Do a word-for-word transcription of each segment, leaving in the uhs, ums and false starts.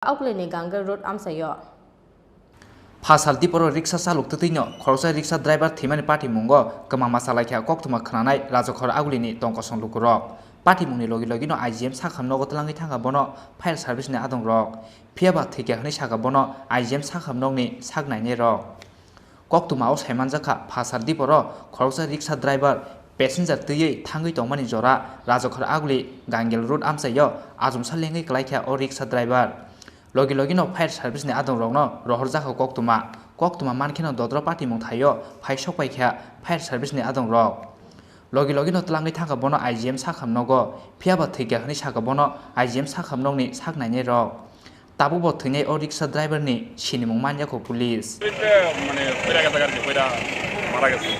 Augulini Ganggel Road amchaio. Phasal diporo riksa chalok twtwino khoroksa riksa driver thwimani patimungo kwmangma chalaikha koktwma khwnanai Rajakhor Agulini tongkosong lukurok. Patimungni logi logino I G M sakham nogo twlangwi thangkha bono fire service ni adongrok. Phiyaba thwikha hwnwi sakha bono I G M sakham nokni sak nainairok. Koktwmao saimanjakha, phasal diporo khoroksa riksa driver passenger twiwi thangwi tongmani jora Rajakhor Aguli Ganggel Road amchaio achomsa lengwi klaikha o riksa driver. Logi logino fire service ni adongrokno rohorjakha koktwma. Koktwma mankheno dodro patimung thaio phai sokpaikha fire service ni adongrok. Logi logino twlangwi thangkha bono I G M sakham nogo, phiyaba thwikha hwnwi sakha bono I G M sakham nokni sak nainairok. Tabukbo thwinai o riksa driver ni sinimung manyakho police. মানে পড়ে গেছে আর কি, পড়ে মারা গেছে।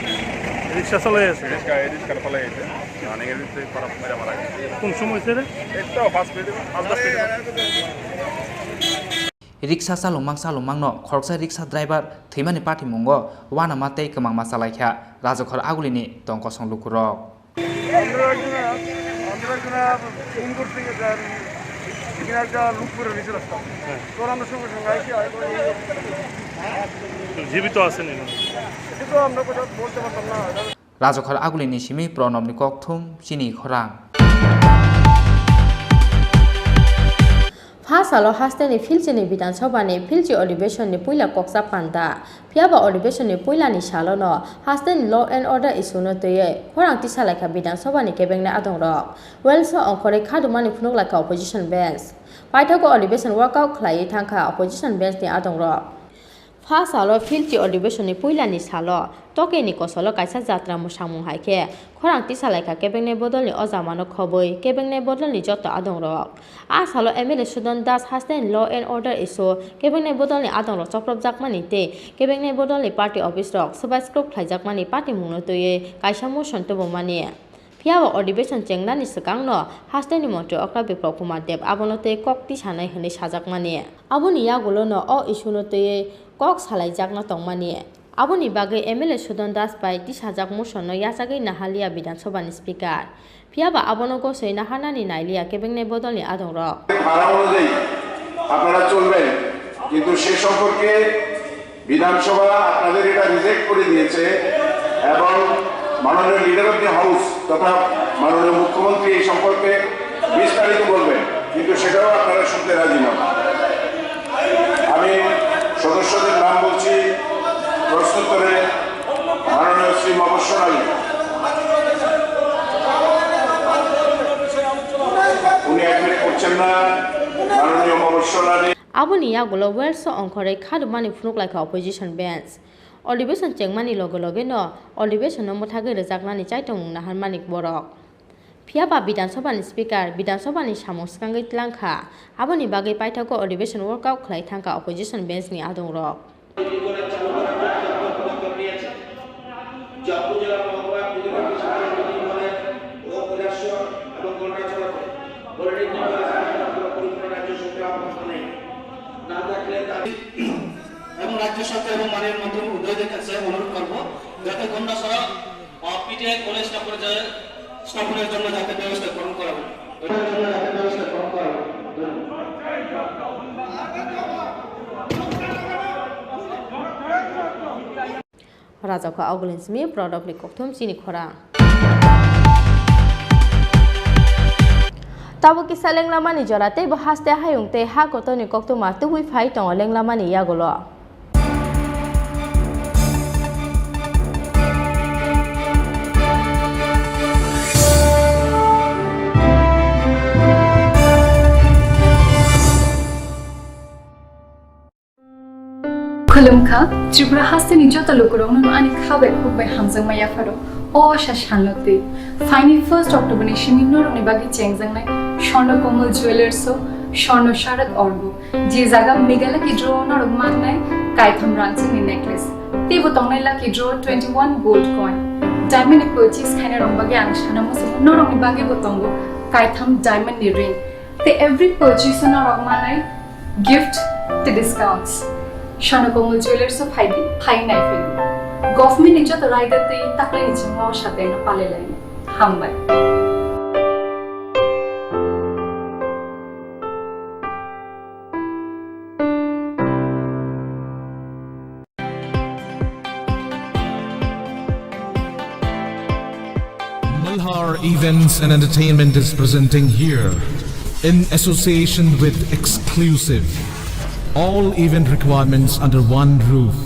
রিক্সা চালাই আছে? রিক্সা, এই রিক্সা চালাই আছে। রানিং এর ভিতরে পড়ে মারা গেছে। কোন সময় হয়েছে রে? এই তো পাঁচ মিনিট, পাঁচ দশ minute. Riksa chalokmang chalokmangno khoroksa riksa driver thwimani patimungo uanama tei kwmangma chalaikha Rajakhor Agulini tongkosong lukurok. আমরা একজন, আমরা একজন ফোন করতে গেছে আর এখানে একটা লুক করে নিচে রাস্তা। হ্যাঁ। তো আমরা সঙ্গে সঙ্গে আইছি, আইছি। জীবিত আছেন এখানে? এটা তো আমরা কথা বলতে পারতাম না। Rajakhor Agulini simi Pranobni kokthum chini khorang. Pha salo hasteni Philchini Bidhan Sabhani Philchi Adhibeshonni puila koksa panda. Phiyaba Adhibeshonni puilani salono hasteni law and order issue no twiwi khorang tisalaikha Bidhan Sabhani kebengnai adongrok. Welso ongkhorwi khadumani phunuklaikha opposition bench. Paithago Adhibeshon walkout khlaiwi thangkha opposition bench ni adongrok. Pha salo Philchi Adhibeshonni puilani salo tokeni kosolo kaisa jatra mwsangmung hai khe khorang tisalaikha kebengnai bodolni o jamano khobwi kebengnai bodolni joto adongrok. A salo M L A Sudan Das hasteni law and order issue, kebengnai bodolni adongrok chopropjakmani tei kebengnai bodolni party office rok swbai skrok khlaijakmani patimungno twiwi kaisa motion tubumani. Phiyaba Adhibeshon chengnani swkangno hasteni montri okra Biplab Kumar Deb abono tei kok tisanai hwnwi sajakmani. Aboni yagulono o issue no twiwi kok salaijakna tongmani. Aboni bagwi M L A Sudan Das bai tisajak motion no yachagwi naharliya Bidhan Sabha ni Speaker. Phiyaba abono gosoi naharnani nailiya kebengnai bodolni adongrok. ধারা অনুযায়ী আপনারা চলবেন, কিন্তু সে সম্পর্কে বিধানসভা আপনাদের এটা রিজেক্ট করে দিয়েছে এবং মাননীয় লিডার অফ দি হাউস তথা মাননীয় মুখ্যমন্ত্রী এই সম্পর্কে বিস্তারিত বলবেন, কিন্তু সেটাও আপনারা শুনতে রাজি নন। আমি সদস্যদের নাম বলছি, প্রশ্নোত্তরে মাননীয় শ্রী মবস্বর আলী, উনি অ্যাডমিট করছেন না, মাননীয় মবস্বর Ali. Aboni yagulo Welso ongkhorwi khadumani phunuklaikha opposition bench. Adhibeshon chengmani loge loge no adhibeshon no mwthagwi rwjaknani chaitomung naharmani borok. Phiyaba Bidhan Sabha ni Speaker Bidhan Sabha ni samung swkangwi twlang kha, aboni bagwi paithago adhibeshon walkout khlai thangkha opposition bench ni adongrok. এবং রাজ্য সরকার এবং মাননীয় মন্ত্রী মহোদয়দের কাছে অনুরোধ করব, যাতে গন্ডাছড়া, আহ, পিটিআই কলেজ স্থাপনের জন্য, স্থাপনের জন্য যাতে ব্যবস্থা গ্রহণ করা হয়। এটার জন্য যাতে ব্যবস্থা গ্রহণ করা হয়। ধন্যবাদ। Rajakho Augulin simi Prodopni kokthum chini khorang. Tabuk kisa lenglamani jora tei bo haste hayung tei ha kotorni koktwma tubui phai tongo lenglamani yagulo. Khulumkha, Tripura hasteni joto lukurokno ani kha bai khuk bai hamjakma yapharo. O sa salno twi. Phaini first October ni simi norokni bagwi chengjaknai Swarna Komal Jewellers o Swarna Sharad Orgo, je jaga Mega Lucky Draw o norok mannai kaitham rangchakni necklace. Teibo tongnai Lucky Draw twenty one gold coin. Diamond ni purchase khainai rok bagwi ang sana muchungo, norokni bagwi bo tongo kaitham diamond ni ring. Tei every purchase o norok manai gift tei discounts. Swarna Komal Jewellers o phai di, phai nai phai di. Government ni joto raida tei taklai ni chingma o sateng no palai lai. Hambai. Our Events and Entertainment is presenting here, in association with Exclusive, all event requirements under one roof.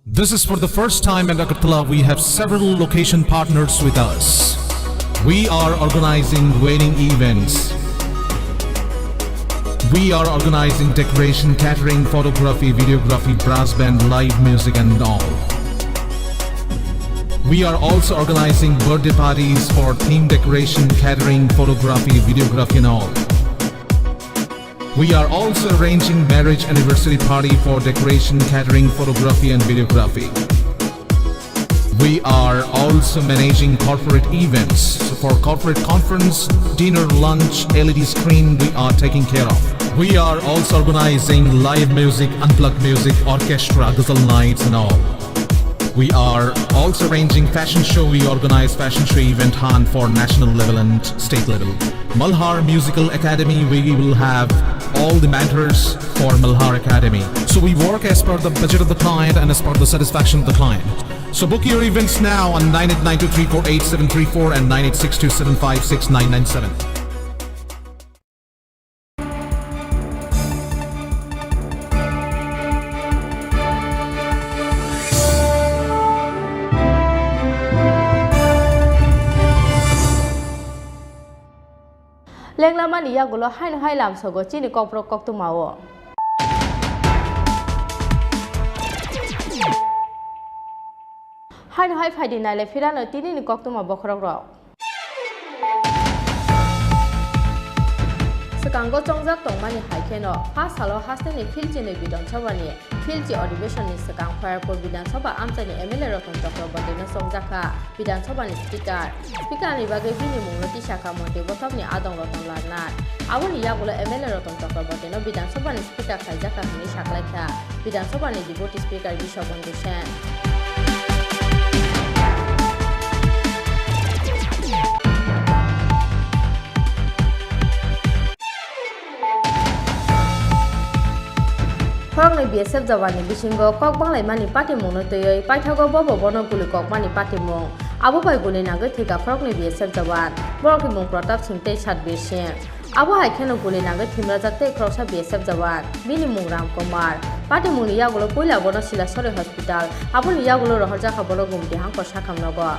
This is for the first time in Agartala. We have several location partners with us. We are organizing wedding events. We are organizing decoration, catering, photography, videography, brass band, live music and all. We are also organizing birthday parties for theme decoration, catering, photography, videography and all. We are also arranging marriage anniversary party for decoration, catering, photography and videography. We are also managing corporate events. So for corporate conference, dinner, lunch, L E D screen, we are taking care of. We are also organizing live music, unplugged music, orchestra, ghazal nights and all. We are also arranging fashion show. We organize fashion show event hunt for national level and state level. Malhar Musical Academy, we will have all the mentors for Malhar Academy. So we work as per the budget of the client and as per the satisfaction of the client. So book your events now on nine eight nine two three four eight seven three four and nine eight six two seven five six nine nine seven. Lenglamani yagulo haino hai lamsogo chini kokborok koktwmao. Haino hai phaidi naile phirano tinini koktwma bokhorokrok. Swkango chongjak tongmani hai kheno, pha salo hasteni Philchini Bidhan Sabhani Philchi Adhibeshonni swkang Khairpur Bidhan Sabha amchaini M L A Ratan Chakrabortino chongjakha Bidhan Sabhani Speaker. Speakerni bagwi bini mungno tisakha Montri Bothopni adong Ratan Lal Nath. Aboni yagulo M L A Ratan Chakrabortino Bidhan Sabhani Speaker khlaijakha hwnwi saklaikha Bidhan Sabhani Deputy Speaker Biswabandhu Sen. Khoroknwi B S F jawanni bisingo kok banglaimani patimungno twiwi paithago bobo bono guli kokmani patimung. Abo bai guli nagwi thwikha khoroknwi B S F jawan. Borokni mung Pratap Singh tei Satbir Singh. Abo hai kheno guli nagwi thwimrajak tei khoroksa B S F jawan, bini mung Ram Kumar. Patimungni yagulo puila bono Silasori Hospital, aboni yagulo rohorjakha bono Gumti Hangkor sakhamnogo.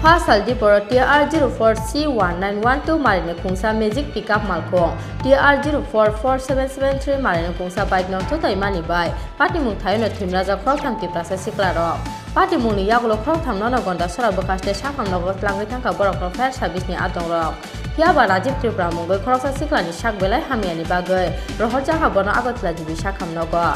Pha saldi borok T R zero four C one nine one two marini khungsa magic pickup malkhung, T R zero four four seven seven three marini khungsa bike no thutaimani bai patimung thaino thwimrajak khoroktham Tiprasa siklarok. Patimungni yagulo khoroktham nono Gondasora bwkhaste sakhamnogo tlangwi thangkha borokno fire service ni adongrok. Phiya ba Rajiv Tripura mungwi khoroksa siklani sak belai hamyani bagwi rohorjakha bono Agartala G B sakhamnogo.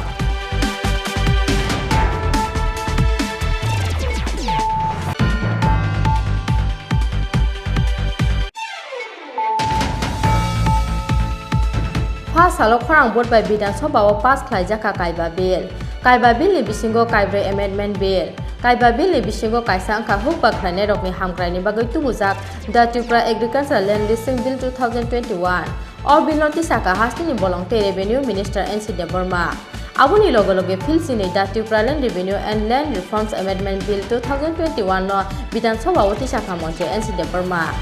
Pha salo khorang vote bai Bidhan Sabha o pass khlaijakha Kaiba Bill. Kaiba Bill ni bisingo kaibrwi Amendment Bill. Kaiba Bill ni bisingo kaisa wngkha hukba khlainairokni hamkraini bagwi tubujak The Tripura Agricultural Land Leasing Bill two thousand twenty-one. O bill no tisakha hasteni bolong tei Revenue Minister N C Debbarma. Aboni loge loge Philchini The Tripura Land Revenue and Land Reforms Amendment Bill two thousand twenty-one no Bidhan Sabha o tisakha Montri N C Debbarma.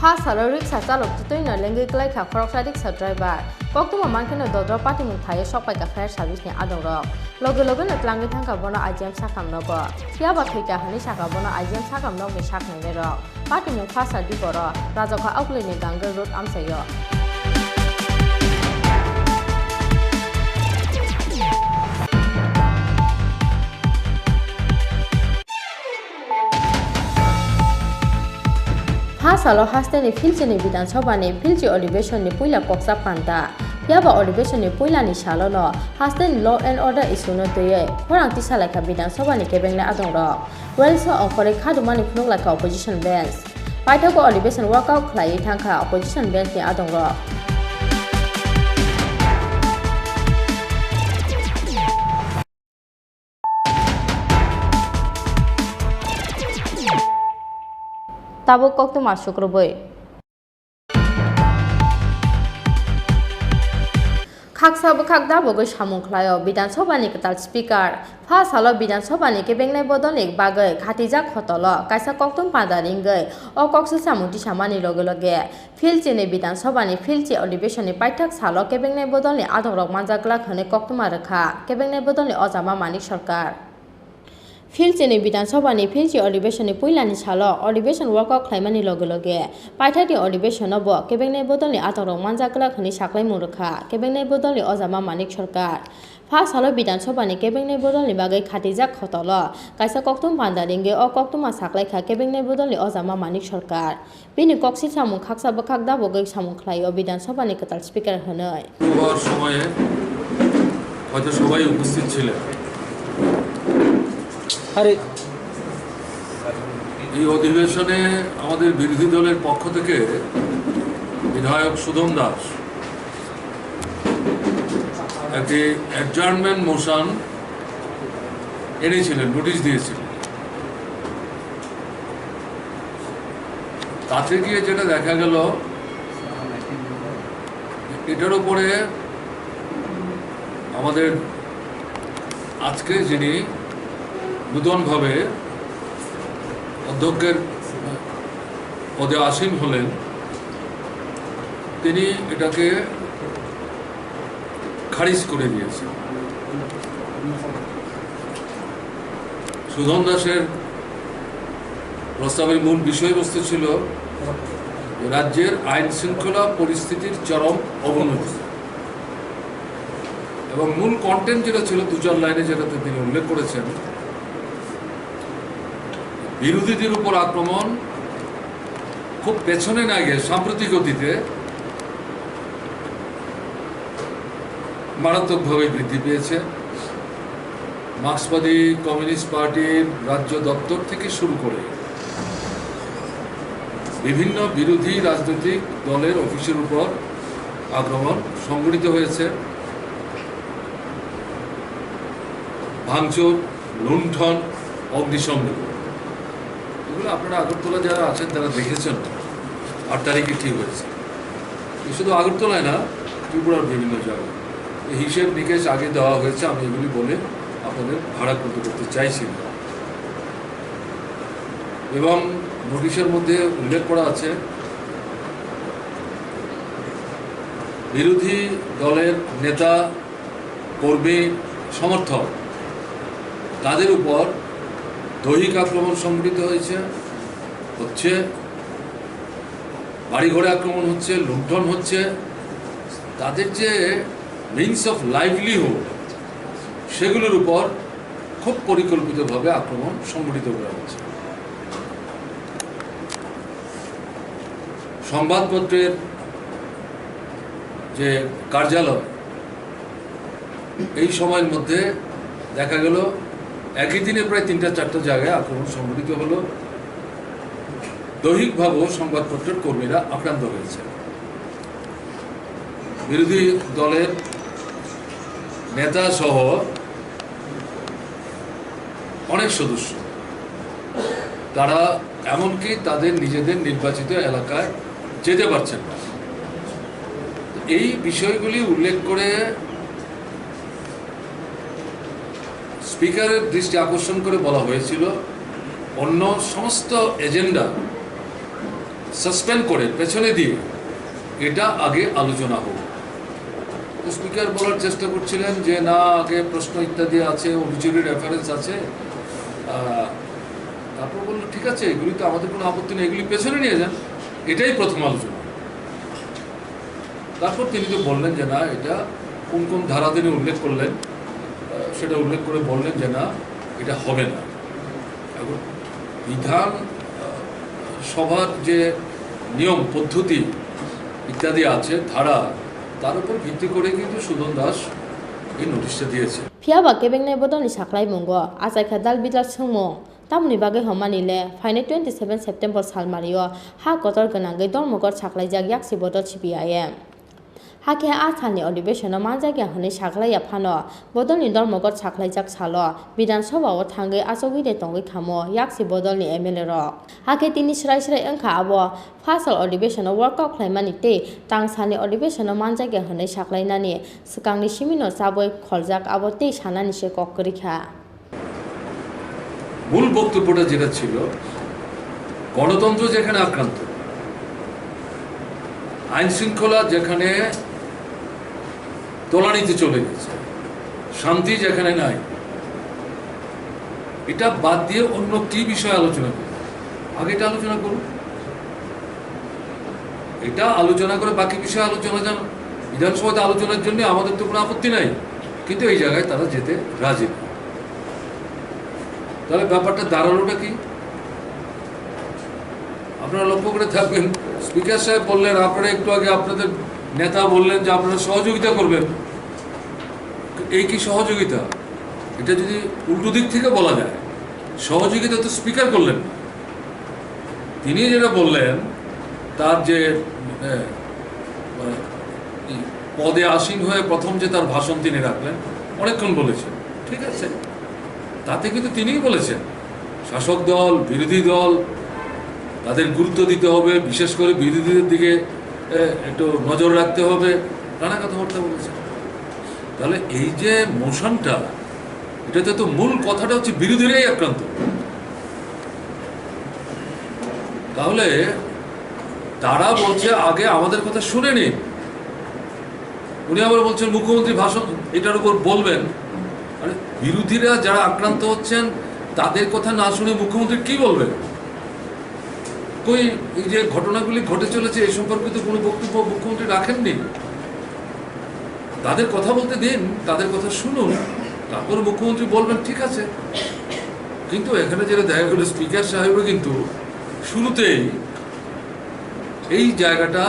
Pha salo riksa chalok twtwino lengwi klaikha khoroksa riksa driver. Koktwma mankheno dodro patimung thaio sokpaikha fire service ni adongrok. Loge logeno tlangwi thangkha bono I G M sakhamnogo. Phiya ba thwikha hwnwi sakha bono I G M sakhamnokni saknainairok. Patimung pha saldi boro rajakha Augulini Ganggel Road amchaio. Ha salo hasteni Philchini Bidhan Sabhani Philchi Adhibeshonni puila koksa panta. Phiya ba Adhibeshonni puilani salono hasteni law and order issue no twiwi khorang tisalaikha Bidhan Sabhani kebengni adongrok. Welso ongkhorwi khadumani phunuk laikha opposition bench. Paithago Adhibeshon walkout khlaiwi thangkha opposition bench ni adongrok. tabuk koktwma sukrubwi. Khaksa bwkhak dabogwi samung khlaio Bidhan Sabhani kwtal Speaker. Pha salo Bidhan Sabhani kebengnai bodolni bagwi khatijak hotolo kaisa koktwma panda ringwi o kok swchamung tisamani loge loge Philchini Bidhan Sabhani Philchi Adhibeshonni paithak salo kebengnai bodolni adokrok manjak glak hwnwi koktwma rwkha kebengnai bodolni ojama Manik Sarkar. Philchini Bidhan Sabhani Philchi Adhibeshonni puilani salo Adhibeshon walkout khlaimani loge loge paithakni Adhibeshono bo kebengnai bodolni adokrok manjak glak hwnwi saklaimung rwkha kebengnai bodolni ojama Manik Sarkar. Pha salo Bidhan Sabhani kebengnai bodolni bagwi khatijak hotolo kaisa koktwma panda ringwi o koktwma saklaikha kebengnai bodolni ojama Manik Sarkar. Bini kok swchamung khaksa bwkhak dabogwi samung khlaio Bidhan Sabhani kwtal Speaker hwnwi. শুরু হওয়ার সময়ে হয়তো সবাই উপস্থিত ছিলেন। আরে এই অধিবেশনে আমাদের বিরোধী দলের পক্ষ থেকে বিধায়ক সুধন দাস একটি অ্যাডজার্নমেন্ট মোশন এনেছিলেন, নোটিশ দিয়েছিলেন। তাতে গিয়ে যেটা দেখা গেল, এটার উপরে আমাদের আজকে যিনি নূতনভাবে অধ্যক্ষের পদে আসীন হলেন, তিনি এটাকে খারিজ করে দিয়েছেন। সুধন দাসের প্রস্তাবের মূল বিষয়বস্তু ছিল রাজ্যের আইন শৃঙ্খলা পরিস্থিতির চরম অবনতি এবং মূল কন্টেন্ট যেটা ছিল, দু চার লাইনে যেটাতে তিনি উল্লেখ করেছেন, বিরোধীদের উপর আক্রমণ খুব পেছনে না গিয়ে সাম্প্রতিক অতীতে মারাত্মকভাবে বৃদ্ধি পেয়েছে। মার্ক্সবাদী কমিউনিস্ট পার্টির রাজ্য দপ্তর থেকে শুরু করে বিভিন্ন বিরোধী রাজনৈতিক দলের অফিসের উপর আক্রমণ সংঘটিত হয়েছে। ভাঙচুর, লুণ্ঠন, অগ্নিসংযোগ, এগুলো আপনারা আগরতলা যারা আছেন তারা দেখেছেন আট তারিখে কী হয়েছে। এ শুধু আগরতলায় না, ত্রিপুরার বিভিন্ন জায়গায়। এই হিসেব নিকেশ আগে দেওয়া হয়েছে, আমি এগুলি বলে আপনাদের ভাড়াক্রান্ত করতে চাইছি না। এবং নোটিশের মধ্যে উল্লেখ করা আছে, বিরোধী দলের নেতা, কর্মী, সমর্থক, তাদের উপর দৈহিক আক্রমণ সংঘটিত হয়েছে, হচ্ছে, বাড়িঘরে আক্রমণ হচ্ছে, লুণ্ঠন হচ্ছে। তাদের যে মিনস অফ লাইভলিহুড, সেগুলোর উপর খুব পরিকল্পিতভাবে আক্রমণ সংঘটিত করা হচ্ছে। সংবাদপত্রের যে কার্যালয়, এই সময়ের মধ্যে দেখা গেল একই দিনে প্রায় তিনটা চারটা জায়গায় আক্রমণ সংঘটিত হলো। দৈহিকভাবেও সংবাদপত্রের কর্মীরা আক্রান্ত হয়েছে। বিরোধী দলের নেতা সহ অনেক সদস্য, তারা এমনকি তাদের নিজেদের নির্বাচিত এলাকায় যেতে পারছেন না। এই বিষয়গুলি উল্লেখ করে স্পিকারের দৃষ্টি আকর্ষণ করে বলা হয়েছিল, অন্য সমস্ত এজেন্ডা সাসপেন্ড করে পেছনে দিয়ে এটা আগে আলোচনা হোক। তো স্পিকার বলার চেষ্টা করছিলেন যে, "না, আগে প্রশ্ন ইত্যাদি আছে, অবিচুরির রেফারেন্স আছে।" আহ, তারপর বললো, "ঠিক আছে, এগুলি তো আমাদের কোনো আপত্তি নেই, এগুলি পেছনে নিয়ে যান, এটাই প্রথম আলোচনা।" তারপর তিনি তো বললেন যে, "না, এটা কোন কোন ধারা তিনি উল্লেখ করলেন, আহ, সেটা উল্লেখ করে বললেন যে, না, এটা হবে না।" এখন বিধান, আহ, সভার যে নিয়ম পদ্ধতি ইত্যাদি আছে, ধারা, তার উপর ভিত্তি করে কিন্তু সুধন দাস এই নোটিশটা দিয়েছে। Phiya ba kebengnai bodolni saklaimungo achaikha dal bidal swngmung, tamoni bagwi hwnmani le phainai twenty seven September salmario ha kotor gwnangwi Dharmanagar saklaijak yaksi bodol C P I M. Hakhe a salni odibeshono manjakya hwnwi saklaiya phano, bodolni dormogot saklaijak salo Bidhan Sabha o thangwi achugwi de tongwi khamo yaksi bodolni M L A rok. Hakhe tini srai srai wngkha abo phasal odibeshono walkout khlaimani tei tang salni odibeshono manjakya hwnwi saklainani swkangni simino chabwi kholjak abo tei sanani se kok kwrwi kha. মূল বক্তব্যটা যেটা ছিল, গণতন্ত্র যেখানে আক্রান্ত, আইন শৃঙ্খলা যেখানে তলানিতে চলে গেছে, শান্তি যেখানে নাই, এটা বাদ দিয়ে অন্য কি বিষয়ে আলোচনা করব? আগে এটা আলোচনা করুন। এটা আলোচনা করে বাকি বিষয়ে আলোচনা জানো। বিধানসভাতে আলোচনার জন্য আমাদের তো কোনো আপত্তি নাই, কিন্তু এই জায়গায় তারা যেতে রাজি না। তাহলে ব্যাপারটা দাঁড়ালোটা কি? আপনারা লক্ষ্য করে থাকবেন, স্পিকার সাহেব বললেন, আপনারা একটু আগে আপনাদের নেতা বললেন যে আপনারা সহযোগিতা করবেন। এই কি সহযোগিতা? এটা যদি উল্টো দিক থেকে বলা যায়, সহযোগিতা তো স্পিকার করলেন না। তিনি যেটা বললেন, তার যে, এ, মানে, এই পদে আসীন হয়ে প্রথম যে তার ভাষণ তিনি রাখলেন, অনেকক্ষণ বলেছেন, ঠিক আছে, তাতে কিন্তু তিনিই বলেছেন শাসক দল, বিরোধী দল, তাদের গুরুত্ব দিতে হবে, বিশেষ করে বিরোধীদের দিকে, এ, একটু নজর রাখতে হবে, নানা কথাবার্তা বলেছেন। তাহলে এই যে মোশনটা, এটাতে তো মূল কথাটা হচ্ছে বিরোধীরাই আক্রান্ত। তাহলে তারা বলছে আগে আমাদের কথা শুনে নিন। উনি আবার বলছেন মুখ্যমন্ত্রী ভাষণ এটার উপর বলবেন। আরে, বিরোধীরা যারা আক্রান্ত হচ্ছেন, তাদের কথা না শুনে মুখ্যমন্ত্রী কি বলবেন? কই, এই যে ঘটনাগুলি ঘটে চলেছে, এ সম্পর্কিত কোনো বক্তব্য মুখ্যমন্ত্রী রাখেননি। তাদের কথা বলতে দিন, তাদের কথা শুনুন, তারপর মুখ্যমন্ত্রী বলবেন, ঠিক আছে। কিন্তু এখানে যেটা দেখা গেল, স্পিকার সাহেবও কিন্তু শুরুতেই এই জায়গাটা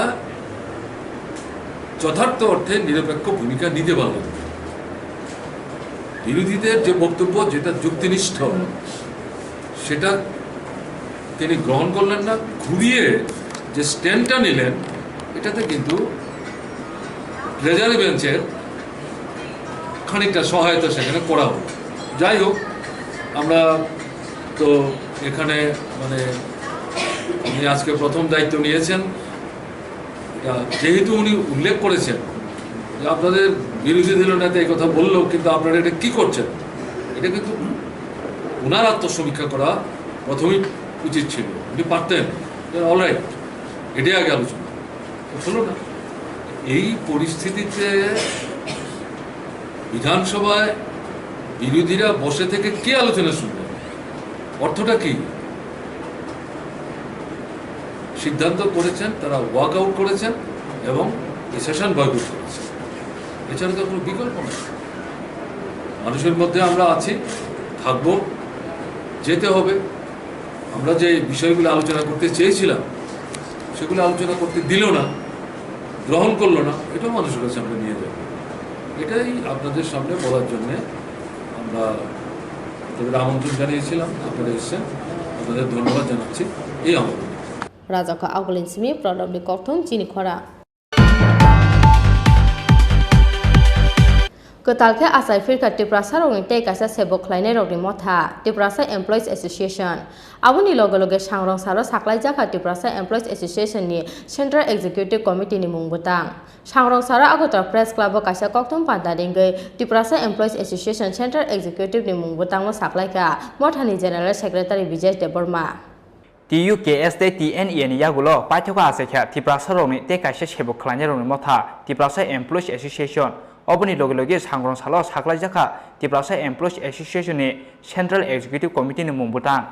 যথার্থ অর্থে নিরপেক্ষ ভূমিকা নিতে পারলেন না। বিরোধীদের যে বক্তব্য, যেটা যুক্তিনিষ্ঠ, সেটা তিনি গ্রহণ করলেন না। ঘুরিয়ে যে স্ট্যান্ডটা নিলেন, এটাতে কিন্তু ট্রেজারি বেঞ্চের খানিকটা সহায়তা সেখানে করা হলো। যাই হোক, আমরা তো এখানে, মানে, উনি আজকে প্রথম দায়িত্ব নিয়েছেন। এটা যেহেতু উনি উল্লেখ করেছেন যে আপনাদের বিরোধী দলীয় নেতা এই কথা বললেও, কিন্তু আপনারা এটা কি করছেন, এটা কিন্তু ওনার আত্মসমীক্ষা করা প্রথমেই উচিত ছিল। উনি পারতেন, অলরাইট, এটাই আগে আলোচনা। তো হলো না। এই পরিস্থিতিতে বিধানসভায় বিরোধীরা বসে থেকে কি আলোচনা শুনবেন? অর্থটা কি? সিদ্ধান্ত করেছেন, তারা ওয়াক আউট করেছেন এবং এই সেশন বয়কট করেছেন। এছাড়া তো কোনো বিকল্প নেই। মানুষের মধ্যে আমরা আছি, থাকবো, যেতে হবে। আমরা যে বিষয়গুলো আলোচনা করতে চেয়েছিলাম, সেগুলো আলোচনা করতে দিল না, গ্রহণ করলো না, এটাও মানুষের কাছে আমরা নিয়ে যাব। এটাই আপনাদের সামনে বলার জন্যে আমরা আপনাদের আমন্ত্রণ জানিয়েছিলাম, আপনারা এসেছেন, আপনাদের ধন্যবাদ জানাচ্ছি। এই আমন্ত্রণ। Rajako Agulin simi Prodopni kokthum chini khora. Kwtal khe achai phirkha Tiprasarokni tei kaisa sebo khlainairokni motha, Tiprasa Employees Association. Aboni loge loge sangrong salo saklaijakha Tiprasa Employees Association ni Central Executive Committee ni mung bwtang. Sangrong salo Agartala Press Club o kaisa kokthum panda ringwi Tiprasa Employees Association Central Executive ni mung bwtangno saklaikha mothani General Secretary Bijesh Debbarma. T U K S tei T N E A ni yagulo paithakgo achaikha Tiprasarokni tei kaisa sebo khlainairokni motha Tiprasa Employees Association. Oboni loge loge sangrong salo saklaijakha Tiprasa Employees Association ni Central Executive Committee ni mung bwtang.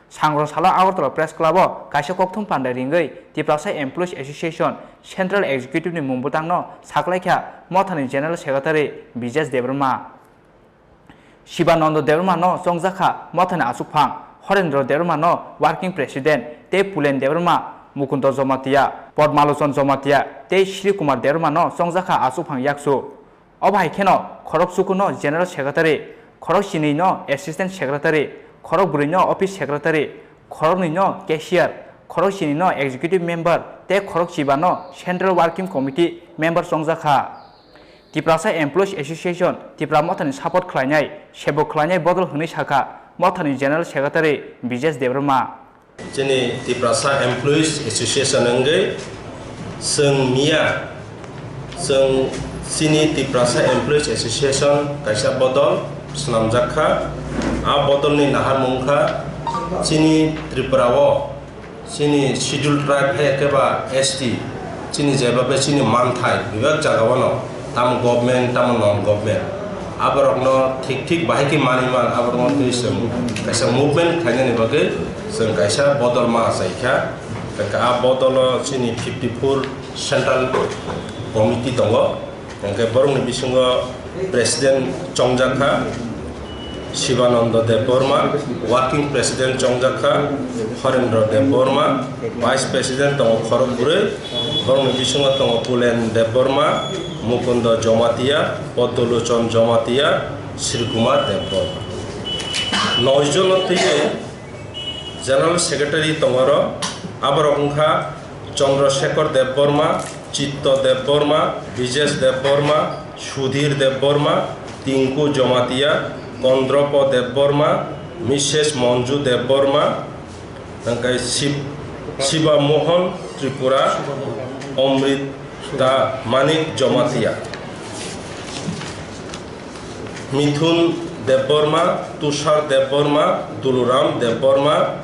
Sangrong salo Agartala Press Club o kaisa kokthum panda ringwi Tiprasa Employees Association Central Executive ni mung bwtangno saklaikha mothani General Secretary Bijesh Debbarma. Shibananda Debbarma no chongjakha mothani achukphang, Horendra Debbarma no Working President tei Pulen Debbarma, Mukunda Jamatia, Padmalochon Jamatia tei Shri Kumar Debbarma no chongjakha achukphang yakchu. Obo hai kheno khorok chuku no General Secretary, khorok chinwi no Assistant Secretary, khorok bwrwi no Office Secretary, khoroknwi no Cashier, khorok sini no executive member tei khorok chiba no central working committee member chongjak kha. Tiprasa Employees Association Tipra Mothani support khlainai, sebok khlainai bodol hwnwi sakha Mothani General Secretary Bijesh Debbarma. Chini Tiprasa Employees Association wngwi chwng miya, chwng chini Tiprasa Employees Association kaisa bodol swnamjak kha. A bodolni naharmung kha chini Tripura o chini Scheduled Tribe hai khe ba S T, chini jeba be chini manthai bebak jaga o no, tamo government, tamo non government, aborok no thik thik bahai khe manwi man, aborok no twi chwng kaisa movement khlainani bagwi chwng kaisa bodol ma achai kha. Hwnkhe a bodol o chini fifty four central committee tongo. Hwnkhe borokni bisingo president chongjak kha Shivananda Debbarma, working president chongjak kha Horendra Debbarma, vice president tongo khorok bwrwi, borokni bisingo tongo Pulen Debbarma, Mukunda Jamatia, Poddolochon Jamatia, Sri Kumar Debbarma. Noi jono twiwi General Secretary tongoro, aborok wngkha Chandra Shekhar Debbarma, Chitto Debbarma, Bijesh Debbarma, Sudhir Debbarma, Tinku Jamatia, Kondropo Debbarma, Missus Manju Debbarma, hwnkhe Sib-, Shiba Mohan Tripura, Amrita Manik Jamatia. Mithun Debbarma, Tushar Debbarma, Duluram Debbarma,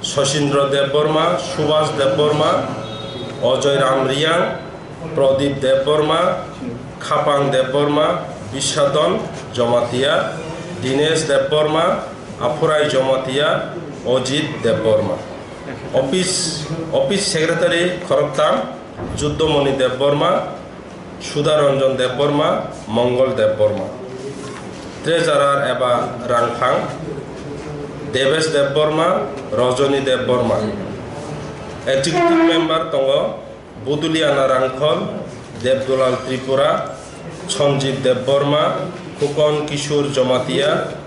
Sachindra Debbarma, Subhas Debbarma, Ajoy Ram Riang, Pradip Debbarma, Khapang Debbarma, Bisadon Jamatia, Dinesh Debbarma, Aphurai Jamatia, Ajit Debbarma. Office, Office Secretary khoroktham, Juddomoni Debbarma, Sudha Ranjan Debbarma, Mongol Debbarma. Treasurer eba rangphang, Debesh Debbarma, Rajani Debbarma. Executive member tongo Buduliana Rangkhol, Debdulal Tripura, Sanjeev Debbarma, Khukon Kishore Jamatia,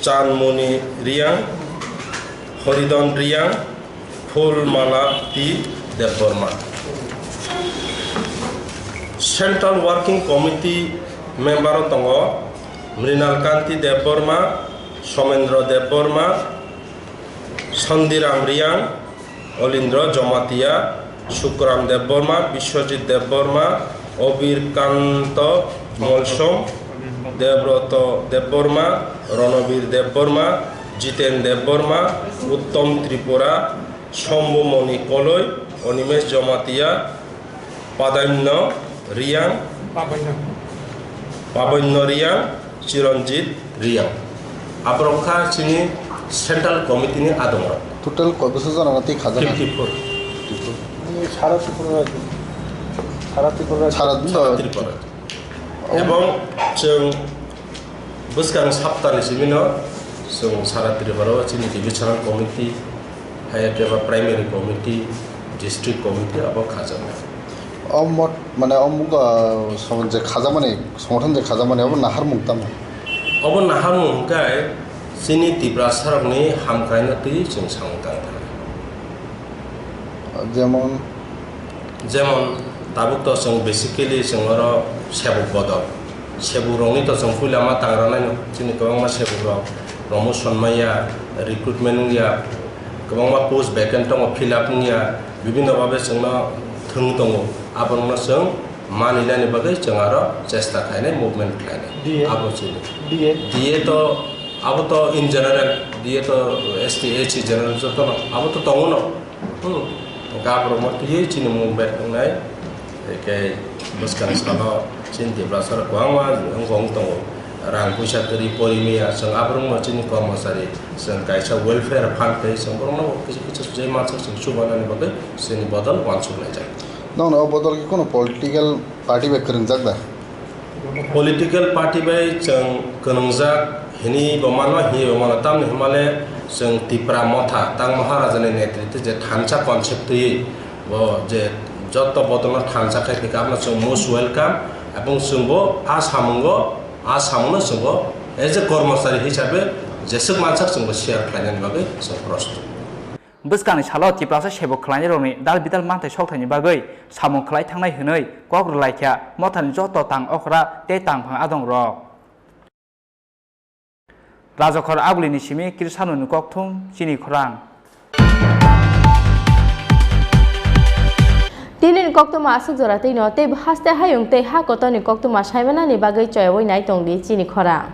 Chanmoni Riang, Horidon Riang, Phulmala T Debbarma. Central Working Committee member o tongo Mrinal Kanti Debbarma, Somendra Debbarma, Sondiram Riang, Olindra Jamatia, Sukram Debbarma, Biswajit Debbarma, Obir Kanto Molsom, Debroto Debbarma, Ronobir Debbarma, Jiten Debbarma, Uttom Tripura, Sombumoni Koloi, Onimesh Jamatia, Padaimno Riang, Pabonno Riang, Chiranjit Riang. Aborok kha chini Central Committee ni adongrok. Total koi bosor jona twi khajak? Fifty four. Sara Tripura rajyo. Sara Tripura rajyo. Sara, Sara Tripura. Oh. Ebong chwng bwskang saptani simino chwng Sara Tripura o chini Divisional Committee, hai khe ba Primary Committee, District Committee abo khajaknai. O mot, mane o muga, ah, som-, je khajakmani, songothon je khajakmani, obo naharmung tamo? Obo naharmung hwnkhe chini Tiprasarokni hamkraino twi chwng samung tang thangkha. Jemon? Jemon, tabuk to chwng basically chwng oro sebuk bodol. Sebukrokni to chwng puila ma tang rwnaino, chini kwbangma sebukrok promotion manya, recruitment wngya, kwbangma post vacant tongo, fill up wngya, bibhinno bhabe chwngno thwng tongo. Aborokno chwng manwi nani bagwi chwng aro chesta khlainai, movement khlainai. D A? Abo chini. D A? D A to, abo to in general, D A to S T, S C general jotono, abo to tongo no. Hmm. Hwnkhe aborokno twiwi chini movement wngnai. Hwnkhe bwskang salo chini Tiprasarok kwbangma wngkha wng tongo. Rang puisa kwrwi pori manya, chwng aborokno chini kormochari, chwng kaisa welfare fund khe chwng borokno kisa kisa je mansak chwng chubanani bagwi chini bodol uansuk laijak. Nokno o bodol khe kono political party bai kwrwngjak da? Political party bai chwng kwrwngjak hinwi bo mano, hinwi bo mano. Tamni hwnmale chwng Tipra Motha, tang Maharajani netritwe je thansa concept twiwi bo je joto bodolno thansa khai thika, abono chwng most welcome, ebong chwng bo a samungo, a samungno chwng bo as a kormochari hisabe jeswk mansak chwng bo share khlainani bagwi chwng prostut. Bwskangni salo Tiprasa sebuk khlainairokni dal bidal manthai sokthaini bagwi samung khlai thangnai hwnwi kok rwlaikha mothani joto tang okra tei tangphang adongrok. Rajakhor Abulini simi Krisanoni kokthum chini khorang. Tinini koktwma aswk jora twino tei haste hayung tei ha kotorni koktwma saimanani bagwi choyawi nai tongdi chini khorang.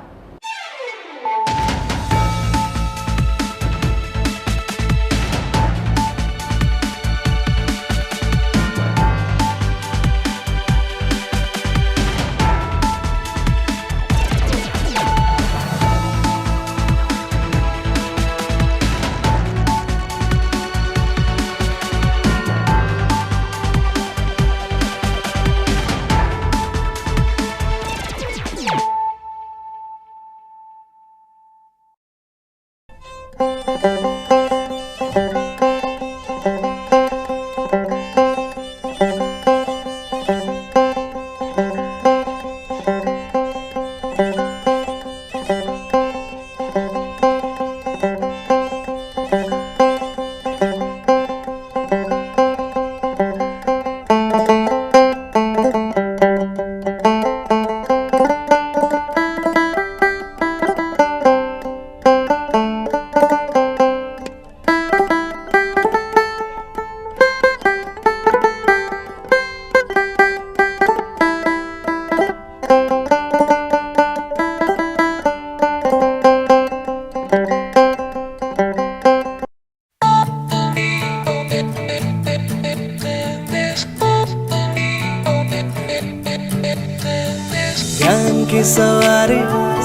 ज्ञान की सवारी,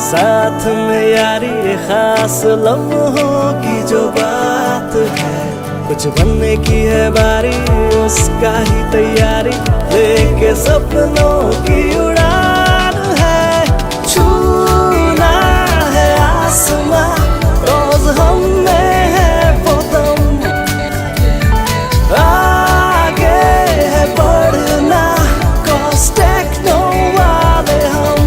साथ में यारी, ये खास लम्हों की जो बात है। कुछ बनने की है बारी, उसका ही तैयारी, लेके सपनों की उड़ान है। छूना है आसमां, रोज हम में है वो दम। आगे है बढ़ना, cause techno वाले हम,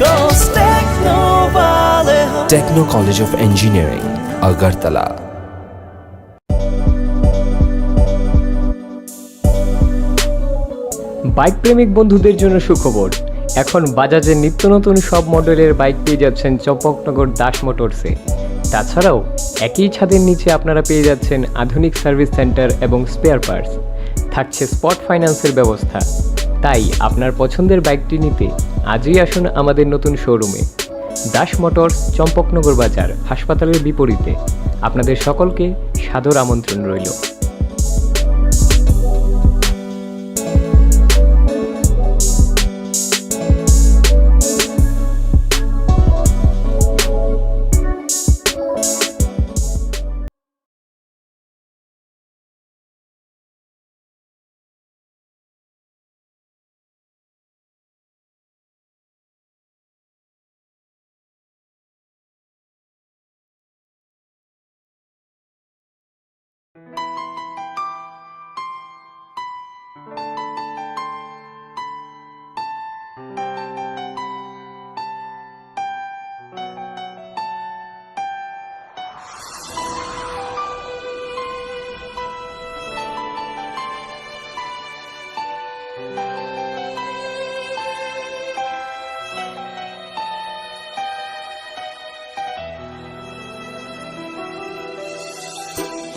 cause techno वाले हम। Techno College of Engineering, Agartala। Bike প্রেমিক বন্ধুদের জন্য সুখবর, এখন বাজাজের নিত্য নতুন সব মডেলের বাইক পেয়ে যাচ্ছেন চম্পকনগর দাস মোটরসে। তাছাড়াও একই ছাদের নিচে আপনারা পেয়ে যাচ্ছেন আধুনিক সার্ভিস সেন্টার এবং স্পেয়ার পার্টস। থাকছে স্পট ফাইন্যান্সের ব্যবস্থা। তাই আপনার পছন্দের বাইকটি নিতে আজই আসুন আমাদের নতুন শোরুমে। দাস মোটরস, চম্পকনগর বাজার, হাসপাতালের বিপরীতে। আপনাদের সকলকে সাদর আমন্ত্রণ রইল।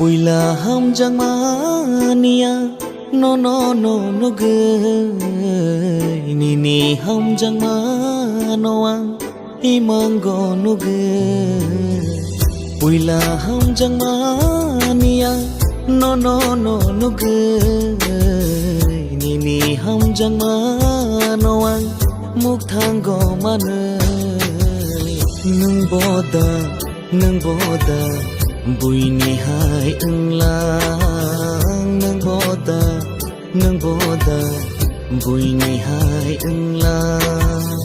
Puila hamjakmani ang nono no nugwi, nini hamjakmano ang imango nugwi. Puila hamjakmani ang nono no nugwi, nini hamjakmano ang mukthango manwi. Nwng boda, nwng boda, buini hai wnglang. Nwng boda, nwng boda, buini hai wnglang.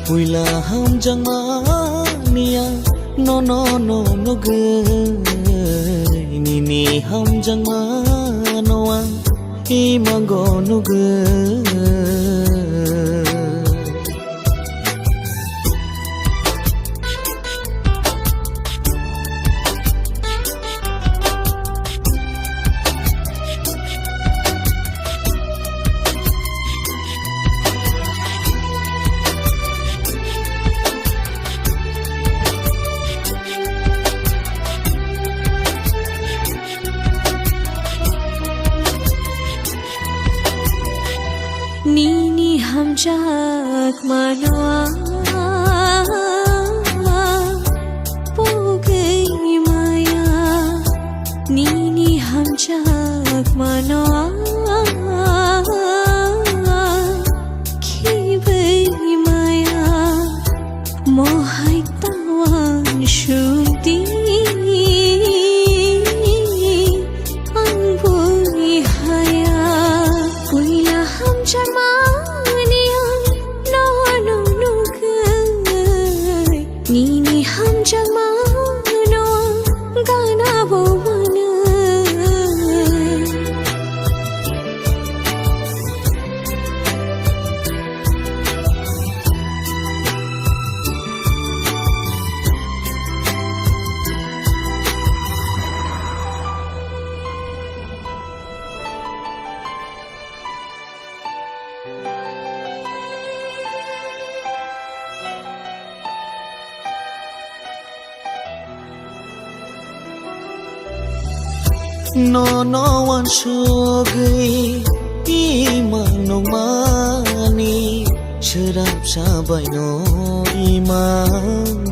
Puila hamjakmani ang nono no nugwi, nini hamjakmano ang imango nugwi. Hamjakmano pogwi maya, nini hamjakmano khibwi maya, mohai tawan sudi. Ang bui haya, puila hamjakmani ang nono nugwi. Nini hamjakmano gana bo manwi. Nono wansugwi ima nungmani, swrapsa baino ima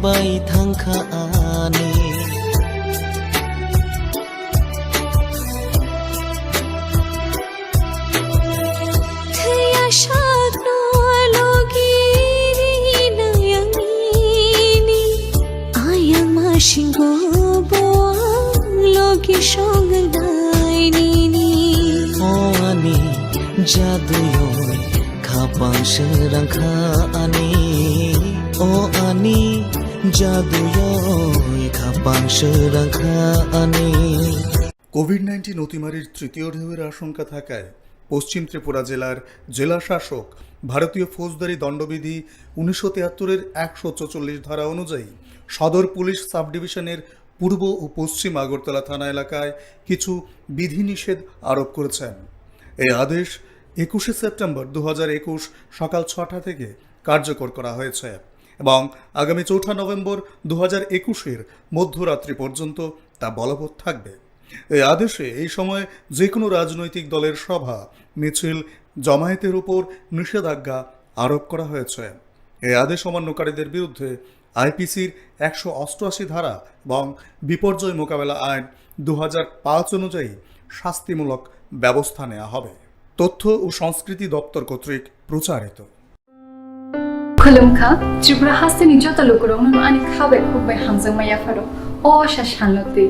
bai thangkha ani. Thwiya sakno logi rinai ang nini, ayang masingo bo ang logi songnai nini. O ani jaduyoi khapang srangkha ani, o ani jaduyoi khapang srangkha ani. Covid nineteen অতিমারির তৃতীয় ঢেউয়ের আশঙ্কা থাকায় পশ্চিম ত্রিপুরা জেলার জেলা শাসক ভারতীয় ফৌজদারি দণ্ডবিধি উনিশশো তিয়াত্তরের একশো চৌচল্লিশ ধারা অনুযায়ী সদর পুলিশ সাব ডিভিশনের পূর্ব ও পশ্চিম আগরতলা থানা এলাকায় কিছু বিধিনিষেধ আরোপ করেছেন। এই আদেশ একুশে সেপ্টেম্বর দু হাজার একুশ সকাল ছটা থেকে কার্যকর করা হয়েছে এবং আগামী চৌঠা নভেম্বর দু হাজার একুশের মধ্যরাত্রি পর্যন্ত তা বলবৎ থাকবে। এই আদেশে এই সময় যে কোনো রাজনৈতিক দলের সভা, মিছিল, জমায়েতের উপর নিষেধাজ্ঞা আরোপ করা হয়েছে। এই আদেশ অমান্যকারীদের বিরুদ্ধে আইপিসির একশো অষ্টআশি ধারা এবং বিপর্যয় মোকাবেলা আইন দু হাজার পাঁচ অনুযায়ী শাস্তিমূলক ব্যবস্থা নেওয়া হবে। তথ্য ও সংস্কৃতি দপ্তর কর্তৃক প্রচারিত। Khulumkha, Tripura hasteni joto lukurokno ani kha bai khuk bai hamjakma yapharo. O asa salno twi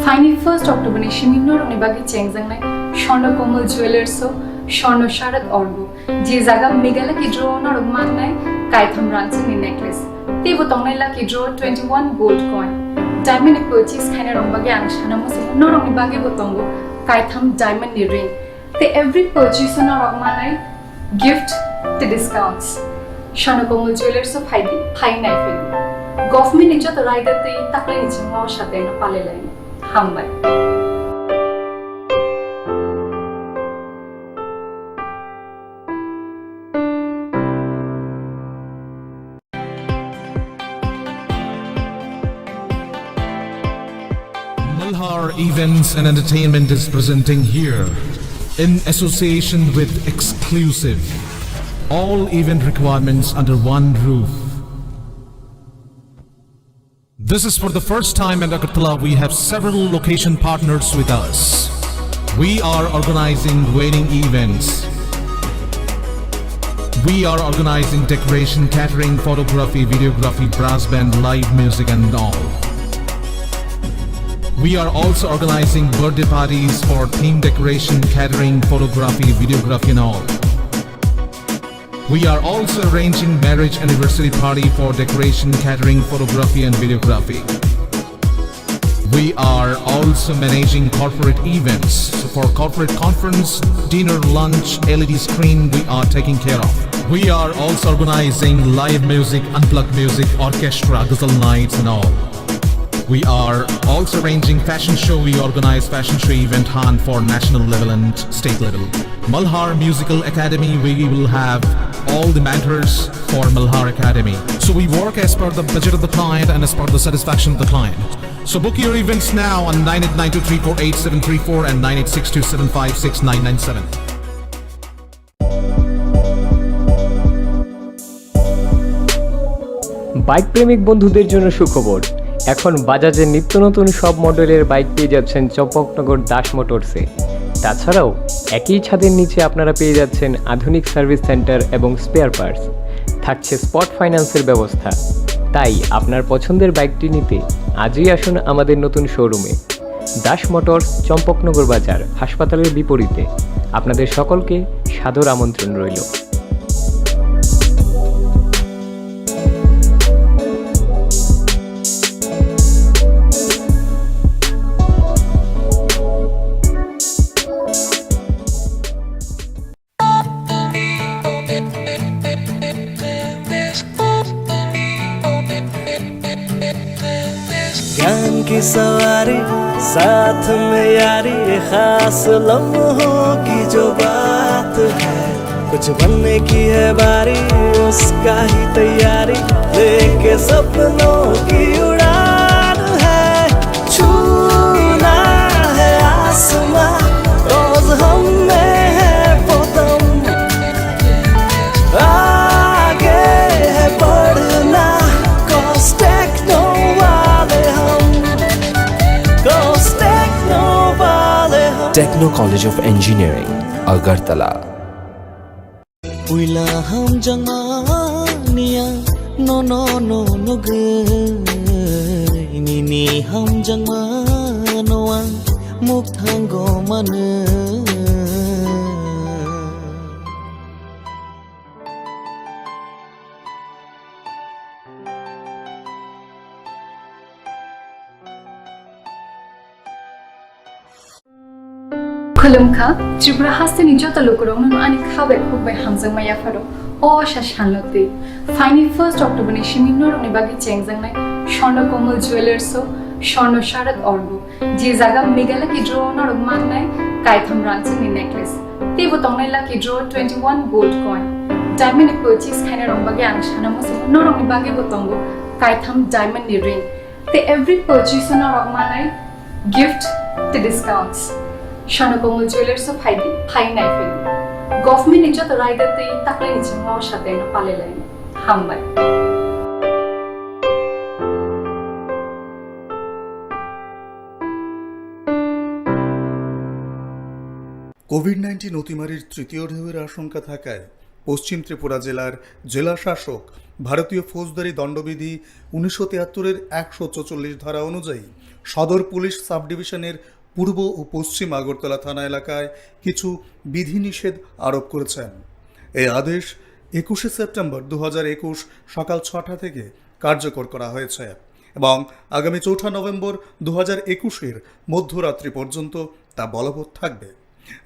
phaini first October ni simi norokni bagwi chengjaknai Swarno Komal Jewellers o Swarno Sharat Orgo, je jaga Mega Lucky Draw o norok mannai kaitham rangchakni necklace. Teibo tongnai Lucky Draw twenty one gold coin. Diamond ni purchase khainai rok bagwi ang sana muchungo, norokni bagwi bo tongo kaitham diamond ni ring. Tei every purchase o norok manai gift tei discounts. Swarno Komal Jewellers o phaidi, phai nai phai. Government ni joto raida tei taklai ni chingma o sateno palai lai. Hambai. Malhar Events and Entertainment is presenting here, in association with Exclusive, all event requirements under one roof. This is for the first time in Agartala. We have several location partners with us. We are organizing wedding events. We are organizing decoration, catering, photography, videography, brass band, live music and all. We are also organizing birthday parties for theme decoration, catering, photography, videography and all. We are also arranging marriage anniversary party for decoration, catering, photography and videography. We are also managing corporate events. So for corporate conference, dinner, lunch, L E D screen, we are taking care of. We are also organizing live music, unplugged music, orchestra, ghazal nights and all. We are also arranging fashion show. We organize fashion show event hunt for national level and state level. Malhar Musical Academy, we will have all the mentors for Malhar Academy. So we work as per the budget of the client and as per the satisfaction of the client. So book your events now on nine eight nine two three four eight seven three four and nine eight six two seven five six nine nine seven. Bike প্রেমিক বন্ধুদের জন্য সুখবর। এখন বাজাজের নিত্য নতুন সব মডেলের বাইক পেয়ে যাচ্ছেন চম্পকনগর দাস মোটরসে। তাছাড়াও একই ছাদের নিচে আপনারা পেয়ে যাচ্ছেন আধুনিক সার্ভিস সেন্টার এবং স্পেয়ার পার্টস। থাকছে স্পট ফাইন্যান্সের ব্যবস্থা। তাই আপনার পছন্দের বাইকটি নিতে আজই আসুন আমাদের নতুন শোরুমে। দাস মোটরস, চম্পকনগর বাজার, হাসপাতালের বিপরীতে। আপনাদের সকলকে সাদর আমন্ত্রণ রইল। ज्ञान की सवारी, साथ में यारी, ये खास लम्हों की जो बात है। कुछ बनने की है बारी, उसका ही तैयारी, लेके सपनों की उड़ान है। छूना है आसमां, रोज हम में है वो दम। आगे है बढ़ना, cause techno वाले हम, cause techno वाले हम। Techno College of Engineering, Agartala. Puila hamjakmani ang nono no nugwi, nini hamjakmano ang mukthango manwi. Khulumkha, Tripura hasteni joto lukurokno ani kha bai khuk bai hamjakma yapharo. O sa salno twi. Phaini first October ni simi norokni bagwi chengjaknai Swarna Komal Jewellers o Swarna Sharad Orgo. Je jaga Mega Lucky Draw o norok mannai kaitham rangchakni necklace. Teibo tongnai Lucky Draw twenty one gold coin. Diamond ni purchase khainai rok bagwi ang sana muchungo, norokni bagwi bo tongo kaitham diamond ni ring. Tei every purchase o norok manai gift tei discounts. Swarna Komal Jewellers o phaidi, phai naiphai. Government ni joto raida tei taklai ni chwngno o sateno palai lai. Hambai. Covid nineteen অতিমারির তৃতীয় ঢেউয়ের আশঙ্কা থাকায় পশ্চিম ত্রিপুরা জেলার জেলা শাসক ভারতীয় ফৌজদারি দণ্ডবিধি উনিশশো তিয়াত্তরের একশো চৌচল্লিশ ধারা অনুযায়ী সদর পুলিশ সাব ডিভিশনের পূর্ব ও পশ্চিম আগরতলা থানা এলাকায় কিছু বিধিনিষেধ আরোপ করেছেন। এই আদেশ একুশে সেপ্টেম্বর দু হাজার একুশ সকাল ছটা থেকে কার্যকর করা হয়েছে এবং আগামী চৌঠা নভেম্বর দু হাজার একুশের মধ্যরাত্রি পর্যন্ত তা বলবৎ থাকবে।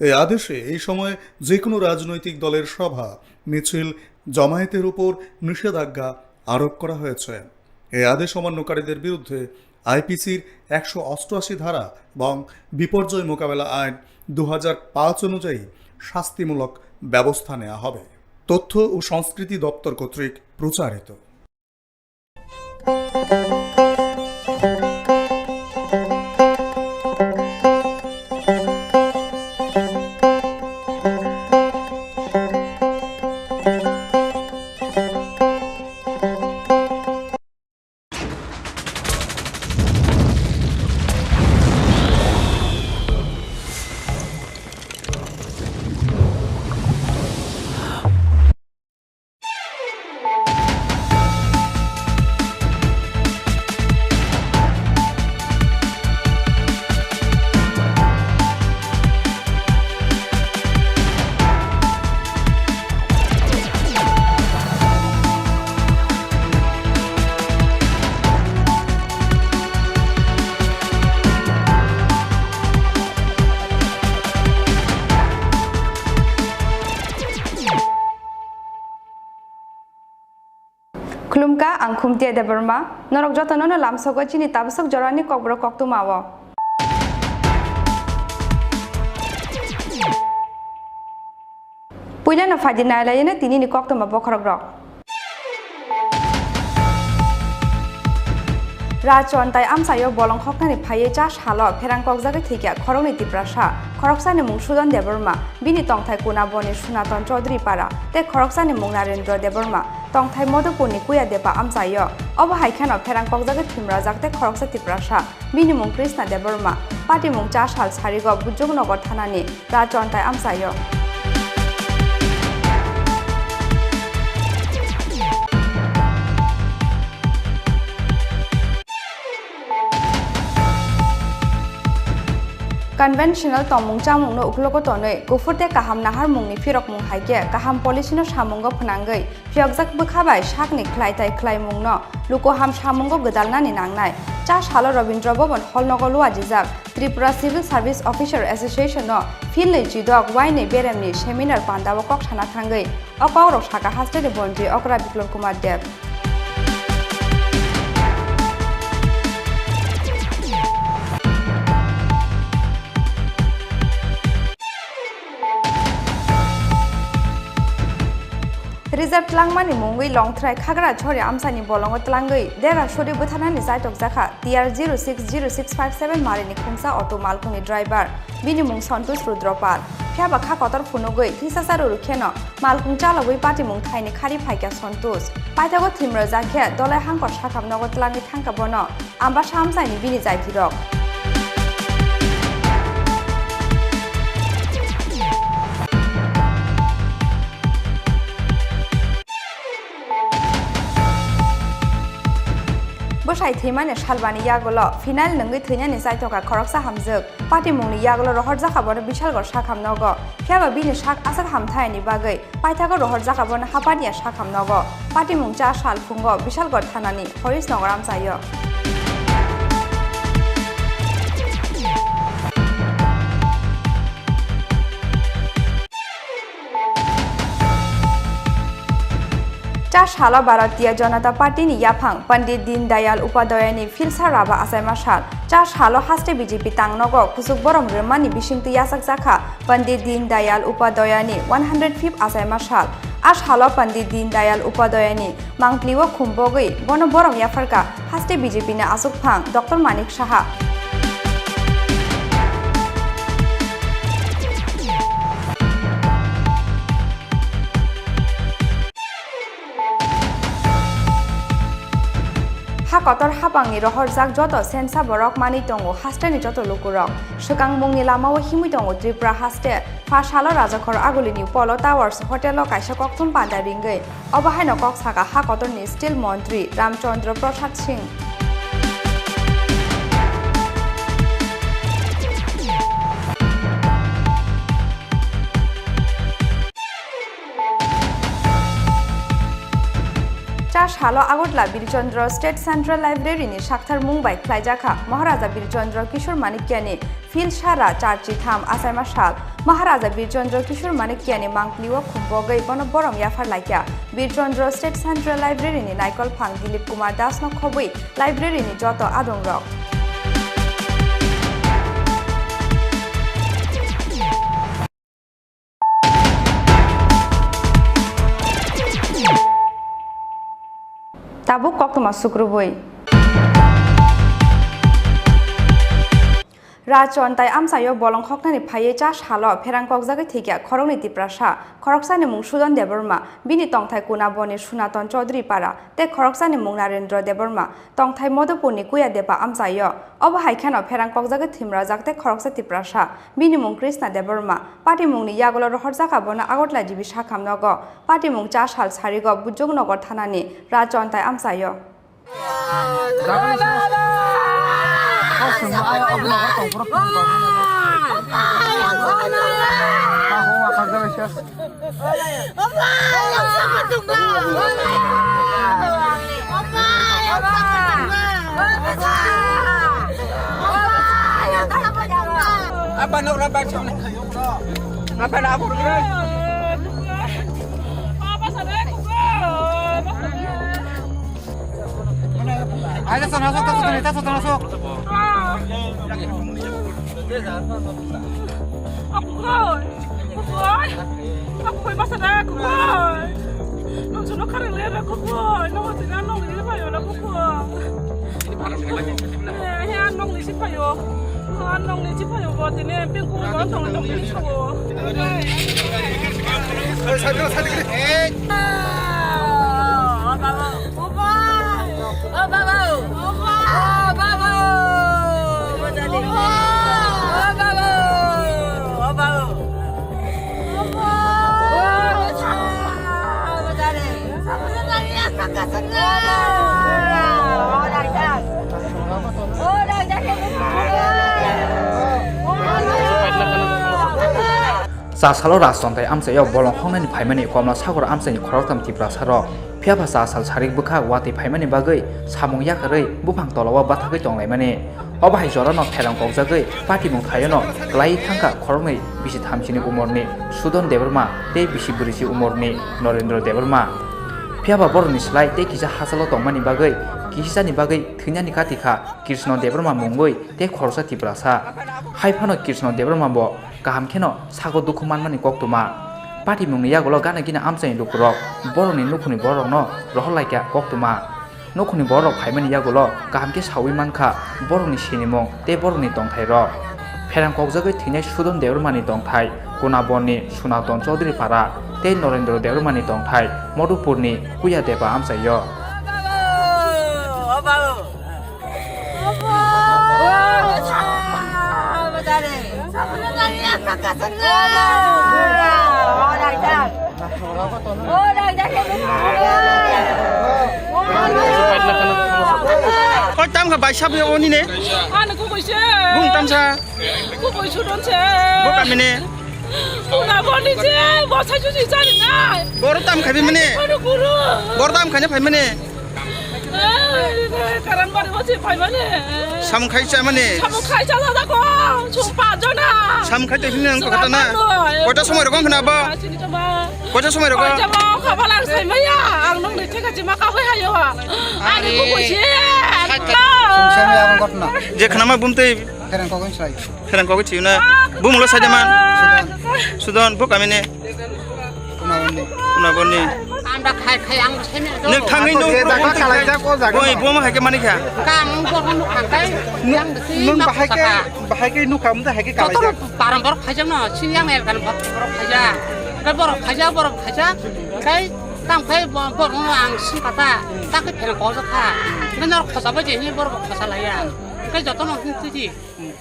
এই আদেশে এই সময় যে কোনো রাজনৈতিক দলের সভা, মিছিল, জমায়েতের উপর নিষেধাজ্ঞা আরোপ করা হয়েছে। এই আদেশ অমান্যকারীদের বিরুদ্ধে আইপিসির একশো অষ্টআশি ধারা এবং বিপর্যয় মোকাবেলা আইন দু হাজার পাঁচ অনুযায়ী শাস্তিমূলক ব্যবস্থা নেওয়া হবে। তথ্য ও সংস্কৃতি দপ্তর কর্তৃক প্রচারিত। Khulumkha, ang Khumtia Debbarma. Norok jotono no lamsogo chini tabasok jorani kokborok koktwma o. Puilano phaidi nailaino tinini koktwma bokhorokrok. Rachon tai amchaio bolong khoknani phaiwi cha salo pherang kokjagwi thwikya khoroknwi Tiprasa, khoroksani mung Sudan Debbarma, bini tongthai Kunaboni Sunaton Chaudhary Para, tei khoroksani mung Narendra Debbarma, tongthai Madhupurni Kuya Depa amchaio. Obo hai kheno pherang kokjagwi thwimrajak tei khoroksa Tiprasa, bini mung Krishna Debbarma, patimung cha sal sarigo Bujongnagar thanani Rachon tai amchaio. Conventional tongmung chamungno uklogo tonwi, kuphur tei kaham naharmungni phirokmung hai khe kaham policyno samungo phnangwi, phiyokjak bwkha bai sakni khlai tai khlaimungno lukuham samungo gwdalnani nangnai. Cha salo Rabindra Bhavan Hall nogo luajijak Tripura Civil Service Officer Association no philnwi chidok wainwi beremni seminar pandao kok sana thangwi o kokrok saka hasteni bontri okra Biplab Kumar Deb. Result tlangmani mungwi Longthrai Khagrachari amchaini bolongo tlangwi dera suri bwtharnani chaitokjakha T R zero six zero six five seven marini khungsa auto malkhungni driver, bini mung Santosh Rudropal. Phiyaba kha kotor phunugwi thwisacha rwrwk kheno malkhung chalogwi patimung thaini khari phaikha Santosh. Paithago thwimrwjak khe Dolai Hangkor sakham nogo tlangwi thangkha bono. Ambasa amchaini bini jaitirok. Bwsai thwimani salbani yagulo phenyl nwngwi thwinani chaitokha khoroksa hamjwk. Patimungni yagulo rohorjakha bono Bishalgarh sakham nogo. Phiyaba bini sak aswk hamthayani bagwi paithago rohorjakha bono Hapania sakham nogo. Patimung cha sal phungo Bishalgarh thanani Horis Nagar amchaio. Cha salo Bharatiya Janata Party ni yaphang Pandit Deen Dayal Upadhyayani Philsa Raba achaima sal. Cha salo haste B J P tang nogo kuchuk borom rwmani bisingtwi yachakjakha Pandit Deen Dayal Upadhyayani one hundred fifth achaima sal. A salo Pandit Deen Dayal Upadhyayani mangpli o khumbogwi bono borom yapharkha haste B J P ni achukphang Doctor Manik Saha. Ha kotor hapangni rohorjak joto sensa borok manwi tongo hasteni joto lukurok. Swkang mungni lamao himwi tongo Tripura haste. Pha salo Rajakhor Agulini Polo Towers Hotel o kaisa kokthum panda ringwi. Obo haino kok saka ha kotorni Steel Montri Ramchandra Prasad Singh. Cha salo Agartala Birchandra State Central Library ni sakthar mung bai khlaijakha Maharaja Birchandra Kishore Manikyani Philsa Raba charchitham achaima sal. Maharaja Birchandra Kishore Manikyani mangpli o khumbogwi bono borom yaphar laikha. Birchandra State Central Library ni naikolphang Dilip Kumar Das no khobwi library ni joto adongrok. Tabuk koktwma sukrubwi. Rachon tai amchaio bolong khoknani phaiwi cha salo pherang kokjagwi thwikya khoroknwi Tiprasa, khoroksani mung Sudan Debbarma, bini tongthai Kunaboni Sunaton Chaudhary Para, tei khoroksani mung Narendra Debbarma, tongthai Madhupurni Kuya Depa amchaio. Obo hai kheno pherang kokjagwi thwimrajak tei khoroksa Tiprasa, bini mung Krishna Debbarma. Patimungni yagulo rohorjakha bono Agartala G B sakham nogo. Patimung cha sal sarigo Bujongnagar thanani Rachon tai amchaio. Apa nak orang baca? Apa nak apa orang? Ayo, sana sok, sana sok, sana sok. Aku koi, aku koi masa dah aku koi. Nung sunu kari lera aku koi, nung sunu nung lera aku koi. He, he, ang nokni si phaio. Ang nokni si phaio bo, tini pengkung bo tong tong tong sao. O baba! O baba! O baba! O baba! O baba! Cha salo Rajtongthai amchaio bolong hongnani phaimani Komla Sagor amchaini khoroktham Tiprasa rok. Phiya ba cha sal sarik bwkha watwi phaimani bagwi samung yakarwi buphang tolao bathagwi tonglaimani. Obo hai jorano pherang kokjagwi patimung thaiono klaiwi thangkha khoroknwi bisi thamsini umorni Sudon Debbarma tei bisi bwrwisi umorni Norendra Debbarma. Phiya ba borokni slai tei kisa hachalo tongmani bagwi kisisani bagwi thwinani kati kha Krishna Debbarma mungwi tei khoroksa Tiprasa. Hai phano Krishna Debbarma bo kaham kheno sago dukhu manmani koktwma. Patimungni yagulo gana gini amchaini lukurok borokni nukhungni bororokno rohorlaikha koktwma. Nukhungni bororok phaimani yagulo kaham khe saui mankha borokni sinimung tei borokni tongthairok. Pherang kokjagwi thwinai Sudon Debbarmani tongthai Kunabonni Sunaton Chaudhuri Para tei Norendra Debbarmani tongthai Madhupurni Kuya Deba amchaio. Koi tam kha bai sab oni ne? Ano kubui se. Bung tam sa. Kubui sudon se. Bo kami ne. Buna boni se, bo sai susi sari nai. Boro tam khai mane. Ano guru. Boro tam khai phai mane. Karan bari bo se phai mane. Samung khai cha mane. Samung khai cha da ko. Sum pa jona. Samung khai te hini ang kota na. Kota somoi rokong khna ba. Sini to ba. Kota somoi rokong. Kota ba khabalang sai maya. Ang nong ni theka jima ka bai hayo ha. Ani ko ko se. Sum sai maya ang kotna. Je khna ma bum te. Kherang kok sai. Kherang kok chiu na. Bum lo sai man. Sudon. Sudon bo kami ne. Kunabonni. Kunabonni. Anda khai khai ang sene do. Nek thangwi no. Jaga kalai jak o jaga. Oi, buma hai ke mani kha. Kang bo no kang kai. Yang si. Nung bahai ke, bahai ke nu kam da hai ke kalai jak. Param borok khaijak no, sini yang el kan borok khaijak. Kai borok khaijak, borok khaijak. Kai tang kai borok no ang sini kata. Tak ke pherang kok kha. Nang nor khosa ba je ni borok khosa laya. Kai joto no hin siji.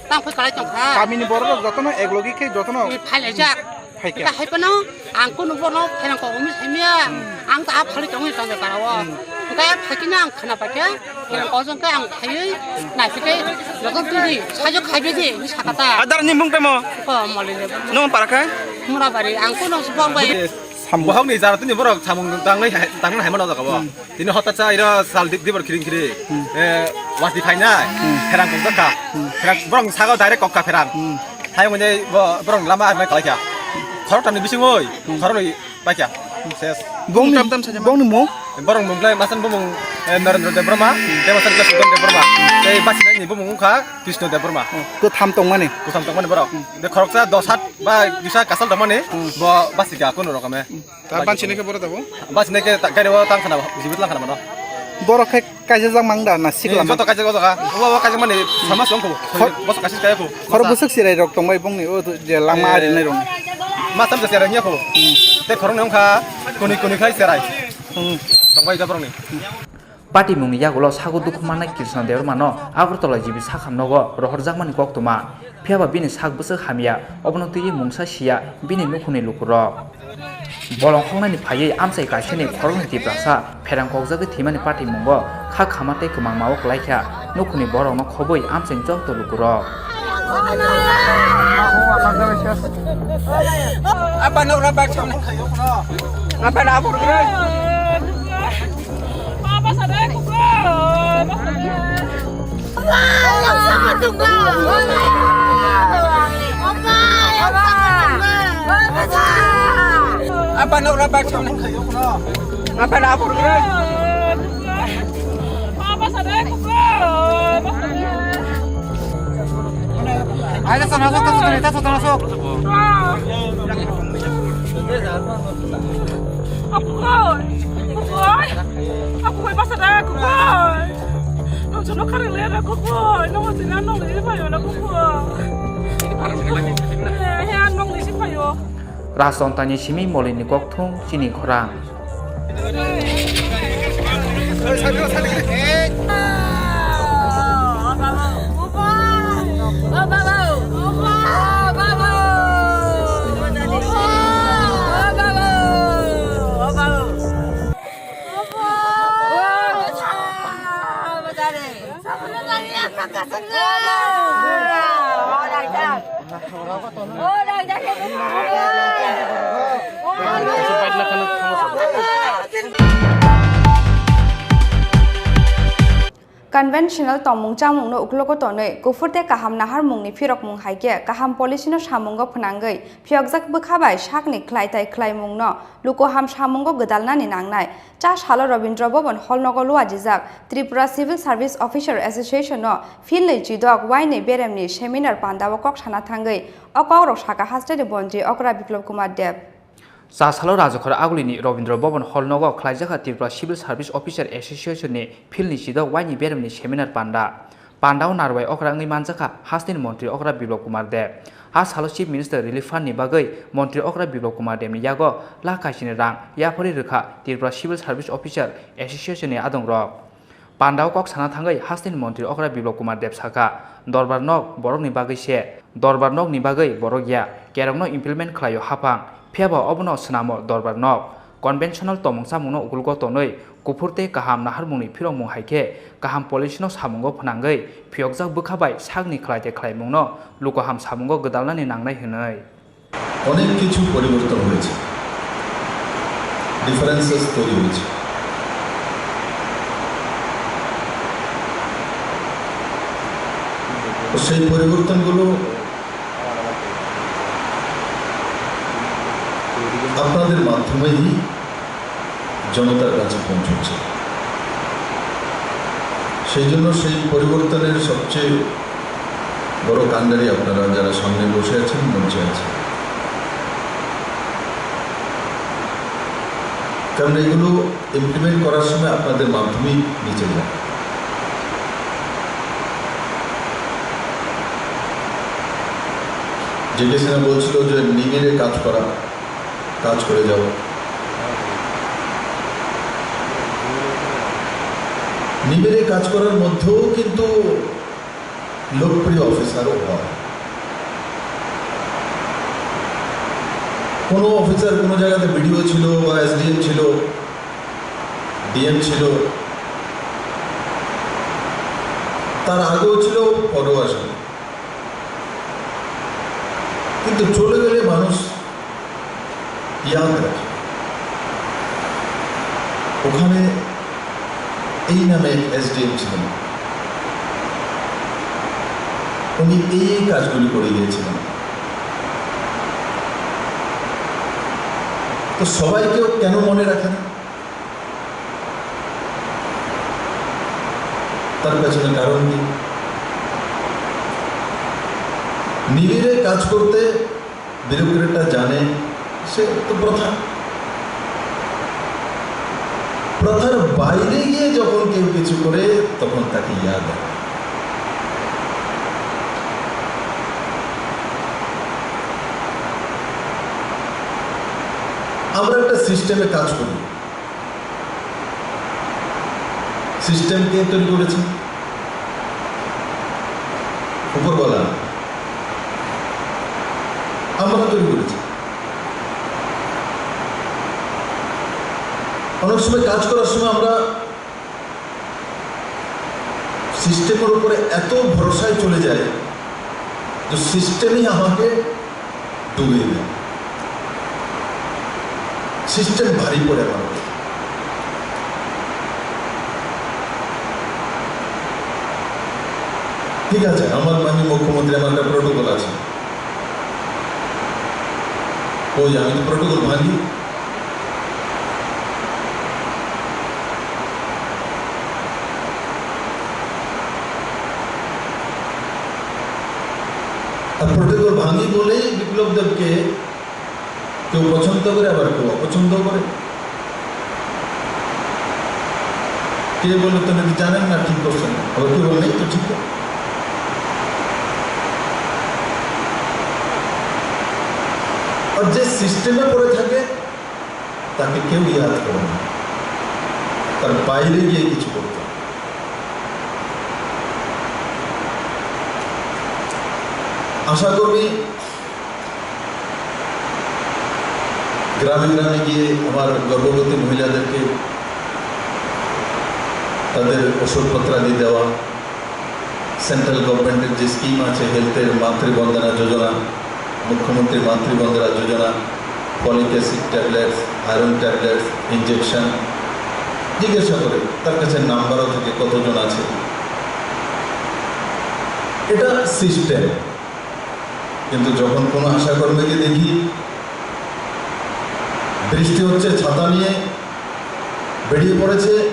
Tang phai kalai tong kha. Kamini borok rok jotono ek logi khe jotono. Ni phai lai jak. Phai khe. Ka hai pano ang kunu borno pherang kok umi sai miya. Ang ta phali tong ni tong kara o. Ka phai kina ang khana pa khe. Pherang kok jong ka ang phai. Na phai khe joto tu di. Sajo khai be di. Ni sakata. Adar ni mung tamo. Ko mali le. Nung para kha? Mura bari ang kunu subang bai. Bohok ni jara tini borok samung tang nai tang nai hai mano jaga bo. Tini hota cha iro sal di dibor khiring khiri. Hmm. Eh, wati khainai. Hmm. Pherang kok kha. Hmm. Pherang borong sago direct kok kha pherang. Hmm. Hai mone bo borong lama ar mai kalai kha. Khorok tamni bising oi. Hmm. Khorok ni pai kha. Ses. Bongni, tam tam saja ma. Bongni mung? Borong mung lai masan bo mung, eh, Narendra Debbarma. Hmm. Te masan ke Sudon Debbarma. Te basi ni bo mung kha Krishna Debbarma. Hmm. Ko tham tong mani. Ko tham tong mani borok. Hmm. De khorok cha dos hat ba bisa kasal tong mani. Hmm. Bo basi ga kono rokome. Hmm. Ta ban sini khe borok dabo? Ban sini khe ta-, gari o tang khana, jibit lang khana mano. Borok khe kaisa jak mang da na sikla mang? Joto kaisa jak o jaga. Obo, obo kaisa mani sama song ko. Khor-, boso kaisa kaya ko. Khoro bwswk sirai rok tong bai bongni o je lama ari nai rong. Ma tam je sirai nya ko. Te khorong nong kha kuni kuni khai sirai. Hmm. Tong bai da borok ni. Patimungni yagulo sago dukhu mannai Krishna Debbarmano Agartala G B sakham nogo rohorjakmani koktwma. Phiya ba bini sak bwswk hamya, obono twiwi mungsa siya bini nukhungni lukurok. Bolong hoknani phaiwi amchai kaisani khoroknwi Tiprasa pherang kokjagwi thwimani patimungo kha khama tei kwmangmao kwlaikha nukhungni borokno khobwi amchaini joto lukurok. Apa na ura bak chong. Apa na abur. Apa na ura bak chong. Apa na abur. Ayo, sana sok, sana sok, sana sok, sana sok. Aku koi, aku koi, aku koi masa dah aku koi. Jono kharang le ra koko, ino mo tina nong le phayo na koko. Eh, he an nong le si phayo. Rajtontani simi molini kokthung chini khorang. Conventional tongmung chamungno uklogo tonwi, kuphur tei kaham naharmungni phirokmung hai khe kaham policyno samungo phnangwi, phiyokjak bwkha bai sakni khlai tai khlaimungno luku ham samungo gwdalnani nangnai. Cha salo Rabindra Bhavan Hall nogo luajijak Tripura Civil Service Officer Association no philnwi chidok wainwi beremni seminar pandao kok sana thangwi o kokrok saka hasteni montri okra Biplab Kumar Deb. Cha salo Rajakhor agulini Rabindra Bhavan Hall nogo khlaijak kha Tripura Civil Service Officer Association ni philni chidok wainwi beremni seminar panda. Pandao narwai okra wngwi manjakha hasteni montri okra Biplab Kumar Deb. Ha salo Chief Minister Relief Fund ni bagwi montri okra Biplab Kumar Deb ni yago lakh kaisini rang yapharwi rwkha Tripura Civil Service Officer Association ni adongrok. Pandao kok sana thangwi hasteni montri okra Biplab Kumar Deb sakha, Dorbar nok borokni bagwi se, Dorbar nokni bagwi borok ya, kerongno implement khlaio haphang, phiyaba obono swnamo Dorbar nok. Conventional tongmung chamungno ukulgo tonwi, kuphur tei kaham naharmungni phirokmung hai khe kaham policyno samungo phnangwi, phiyokjak bwkha bai sakni khlai tei khlaimungno luku ham samungo gwdalnani nangnai hwnwi. অনেক কিছু পরিবর্তন হয়েছে, ডিফারেন্সেস তৈরি হয়েছে। তো সেই পরিবর্তনগুলো আপনাদের মাধ্যমেই জনতার কাছে পৌঁছচ্ছে। সেই জন্য সেই পরিবর্তনের সবচেয়ে বড় কাণ্ডারি আপনারা, যারা সামনে বসে আছেন, মঞ্চে আছেন। কারণ এগুলো ইমপ্লিমেন্ট করার সময় আপনাদের মাধ্যমেই নিচে যায়। জে কে সিনহা বলছিল যে নিবিড়ে কাজ করা, কাজ করে যাও। নিবিড়ে কাজ করার মধ্যেও কিন্তু লোকপ্রিয় অফিসারও হয়। কোনো অফিসার কোনো জায়গাতে বিডিও ছিল বা এসডিএম ছিল, ডিএম ছিল, তার আগেও ছিল, পরেও আসবে। কিন্তু চলে গেলে মানুষ ইয়াদ রাখে। ওখানে এই নামে এক এসডিএম ছিলেন, উনি এই এই কাজগুলি করে গিয়েছিলেন। তো সবাই কেউ কেন মনে রাখে না? তার পেছনে কারণ কি? নিবিড়ে কাজ করতে বিরোক্রেটরা জানে সে তো প্রথা। প্রথার বাইরে গিয়ে যখন কেউ কিছু করে, তখন তাকে ইয়াদ হয়। আমরা একটা সিস্টেমে কাজ করি। সিস্টেম কে তৈরি করেছে? উপরওয়ালা। আমরা তৈরি করেছি। অনেক সময় কাজ করার সময় আমরা সিস্টেমের উপরে এত ভরসায় চলে যাই যে সিস্টেমই আমাকে ডুবিয়ে দেয়। সিস্টেম ভারী পড়ে আমার উপর। ঠিক আছে, আমার মাননীয় মুখ্যমন্ত্রী, আমার একটা প্রোটোকল আছে। কই, আমি তো প্রোটোকল ভাঙি? আর প্রোটোকল ভাঙি বলেই বিপ্লব দেবকে কেউ পছন্দ করে, আবার কেউ অপছন্দ করে। কে বললো, "তুমি কি জানেন না ঠিক করছেন?" আবার কেউ বললে, "এই তো ঠিক তো।" আর যে সিস্টেমে পড়ে থাকে, তাকে কেউ ইয়াদ করে না, তার বাইরে গিয়ে কিছু করতে হয়। আশা করি গ্রামে গ্রামে গিয়ে আমার গর্ভবতী মহিলাদেরকে তাদের ওষুধপত্র আদি দেওয়া, সেন্ট্রাল গভর্নমেন্টের যে স্কিম আছে, হেলথের Matruvandana Yojana, Mukhyamantri Matruvandana Yojana, folic acid tablets, iron tablets, injection, জিজ্ঞাসা করে তার কাছে নাম্বারও থাকে কতজন আছে। এটা সিস্টেম। কিন্তু যখন কোনো আশাকর্মীকে দেখি বৃষ্টি হচ্ছে, ছাতা নিয়ে বেরিয়ে পড়েছে,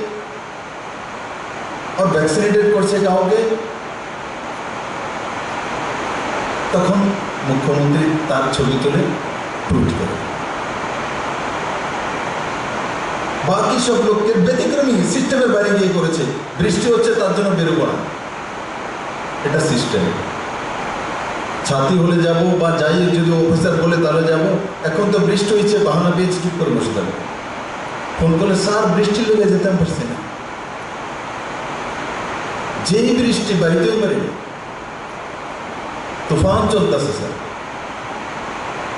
আর ভ্যাকসিনেটেড করছে কাউকে, তখন মুখ্যমন্ত্রী তার ছবি তুলে টুইট করে। বাকি সব লোকের ব্যতিক্রমী সিস্টেমের বাইরে গিয়ে করেছে, বৃষ্টি হচ্ছে তার জন্য বেরোবো না, এটা সিস্টেম। ছাতি হলে যাব বা যাই, যদি অফিসার বলে তাহলে যাব। এখন তো বৃষ্টি হয়েছে, বাহানা পেয়েছি, চুপ করে বসে থাকবো। ফোন করলে, "স্যার, বৃষ্টির লেগে যেতাম পারছি না।" যেই বৃষ্টি, বাড়িতেও পারি না, তুফান চলতেছে স্যার,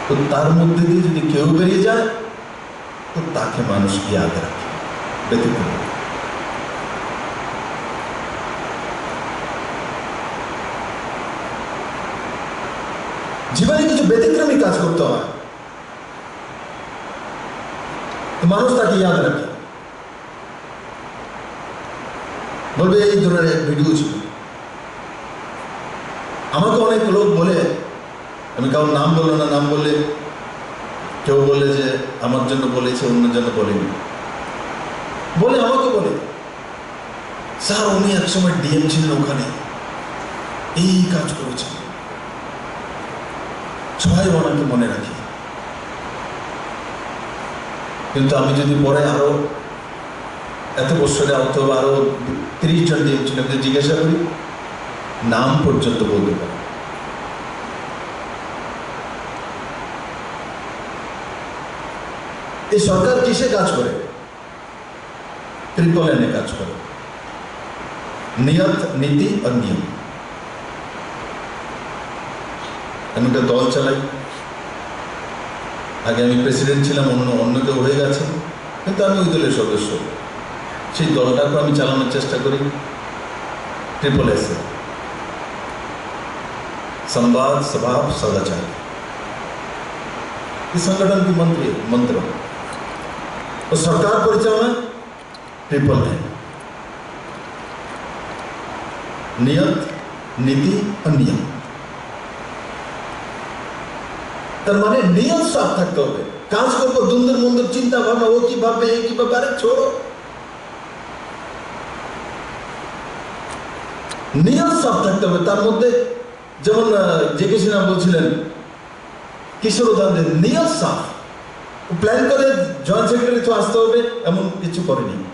তো তার মধ্যে দিয়ে যদি কেউ বেরিয়ে যায়, তো তাকে মানুষ ইয়াদ রাখে। ব্যতিক্রম। জীবনে কিছু ব্যতিক্রমী কাজ করতে হয়, তো মানুষ তাকে ইয়াদ রাখে। বলবে, "এই ধরনের এক ভিডিও ছিল।" আমাকে অনেক লোক বলে, আমি কারোর নাম বললাম না, নাম বললে কেউ বলে যে আমার জন্য বলেছে, অন্য জন্য বলেনি। বলে, আমাকে বলে, "স্যার, উনি একসময় ডিএম ছিলেন, ওখানে এই কাজ করেছেন, সবাই ওনাকে মনে রাখে।" কিন্তু আমি যদি পরে আরো এত বছরে অথবা আরো তিরিশ জন ডিএম ছিল, ওদের জিজ্ঞাসা করি, নাম পর্যন্ত বলতে পারে। এই সরকার কিসে কাজ করে? ট্রিপল এন এ কাজ করে, নিয়ত, নীতি আর নিয়ম। আমি একটা দল চালাই। আগে আমি প্রেসিডেন্ট ছিলাম, অন্য, অন্য কেউ হয়ে গেছে, কিন্তু আমি ওই দলের সদস্য। সেই দলটাকে আমি চালানোর চেষ্টা করি ট্রিপল এস এ, संवाद, सभाव, सदाचार। इस संगठन की मंत्री, मंत्र। तो सरकार परिचालन ट्रिपल है, নিয়ত, নীতি আর নিয়ম। তার মানে নিয়ত সাফ থাকতে হবে। কাজ করবো, দুন্দুর মুন্দুর চিন্তা ভাবনা, ও কি ভাববে, এ কি ভাববে, আরে ছোড়ো। নিয়ত সাফ থাকতে হবে। তার মধ্যে যেমন, আহ, জে কে সিনহা বলছিলেন, কিশোর উদাহরণ দিয়ে, নিয়ত সাফ। প্ল্যান করে জয়েন্ট সেক্রেটারি তো আসতে হবে, এমন কিছু করেনি।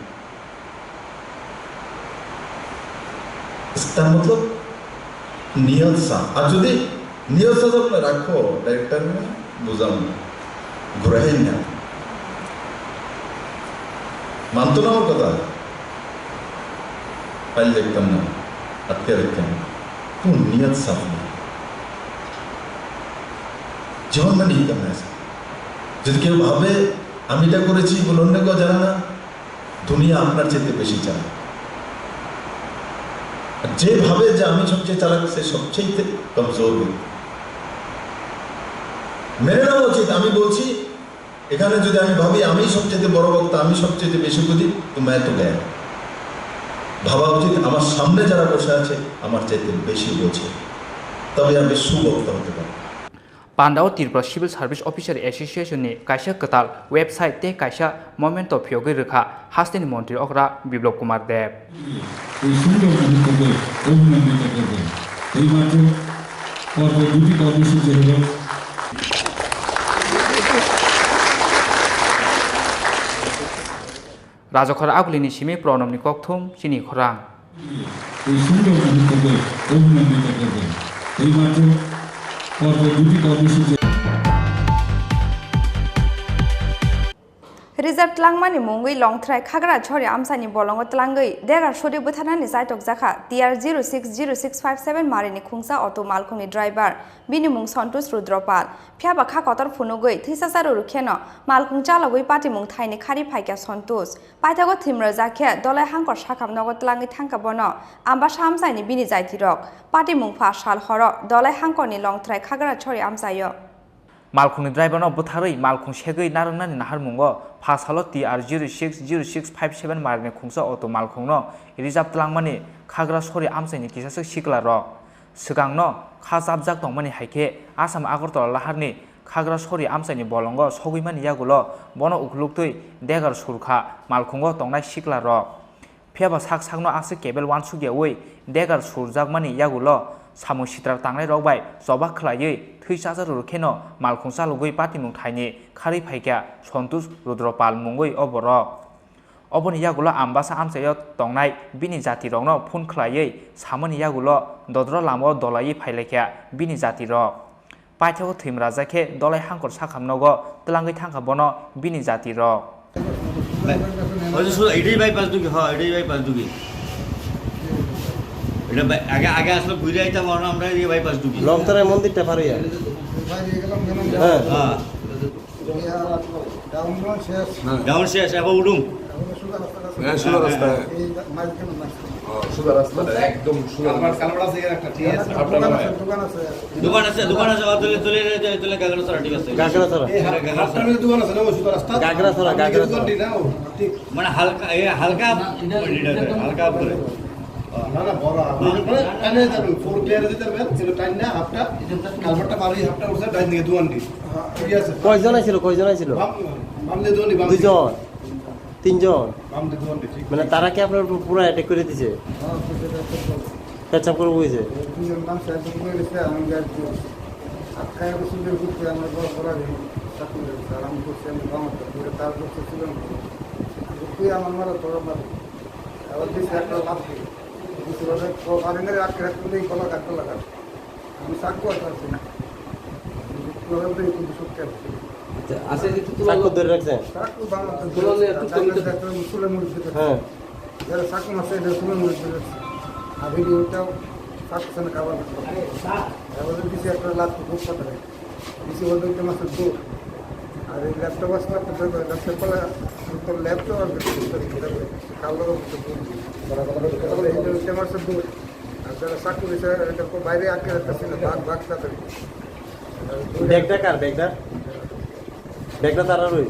তার মতলব নিয়ত সাফ। আর যদি নিয়ত সাফ আপনি রাখো, ডাইরেক্টর বুঝাম, ঘুরাই না, মানতো না আমার কথা, ফাইল দেখতাম না, আটকে রাখতাম। কোন নিয়ত সাফ নেই। জীবন মানে এই কারণে আছে। যদি কেউ ভাবে আমি এটা করেছি বলে অন্য কেউ জানে না, দুনিয়া আপনার চাইতে বেশি জানে। আর যে ভাবে যে আমি সবচেয়ে চালাক, সে সবচেয়ে কমজোর ব্যক্তি। মেনে নেওয়া উচিত। আমি বলছি, এখানে যদি আমি ভাবি আমি সবচেয়ে বড় বক্তা, আমি সবচেয়ে বেশি বুঝি, তো मैं तो गया। ভাবা উচিত আমার সামনে যারা বসে আছে আমার চাইতে বেশি বোঝে, তবে আমি সুবক্তা হতে পারি। Pandao Tripura Civil Service Officer Association ni kaisa kwtal website tei kaisa memento phiyogwi rwkha hasteni montri okra Biplab Kumar Deb. এই সুন্দর মুহূর্তকে অভিনন্দিত করবেন। এইমাত্র পরপর দুটি কর্মসূচি হলো। Rajakhor Agulini simi Pranabni kokthum chini khorang. এই সুন্দর মুহূর্তকে অভিনন্দিত করবেন। এইমাত্র পর্ব দুটি কর্মসূচি Reserve tlangmani mungwi Longthrai Khagrachori amchaini bolongo tlangwi dega suri bwtharnani chaitok jakha T R zero six zero six five seven marini khungsa auto malkhungni driver, bini mung Santosh Rudropal. Phiya ba kha kotor phunugwi thwisacha rwrwk kheno malkhung chalogwi patimung thaini khari phaikha Santosh. Paithago thwimrajak khe Dolai Hangkor sakham nogo tlangwi thangkha bono Ambasa amchaini bini jaitirok. Patimung pha sal horo Dolai Hangkorni Longthrai Khagrachori amchaio. Malkhungni driver no bwtharwi malkhung segwi narwknani naharmungo pha salo T R zero six zero six five seven marini khungsa auto malkhungno reserve tlangmani Khagrachori amchaini kisaswk sikla rok. Swkangno kha chapjak tongmani hai khe Assam Agartala laharni Khagrachori amchaini bolongo sogwimani yagulo bono ukluktwi degar surkha malkhungo tongnai sikla rok. Phiya ba sak sakno aswk kebel uansukyaui degar surjakmani yagulo samung sitra tangnairok bai choba khlaiwi thwi chacha rwrwk kheno malkhung chalogwi patimung thaini kharwi phaikha Santosh Rudropal mungwi o borok. Oboni yagulo Ambasa amchaio tongnai bini jatirokno phone khlaiwi samani yagulo dodro lamao dolaiwi phailaikha bini jatirok. Paithago thwimrajak khe Dolai Hangkor sakham nogo twlangwi thangkha bono bini jatirok. ওই যে শুধু এটাই বাইপাস ঢুকি, হ্যাঁ, এটাই বাইপাস ঢুকি। এটা বাই-, আগে, আগে আসলে ঘুরে আইতাম, এখন আমরা এই বাইপাস ঢুকি। লংতরায় মন্দিরটা পার হইয়া। হ্যাঁ। হ্যাঁ। ডাউন শেষ। ডাউন শেষ, এখন উঠুন। হ্যাঁ, সোজা রাস্তা। হ্যাঁ, সোজা রাস্তা। এই মাঝখানে, মাঝখানে। ও, সোজা রাস্তা, একদম সোজা রাস্তা। কালভার্ট আছে এখানে একটা, ঠিক আছে। আপনার দোকান আছে, দোকান আছে। দোকান আছে, দোকান আছে, ও, তুলে, তুলে, তুলে, তুলে, গাগরাছড়া, ঠিক আছে। গাগরাছড়া। এই হাফ, হাফ টাউনের দোকান আছে না, ওই সোজা রাস্তা? গাগরাছড়া, ওই গাগরাছড়া। দোকানটি না, ও, ঠিক। মানে হালকা, এ, হালকা, হালকা করে। না, না, বড়, আপনি যখন টানে যাবেন, ফোর ক্লিয়ারে যেতে পারবেন, সেটা টাইম না, হাফটা, কালভার্টটা পার হয়ে হাফটা উঠছে, ডাইন দিকে দোকানটি। ঠিক আছে। কয়জন আইছিল, কয়জন আইছিল? বাম, বাম দিয়ে দোকানটি, বাম দিকে। দুইজন? তিনজন? বাম দিকে দোকানটি, ঠিক। মানে তারা কি আপনার উপর পুরো অ্যাটাক করে দিছে? হ্যাঁ, পুরো অ্যাটাক করে। পেচ্ছাপ করে বইছে? দুইজন নাম স্যার, দুজন বলেছে, আমি গাড়ি দিয়ে আটকায় বসে ঘুরতে আমার বড় বড় ঋণ, চাকরি করে, স্যার, আমি করছি, আমি বাম হাতে ঘুরে তার করছে, ছিল না। তুই আমার মারা, তোরা মারা। আবার দিছে একটা লাফ দিয়ে। দিছে বলে, তো বাড়ি মেরে আটকে রাখতে নেই, কোনো কাটতে লাগা। আমি চাকু আর পারছি না। তোরা তো এই কিন্তু সত্যি আছে। আচ্ছা, আছে যে তো তোলা চাকু ধরে রাখছে? চাকু বাংলা তো তোলা নিয়ে একটু কম তো একটা মুসলিম মসজিদ আছে। হ্যাঁ। যারা চাকু মারছে, এটা শুনে মনে হচ্ছে। আর ভিডিওটাও পাকিস্তানে কাবার করছে। এবার কিছু একটা লাভ খুব কথা হয়। কিছু বলতে হচ্ছে মাসের দূর। আর এই ল্যাপটপ আসলে একটা দরকার, ল্যাপটপ পালা, তোর ল্যাপটপ আর কালো। তাহলে এই যে হচ্ছে মাসের দূর। আর যারা চাকু দিছে, এটা তো বাইরে আটকে রাখতেছে না, ভাগ, ভাগ তাড়াতাড়ি। ব্যাগটা কার, ব্যাগটা? ব্যাগটা তারারই?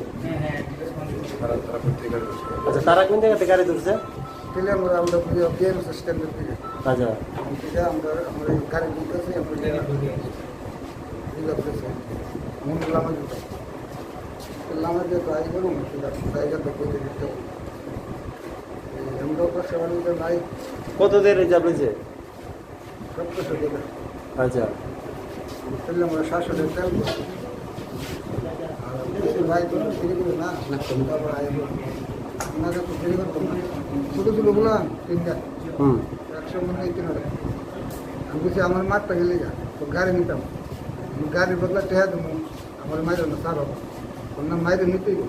তারা, তারা প্রত্যেক গাড়ি বসে। আচ্ছা, তারা কোন জায়গাতে গাড়ি তুলছে? তুলে আমরা, আমরা বিএমএস স্ট্যান্ডের দিকে। আচ্ছা। এটা আমরা, আমরা এই গাড়ি নিতেছি, আমরা রিজার্ভ করছি। মন লামা দিতে। লামা দিয়ে তো আই করুন, ঠিক আছে, জায়গা তো বইতে দিতে হবে। এই আমরা তো সেবা নিতে নাই। কত দেরি যাবে যে? সব কিছু দিলে। আচ্ছা। বুঝলাম, ওরা সাতশো টাকা তেল করছে। আর কিছু ভাই তো দেরি করে না, তারপর আইবো। ওনাকে তো দেরি করতাম না। ছোটো ছোটোগুলো তিনটা। হুম। একশো মনে হয় তিন হাজার। আমি বলছি, "আমার মারটা গেলে যা, তো গাড়ি নিতাম।" আমি গাড়ির বদলা টেহা দেবো। আমার মাইরো না, স্যার বাবা। ওর নাম মাইরো নিতেই গো।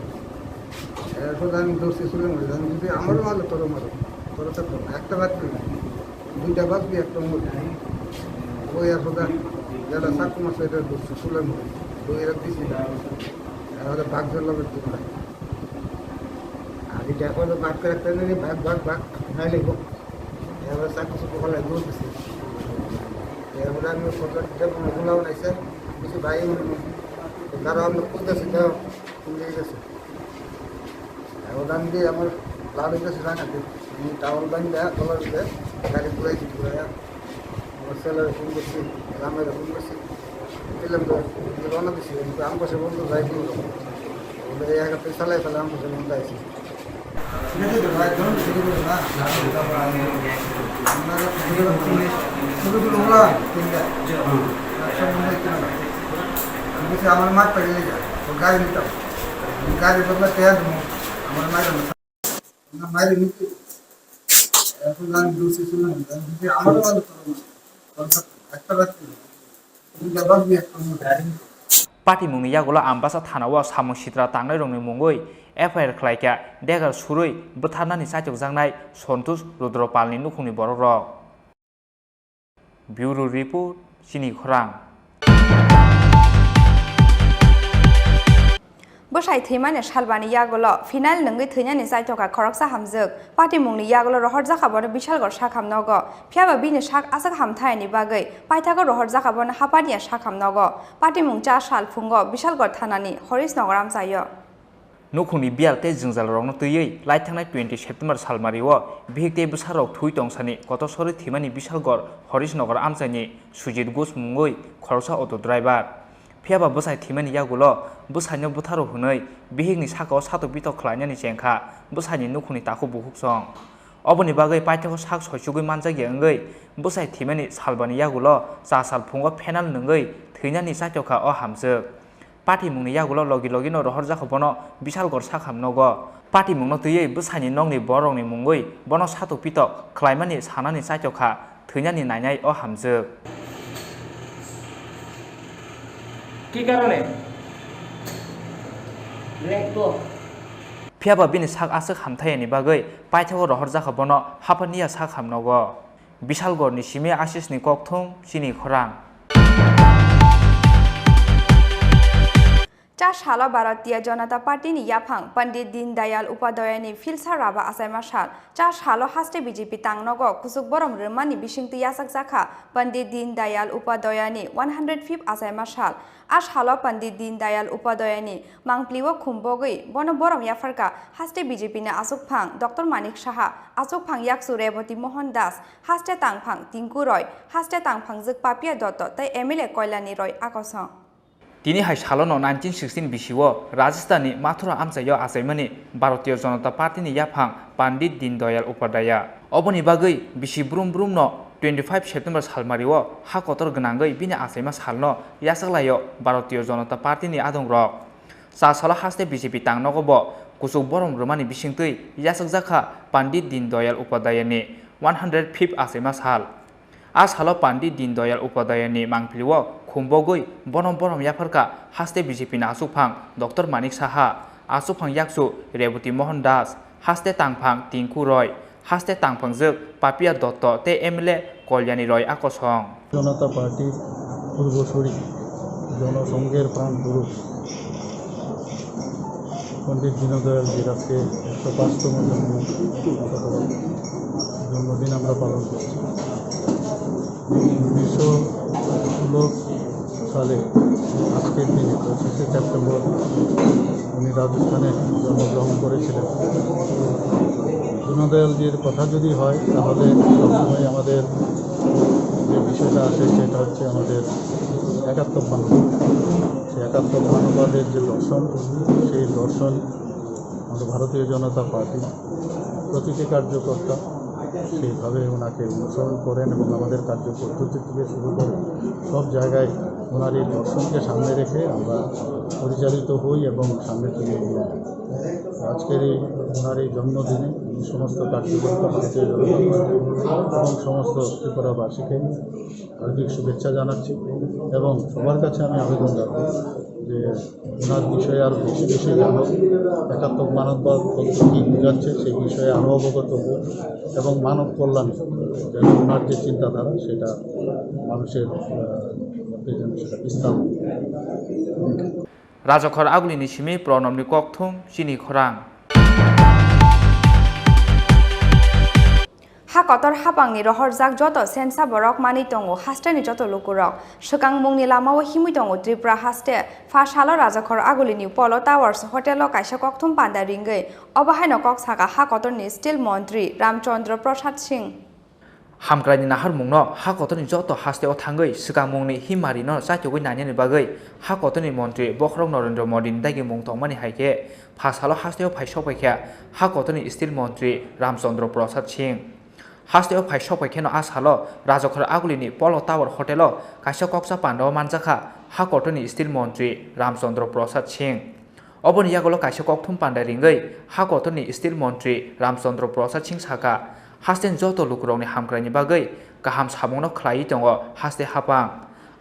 এরপর আমি দৌড়ছি, চলে মরে। আমি যদি আমারও মারো, তোরও মারো। তোরও তো একটা বাদ দিবি। দুইটা বাদ দিয়ে একটা মরে। ওই এরপর যেটা চাকু মাছ, এটা দৌড়ছি, চলে মরে। দুই এরা দিছি। আর আমাদের বাঘ জল লাগে দুটো। আমি দেখো তো বাঘ করে একটা নেই, বাঘ, বাঘ, বাঘ, খাই লেগো। এবার চাকু চুকু হলে দৌড় দিছি। এরপরে আমি ফটো যখন খোলা বানাইছে, কিছু ভাই, তারা আমরা খুঁজতেছি, তো নিয়ে গেছে। এখন আমি দিয়ে আমার লাড়ু গেছে রাখাতে, আমি টাওয়াল বান্ধে, গলার ভিতরে গাড়ি ঘুরাইছি, ঘুরাইয়া আমার ছেলের ফোন করছি, রামের ফোন করছি, দিলাম তো, রওনা দিছি, কিন্তু আমার পাশে বন্ধু যাই বললো, বলে, "এই একা তুই চালাই, তাহলে আমার পাশে বন্ধু আইছি।" ঠিক আছে তো ভাই, ধরুন, শুরু করুন, হ্যাঁ। আমরা ছোটো ছোটো ওলা, তিনটা। হুম। একশো বন্ধু, তিনটা। আমি বলছি, "আমার মাঠ পেয়ে নিয়ে যা, তো গাড়ি নিতাম।" আমি গাড়ি বদলা তেল দেবো, আমার মায়ের বাইরে নিচে। এখন আমি দোষী ছিলাম, আমি যদি আমারও ভালো করো না, দরকার নেই। একটা রাত্রি, তুমি যাবা, আমি একটা মনে হয়। Patimungni yagulo Ambasa thanao samung sitra tangnairokni mungwi F I R khlaikha, degar surwi bwtharnani chaichokjaknai Santosh Rudra Palni nukhungni borokrok. Bureau Report, Chini Khorang. Bwsai thwimani salbani yagulo phenyl nwngwi thwinani chaithokha khoroksa hamjwk. Patimungni yagulo rohorjakha bono Bishalgarh sakham nogo. Phiyaba bini sak aswk hamthayani bagwi paithago rohorjakha bono hapaniya sakham nogo. Patimung cha sal phungo Bishalgarh thanani Harish Nagar amchaio. Nukhungni biyal tei jwngjalrokno twiwi laithangnai twenty September salmario bihik tei bwsarok thwi tongsani kotor sorwi thwimani Bishalgarh Harish Nagar amchaini Sujit Ghosh mungwi khoroksa auto driver. Phiyaba bwsai thwimani yagulo bwsaino bwtharo hwnwi bihikni sakao satok pitok khlainani chengkha bwsaini nukhungni takhuk bukhuksong. Oboni bagwi paithago sak soichugwi manjakya wngwi bwsai thwimani salbani yagulo cha sal phungo phenyl nwngwi thwinani chaithokha o hamjwk. Patimungni yagulo logi logino rohorjakha bono Bishalgarh sakham nogo. Patimungno twiwi bwsaini nokni bororokni mungwi bono satok pitok khlaimani sanani chaithokha thwinani nainai o hamjwk. কি কারণে? Phiyaba bini sak aswk hamthayani bagwi paithago rohorjakha bono hapaniya sakham nogo. Bishalgarhni simi Ashisni kokthum, Chini Khorang. Cha salo Bharatiya Janata Party ni yaphang Pandit Deen Dayal Upadhyayani philsa raba achaima sal. Cha salo haste B J P tangnogo kuchuk borom rwmani bisingtwi yachakjakha Pandit Deen Dayal Upadhyayani one hundred fifth achaima sal. A salo Pandit Deen Dayal Upadhyayani mangpilio khumbogwi bono borom yapharkha haste B J P ni achukphang Doctor Manik Saha, achukphang yaksu Reboti Mohan Das, haste tangphang Tinku Roy, haste tangphangjwk Papia Dotto tei M L A Koilani Roy akosong. Tini hai salono nineteen sixteen bisio Rajasthanni Mathura amchaio achaimani Bharatiya Janata Partyni yaphang Pandit Deen Dayal Upadhyaya. Oboni bagwi bisi brum brumno twenty five September salmario ha kotor gwnangwi bini achaima salno yachaklaio Bharatiya Janata Partyni adongrok. Cha salo haste B J P tangnogo bo kuchuk borom rwmani bisingtwi yachakjakha Pandit Deen Dayal Upadhyayani one hundred fifth achaima sal. A salo Pandit Deen Dayal Upadhyayani mangpilio khumbogwi bono borom yapharkha haste B J P ni achukphang Doctor Manik Saha, achukphang yaksu Reboti Mohan Das, haste tangphang Tinku Roy, haste tangphangjwk Papia Dotto tei M L A Kolyani Roy akosong. জনতা পার্টির পূর্বসূরি, জনসংঘের প্রাণ পুরুষ পণ্ডিত দীনদয়ালজির আজকে একশো পাঁচতম জন্ম, জন্মদিন আমরা পালন করছি। উনিশশো ষোলো সালে আজকের দিনে, পঁচিশে সেপ্টেম্বর, উনি রাজস্থানে জন্মগ্রহণ করেছিলেন। দীনদয়ালজির কথা যদি হয়, তাহলে সবসময় আমাদের যে বিষয়টা আসে, সেটা হচ্ছে আমাদের একাত্ম মানববাদ। সেই একাত্ম মানববাদের যে দর্শন, সেই দর্শন আমাদের ভারতীয় জনতা পার্টি প্রতিটি কার্যকর্তা সেইভাবে ওনাকে অনুসরণ করেন এবং আমাদের কার্য পদ্ধতি থেকে শুরু করে সব জায়গায় ওনার এই দর্শনকে সামনে রেখে আমরা পরিচালিত হই এবং সামনে চলে এগিয়ে যাই। আজকের এই ওনার এই জন্মদিনে সমস্ত কার্যকর্তা, ভারতীয় জনতা পার্টি এবং সমস্ত ত্রিপুরাবাসীকে হার্দিক শুভেচ্ছা জানাচ্ছি এবং সবার কাছে আমি আবেদন রাখবো যে ওনার বিষয়ে আরও বেশি বেশি জানো, একাত্ম মানববাদ বলতে কী বোঝাচ্ছে সেই বিষয়ে আরও অবগত হোক এবং মানব কল্যাণ যেন ওনার যে চিন্তাধারা সেটা মানুষের, আহ, মধ্যে যেন সেটা বিস্তার হোক। Rajakhor Agulini simi Pranabni kokthum, Chini Khorang. Ha kotor hapangni rohorjak joto sensa borok manwi tongo hasteni joto lukurok. Swkang mungni lamao himwi tongo Tripura haste. Pha salo Rajakhor Agulini Polo Towers Hotel-o kaisa kokthum panda ringwi obo haino kok saka ha kotorni Steel Montri Ramchandra Prasad Singh. Hamkraini naharmungno ha kotorni joto hasteo thangwi swkangmungni himmarino chaichogwi nainani bagwi ha kotorni montri bokhorok Narendra Modini dagimung tongmani hai khe pha salo hasteo phai sokphaikha ha kotorni steel montri Ramchandra Prasad Singh. Hasteo phai sokphai kheno a salo Rajakhor Agulini Polo Tower Hotel-o kaisa koksa pandao manjakha ha kotorni steel montri Ramchandra Prasad Singh. Oboni yagulo kaisa kokthum panda ringwi ha kotorni steel montri Ramchandra Prasad Singh sakha, hasteni joto lukurokni hamkraini bagwi kaham samungno khlaiwi tongo haste haphang.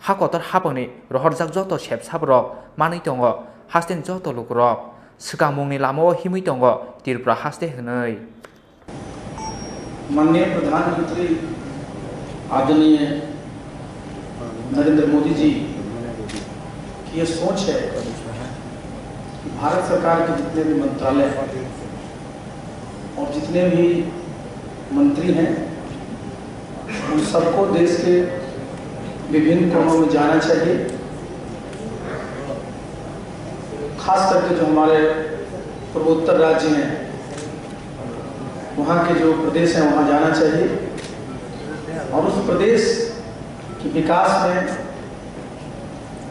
Ha kotor haphangni rohorjak joto sepsabrok manwi tongo hasteni joto lukurok. Swkangmungni lamao himwi tongo Tripura haste hwnwi. माननीय प्रधानमंत्री आदरणीय नरेंद्र मोदी जी की ये सोच है कि भारत सरकार के जितने भी मंत्रालय और जितने भी मंत्री हैं, उन सबको देश के विभिन्न कोनों में जाना चाहिए। खास करके जो हमारे पूर्वोत्तर राज्य हैं, वहाँ के जो प्रदेश हैं, वहाँ जाना चाहिए और उस प्रदेश के विकास में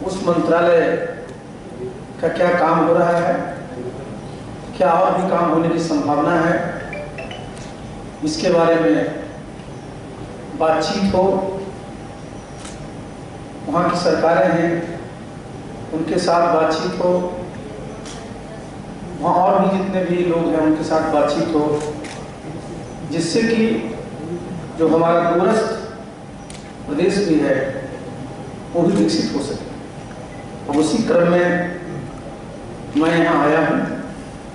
उस मंत्रालय का क्या काम हो रहा है, क्या और भी काम होने की संभावना है, इसके बारे में बातचीत हो। वहाँ की सरकारें हैं, उनके साथ बातचीत हो, वहाँ और भी जितने भी लोग हैं, उनके साथ बातचीत हो, जिससे कि जो हमारा दूरस्थ प्रदेश भी है, वो भी विकसित हो सके। अब उसी क्रम में मैं यहाँ आया हूँ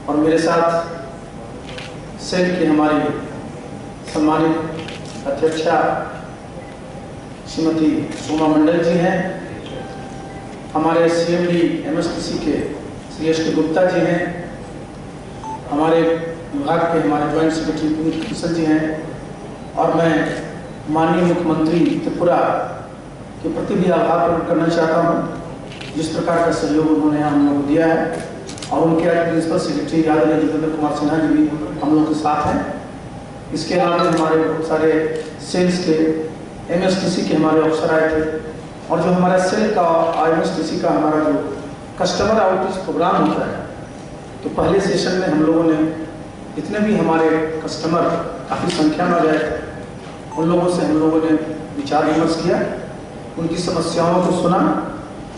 और मेरे साथ सेल की हमारी सम्मानित अध्यक्षा श्रीमती सोमा मंडल जी हैं, हमारे सीएमडी एमएसडीसी के श्री एस के गुप्ता जी हैं, हमारे विभाग के हमारे ज्वाइंट सेक्रेटरी पुनीत खिसल जी हैं और मैं माननीय मुख्यमंत्री त्रिपुरा के प्रति भी आभार प्रकट करना चाहता हूँ, जिस प्रकार का सहयोग उन्होंने हम लोग को दिया है और उनके आज प्रिंसिपल सेक्रेटरी आदरणीय जितेंद्र कुमार सिन्हा जी भी हम लोग के साथ हैं। इसके अलावा हमारे बहुत सारे सेल्स के, एमएसडीसी के हमारे अफसर आए थे और जो हमारा सेल का और एमएसडीसी का हमारा जो कस्टमर आउटरीच प्रोग्राम होता है, तो पहले सेशन में हम लोगों ने जितने भी हमारे कस्टमर काफ़ी संख्या में गए थे, उन लोगों से हम लोगों ने विचार विमर्श किया, उनकी समस्याओं को सुना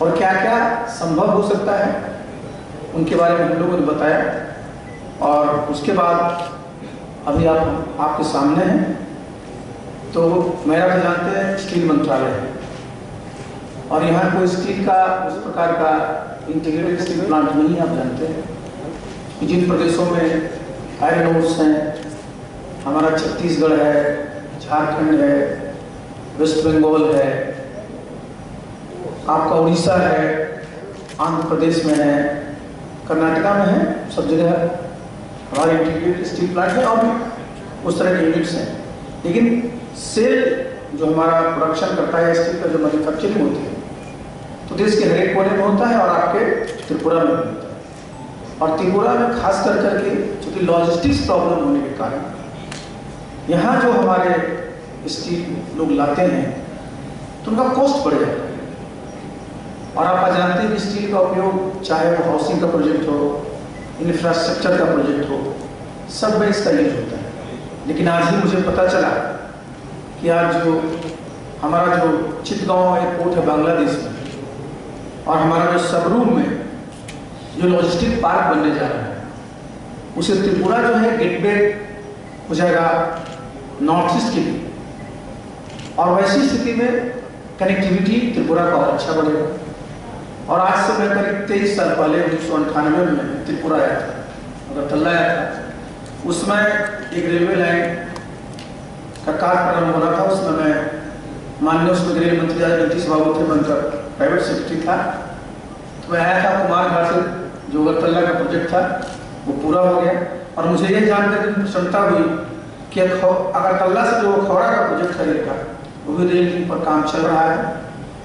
और क्या-क्या संभव हो सकता है, उनके बारे में हम लोगों ने बताया। और उसके बाद अभी आप, आपके सामने हैं, तो मेरा तो जानते हैं स्टील मंत्रालय है और यहाँ कोई स्टील का उस प्रकार का इंटीग्रेटेड स्टील प्लांट नहीं है। आप जानते हैं कि जिन प्रदेशों में आयरन ओर्स हैं, हमारा छत्तीसगढ़ है, झारखंड है, वेस्ट बंगाल है, आपका उड़ीसा है, आंध्र प्रदेश में है, कर्नाटका में है, सब जगह हमारे इंटीग्रेटेड स्टील प्लांट है और उस तरह के यूनिट्स हैं। लेकिन सेल जो हमारा प्रोडक्शन करता है स्टील का, जो मैन्युफैक्चरिंग होती है, तो देश के हर एक कोने में होता है और आपके त्रिपुरा में भी होता है। और त्रिपुरा में खास कर करके चूंकि लॉजिस्टिक्स प्रॉब्लम होने के कारण यहाँ जो हमारे स्टील लोग लाते हैं, तो उनका कॉस्ट बढ़ जाता है। और आप जानते हैं कि स्टील का उपयोग, चाहे वो हाउसिंग का प्रोजेक्ट हो, इंफ्रास्ट्रक्चर का प्रोजेक्ट हो, सब में इसका यूज होता है। लेकिन आज ही मुझे पता चला कि आज जो हमारा जो चिटगांव एयरपोर्ट है बांग्लादेश में, और हमारा जो सबरूम में जो लॉजिस्टिक पार्क बनने जा रहा है, उसे त्रिपुरा जो है गेटवे हो जाएगा नॉर्थ ईस्ट के लिए। और वैसी स्थिति में कनेक्टिविटी त्रिपुरा का और अच्छा बढ़ेगा। और आज से मैं करीब तेईस साल पहले उन्नीस सौ अंठानवे में त्रिपुरा आया था, अगरतला आया था। उस समय एक रेलवे लाइन का कार्य प्रारंभ होना था। उसमें मैं माननीय उसमें रेल मंत्री नीतीश बाबू थे, मैं उनका प्राइवेट सेक्रेटरी था। तो मैं आया था कुमार घाट से, जो अगरतला का प्रोजेक्ट था, वो पूरा हो गया। और मुझे ये जानकर भी प्रसन्नता हुई कि अखौ-, अगरतला से जो अखौरा का प्रोजेक्ट है रेल का, वो भी रेल लिंक पर काम चल रहा है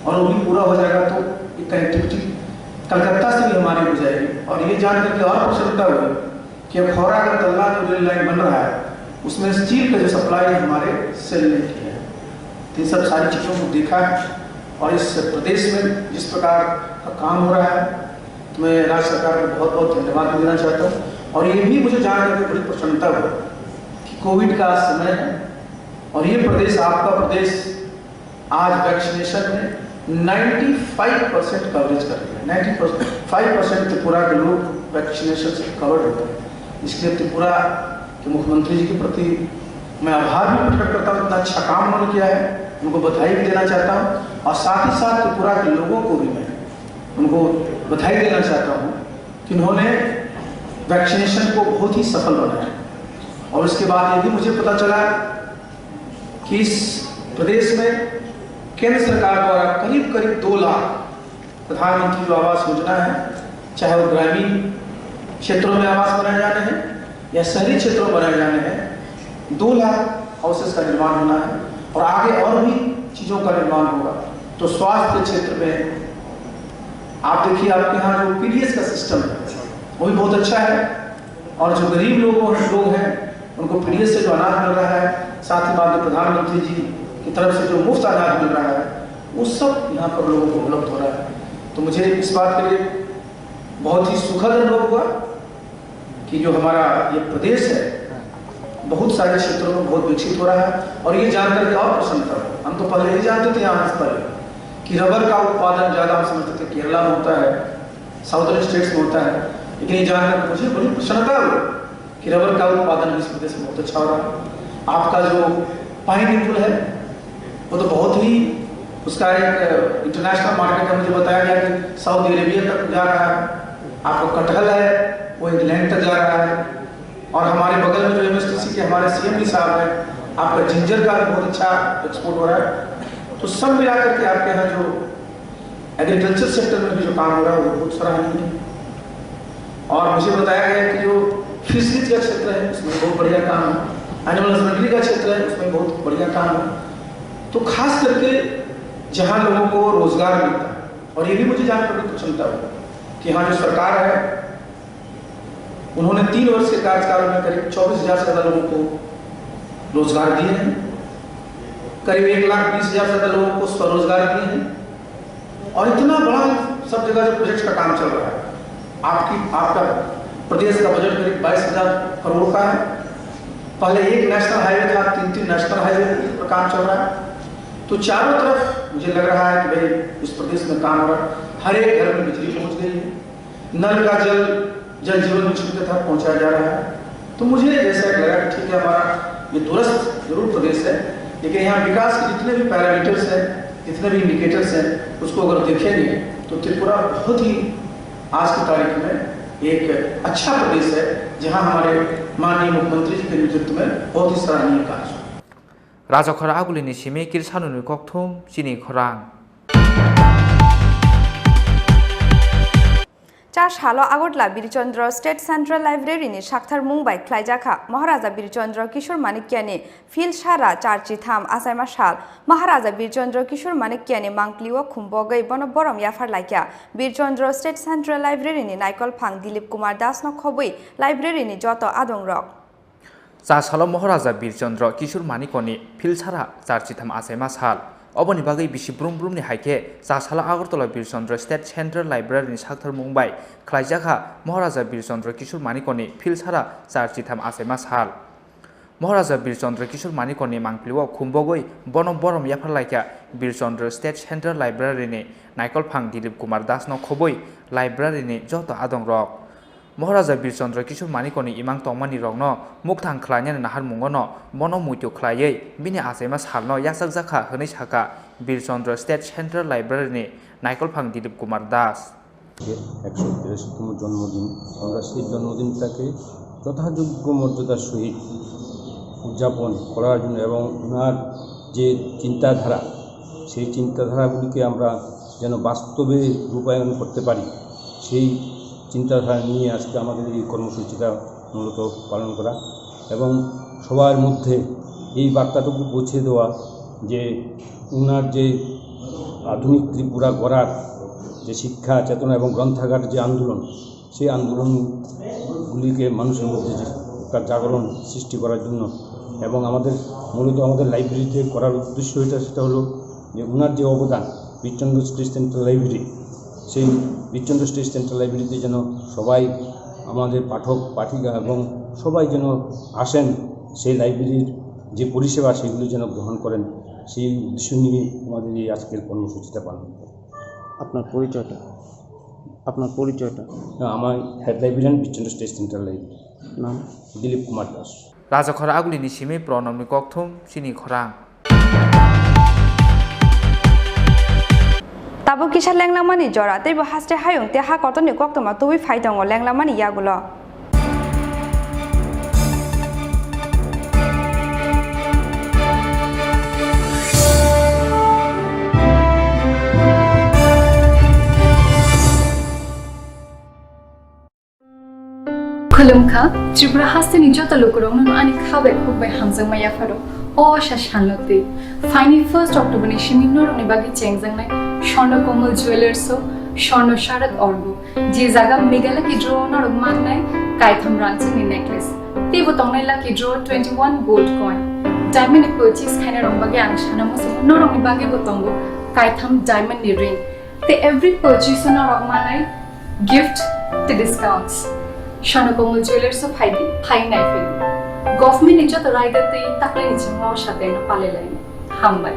और वो भी पूरा हो जाएगा तो ये कनेक्टिविटी कलकत्ता से भी हमारी हो जाएगी। और ये जान करके और प्रसन्नता हुई कि अखौरा अगरतला जो रेल लाइन बन रहा है, उसमें स्टील का जो सप्लाई है, हमारे सेल ने किया है। तो इन सब सारी चीज़ों को देखा है और इस प्रदेश में जिस प्रकार का काम हो रहा है, तो मैं राज्य सरकार को बहुत बहुत धन्यवाद भी देना चाहता हूँ। और ये भी मुझे जान करके बड़ी प्रसन्नता हुई कि कोविड का समय है और ये प्रदेश, आपका प्रदेश, आज वैक्सीनेशन में नाइन्टी फ़ाइव परसेंट कवरेज कर लिया। नाइन्टी फ़ाइव परसेंट त्रिपुरा के लोग वैक्सीनेशन से कवर्ड हो गए। इसलिए त्रिपुरा के मुख्यमंत्री जी के प्रति मैं आभार भी प्रकट करता हूँ, इतना अच्छा काम उन्होंने किया है, उनको बधाई भी देना चाहता हूँ। और साथ ही साथ त्रिपुरा के लोगों को भी मैं उनको बधाई देना चाहता हूँ कि उन्होंने वैक्सीनेशन को बहुत ही सफल बनाया। और उसके बाद ये भी मुझे पता चला कि इस प्रदेश में केंद्र सरकार द्वारा करीब करीब दो लाख प्रधानमंत्री जो आवास योजना है, चाहे वो ग्रामीण क्षेत्रों में आवास बनाए जाने हैं या शहरी क्षेत्रों में बनाए जाने हैं, दो लाख हाउसेस का निर्माण होना है और आगे और भी चीज़ों का निर्माण होगा। तो स्वास्थ्य के क्षेत्र में आप देखिए, आपके यहाँ जो पीडीएस का सिस्टम है, वो भी बहुत अच्छा है। और जो गरीब लोगों लोग हैं, उनको पीडीएस से जो अनाज मिल रहा है, साथ ही माननीय प्रधानमंत्री जी की तरफ से जो मुफ्त अनाज मिल रहा है, वो सब यहाँ पर लोगों को उपलब्ध हो रहा है। तो मुझे इस बात के लिए बहुत ही सुखद अनुभव हुआ कि जो हमारा ये प्रदेश है, बहुत सारे क्षेत्रों में बहुत विकसित हो रहा है। और ये जान करके और प्रसन्नता हुई। हम तो पहले ये जानते थे यहाँ आने से पहले कि रबर का उत्पादन ज़्यादा, हम समझते थे केरला में होता है, साउदर्न स्टेट्स में होता है, लेकिन ये जानकर मुझे बड़ी प्रसन्नता हुई कि रबर का उत्पादन इस प्रदेश में बहुत अच्छा हो रहा है। आपका जो पाइन एप्पल है, वो तो बहुत ही, उसका एक इंटरनेशनल मार्केट है। मुझे बताया गया कि सऊदी अरेबिया तक जा रहा है। आपका कटहल है, वो इंग्लैंड तक जा रहा है। और हमारे बगल में जो एमएसडीसी के हमारे सीएम भी साहब हैं, आपका जिंजर का भी बहुत अच्छा एक्सपोर्ट हो रहा है। तो सब मिला करके आपके यहाँ जो एग्रीकल्चर सेक्टर में भी जो काम हो रहा है, वो बहुत सराहनीय है। और मुझे बताया गया कि जो फिशरीज का क्षेत्र है, उसमें बहुत बढ़िया काम है, एनिमल हस्बैंड्री का क्षेत्र है, उसमें बहुत बढ़िया काम है। तो खास करके जहाँ लोगों को रोजगार मिलता है, और ये भी मुझे जानकर बड़ी प्रसन्नता हुई कि यहाँ जो सरकार है, उन्होंने तीन वर्ष के कार्यकाल में करीब चौबीस हज़ार से ज़्यादा लोगों को रोजगार दिए हैं, करीब एक लाख बीस हज़ार से ज़्यादा लोगों को स्वरोजगार दिए हैं, और इतना बड़ा सब जगह जो प्रोजेक्ट का काम चल रहा है। आपकी, आपका प्रदेश का बजट करीब बाईस हज़ार करोड़ का है। पहले एक नेशनल हाईवे था, तीन तीन नेशनल हाईवे पर काम चल रहा है। तो चारों तरफ मुझे लग रहा है कि भाई, इस प्रदेश में काम हो रहा है। हर एक घर में बिजली पहुंच गई है, नल का जल, जल जीवन मिशन के तहत पहुंचाया जा रहा है। तो मुझे जैसा एक लगा कि ठीक है, हमारा ये दूरस्थ जरूर प्रदेश है, लेकिन यहाँ विकास के जितने भी पैरामीटर्स हैं, जितने भी इंडिकेटर्स हैं, उसको अगर देखेंगे तो त्रिपुरा बहुत ही आज की तारीख में एक अच्छा प्रदेश है, जहाँ हमारे माननीय मुख्यमंत्री जी के नेतृत्व में बहुत ही सराहनीय कार्य। Rajakhor agulini simi kirsanuni kokthum chini khorang. Cha salo Agartala Birchandra State Central Library ni sakthar mung bai khlaijak kha Maharaja Birchandra Kishore Manikya ni Philsara char chitham achaima sal. Maharaja Birchandra Kishore Manikya ni mangpli o khumbogwi bono borom yaphar laikya. Birchandra State Central Library ni naikol phang Dilip Kumar Das no khobwi library ni joto adong rok. Cha salo Maharaja Birchandra Kishore Manikya ni Philsara char chitham achaima sal. Oboni bagwi bisi brum brum ni hai khe cha salo Agartala Birchandra State Central Library ni sakthar mung bai khlaijak kha Maharaja Birchandra Kishore Manikya ni Philsara char chitham achaima sal. Maharaja Birchandra Kishore Manikya ni mangpli o khumbogwi bono borom yaphar laikya Birchandra State Central Library ni naikol phang Dilip Kumar Das no khobwi library ni joto adong rok. Maharaja Birchandra Kishore Manikya ni imang tongmani rokno mukthang khlainani naharmungo no bono muitu khlaiwi bini achaima salno yachakjak kha hwnwi sakha Birchandra State Central Library ni naikol phang Dilip Kumar Das. একশো তিরাশিতম জন্মদিন, আমরা সেই জন্মদিনটাকে যথাযোগ্য মর্যাদার সহিত উদযাপন করার জন্য এবং ওনার যে চিন্তাধারা, সেই চিন্তাধারাগুলিকে আমরা যেন বাস্তবে রূপায়ণ করতে পারি, সেই চিন্তাধারা নিয়ে আজকে আমাদের এই কর্মসূচিটা মূলত পালন করা এবং সবার মধ্যে এই বার্তাটুকু পৌঁছে দেওয়া যে ওনার যে আধুনিক ত্রিপুরা গড়ার যে শিক্ষা চেতনা এবং গ্রন্থাগার যে আন্দোলন, সেই আন্দোলনগুলিকে মানুষের মধ্যে যে একটা জাগরণ সৃষ্টি করার জন্য এবং আমাদের মূলত আমাদের লাইব্রেরিতে করার উদ্দেশ্য এটা সেটা হলো যে ওনার যে অবদান, বীরচন্দ্র স্টেট সেন্ট্রাল লাইব্রেরি, সেই বীরচন্দ্র স্টেট সেন্ট্রাল লাইব্রেরিতে যেন সবাই, আমাদের পাঠক পাঠিকা এবং সবাই যেন আসেন, সেই লাইব্রেরির যে পরিষেবা সেগুলি যেন গ্রহণ করেন। সেই উদ্দেশ্য নিয়ে আমাদের এই আজকের কর্মসূচিটা পালন করি। আপনার পরিচয়টা, আপনার পরিচয়টা? না, আমার head librarian Bishwachandra state central library. নাম? দিলীপ কুমার Das. Rajakhor agulini simi pronomni kokthum chini khorang. Tabuk kisa lenglangmani jora teibo haste hayung tei ha kotorni koktwma tubui phai tongo lenglangmani yagulo. Khulumkha, Tripura hasteni joto lukurokno ani kha bai khuk bai hamjakma yapharo. O asa salno twi, phaini first October ni simi norokni bagwi chengjaknai Swarna Komal Jewellers o Swarna Sharad Orgo, je jaga Mega Lucky Draw o norok mannai kaitham rangchakni necklace. Teibo tongnai Lucky Draw twenty one gold coin. Diamond ni purchase khainai rok bagwi ang sana muchungo norokni bagwi bo tongo kaitham diamond ni ring. Tei every purchase o norok manai gift tei discounts. Swarna Komal Jewellers o phaidi, phai nai phai. Government ni joto raida tei taklai ni chwngno o sateno palai lai. Hambai.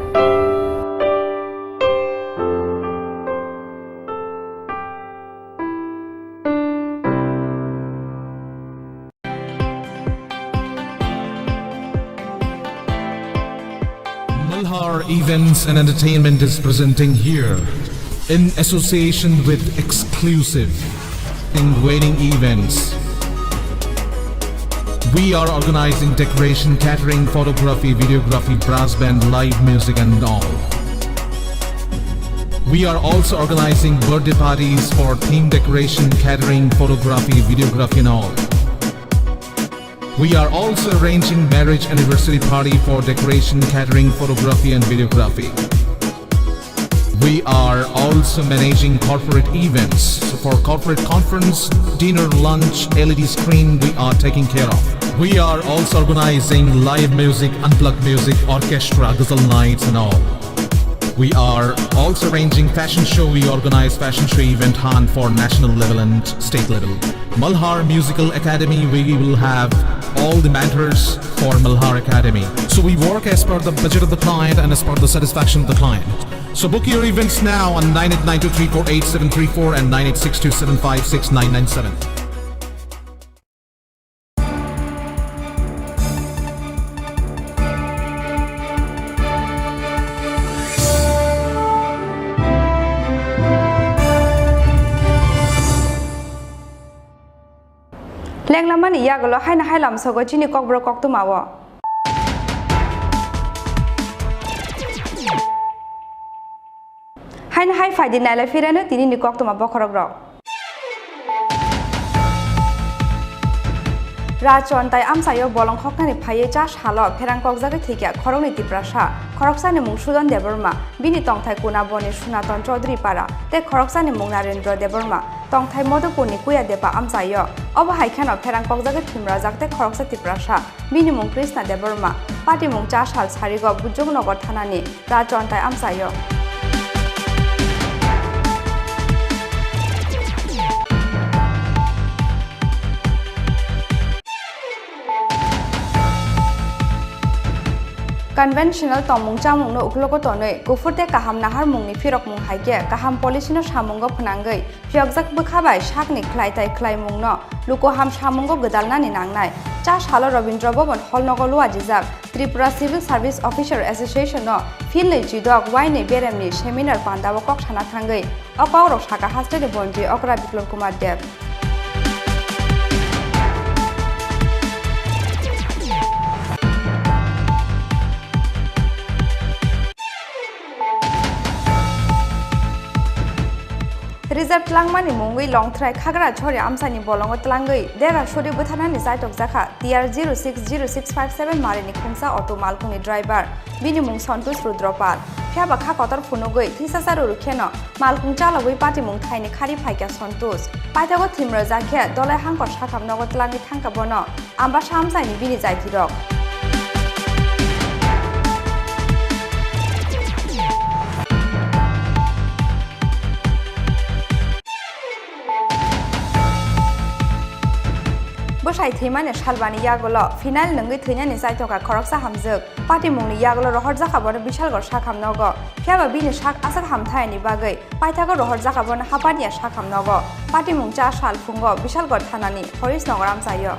Malhar Events and Entertainment is presenting here, in association with Exclusive, Wedding Events. We are organizing decoration, catering, photography, videography, brass band, live music and all. We are also organizing birthday parties for theme decoration, catering, photography, videography and all. We are also arranging marriage anniversary party for decoration, catering, photography and videography. We are also managing corporate events. So for corporate conference, dinner, lunch, L E D screen, we are taking care of. We are also organizing live music, unplugged music, orchestra, ghazal nights and all. We are also arranging fashion show. We organize fashion show event hunt for national level and state level. Malhar Musical Academy, we will have all the mentors for Malhar Academy. So we work as per the budget of the client and as per the satisfaction of the client. So book your events now on nine eight nine two three four eight seven three four and nine eight six two seven five six nine nine seven. Lenglamani yagulo haino hai lamsogo chini kokborok koktwmao. Haino hai phaidi nailai phirano tinini koktwma bokhorokrok. Rachon tai amchaio bolong khoknani phaiwi cha salo pherang kokjagwi thwikya khoroknwi Tiprasa, khoroksani mung Sudan Debbarma, bini tongthai Kunaboni Sunaton Chaudhary Para tei khoroksani mung Narendra Debbarma, tongthai Madhupurni Kuya Depa amchaio. Obo hai kheno pherang kokjagwi thwimrajak tei khoroksa Tiprasa. Bini mung Krishna Debbarma, patimung cha sal sarigo Bujongnagar thanani Rachon tai amchaio. Conventional tongmung chamungno uklogo tonwi, kuphur tei kaham naharmungni phirokmung hai khe kaham policyno samungo phwnangwi, phiyokjak bwkha bai sakni khlai tai khlaimungno luku ham samungo gwdalnani nangnai. Cha salo Rabindra Bhavan Hall nogo luajijak Tripura Civil Service Officer Association no philnwi chidok wainwi beremni seminar pandao kok sana thangwi o kokrok saka hasteni bonti okra Biplab Kumar Deb. Reserve tlangmani mungwi Longthrai Khagra Chhori amchaini bolongo tlangwi dera suri bwtharnani chaitokjakha T R zero six zero six five seven marini khungsa auto malkhungni driver, bini mung Santosh Rudra Pal. Phiyaba kha kotor phunugwi thisasa rwrwk kheno malkhung chalogwi patimung thaini khari phaikha Santosh. Paithago thimrwjak khe Dolai Hangkor sakham nogo tlangwi thangkha bono. Ambasa amchaini bini jaithirok. Bwsai thwimani salbani yagulo phenyl nwngwi thwinani chaitokha khoroksa hamjwk. Patimungni yagulo rohorjakha bono Bishalgarh sakham nogo. Phiyaba bini sak aswk hamthayani bagwi paithago rohorjakha bono hapaniya sakham nogo. Patimung cha sal phungo Bishalgarh thanani Horish Nagar amchaio.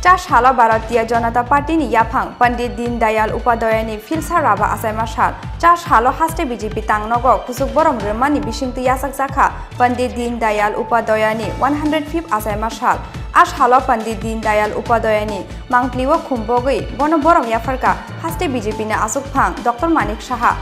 Cha salo Bharatiya Janata Party ni yaphang Pandit Deen Dayal Upadhyaya ni philsa raba achaima sal. Cha salo haste B J P tang nogo kuchuk borom rwmani bisingtwi yachakjakha Pandit Deen Dayal Upadhyaya ni one hundred fifth achaima sal. A salo Pandit Deen Dayal Upadhyaya ni mangpli o khum bogwi bono borom yapharkha haste B J P ni achukphang Doctor Manik Saha.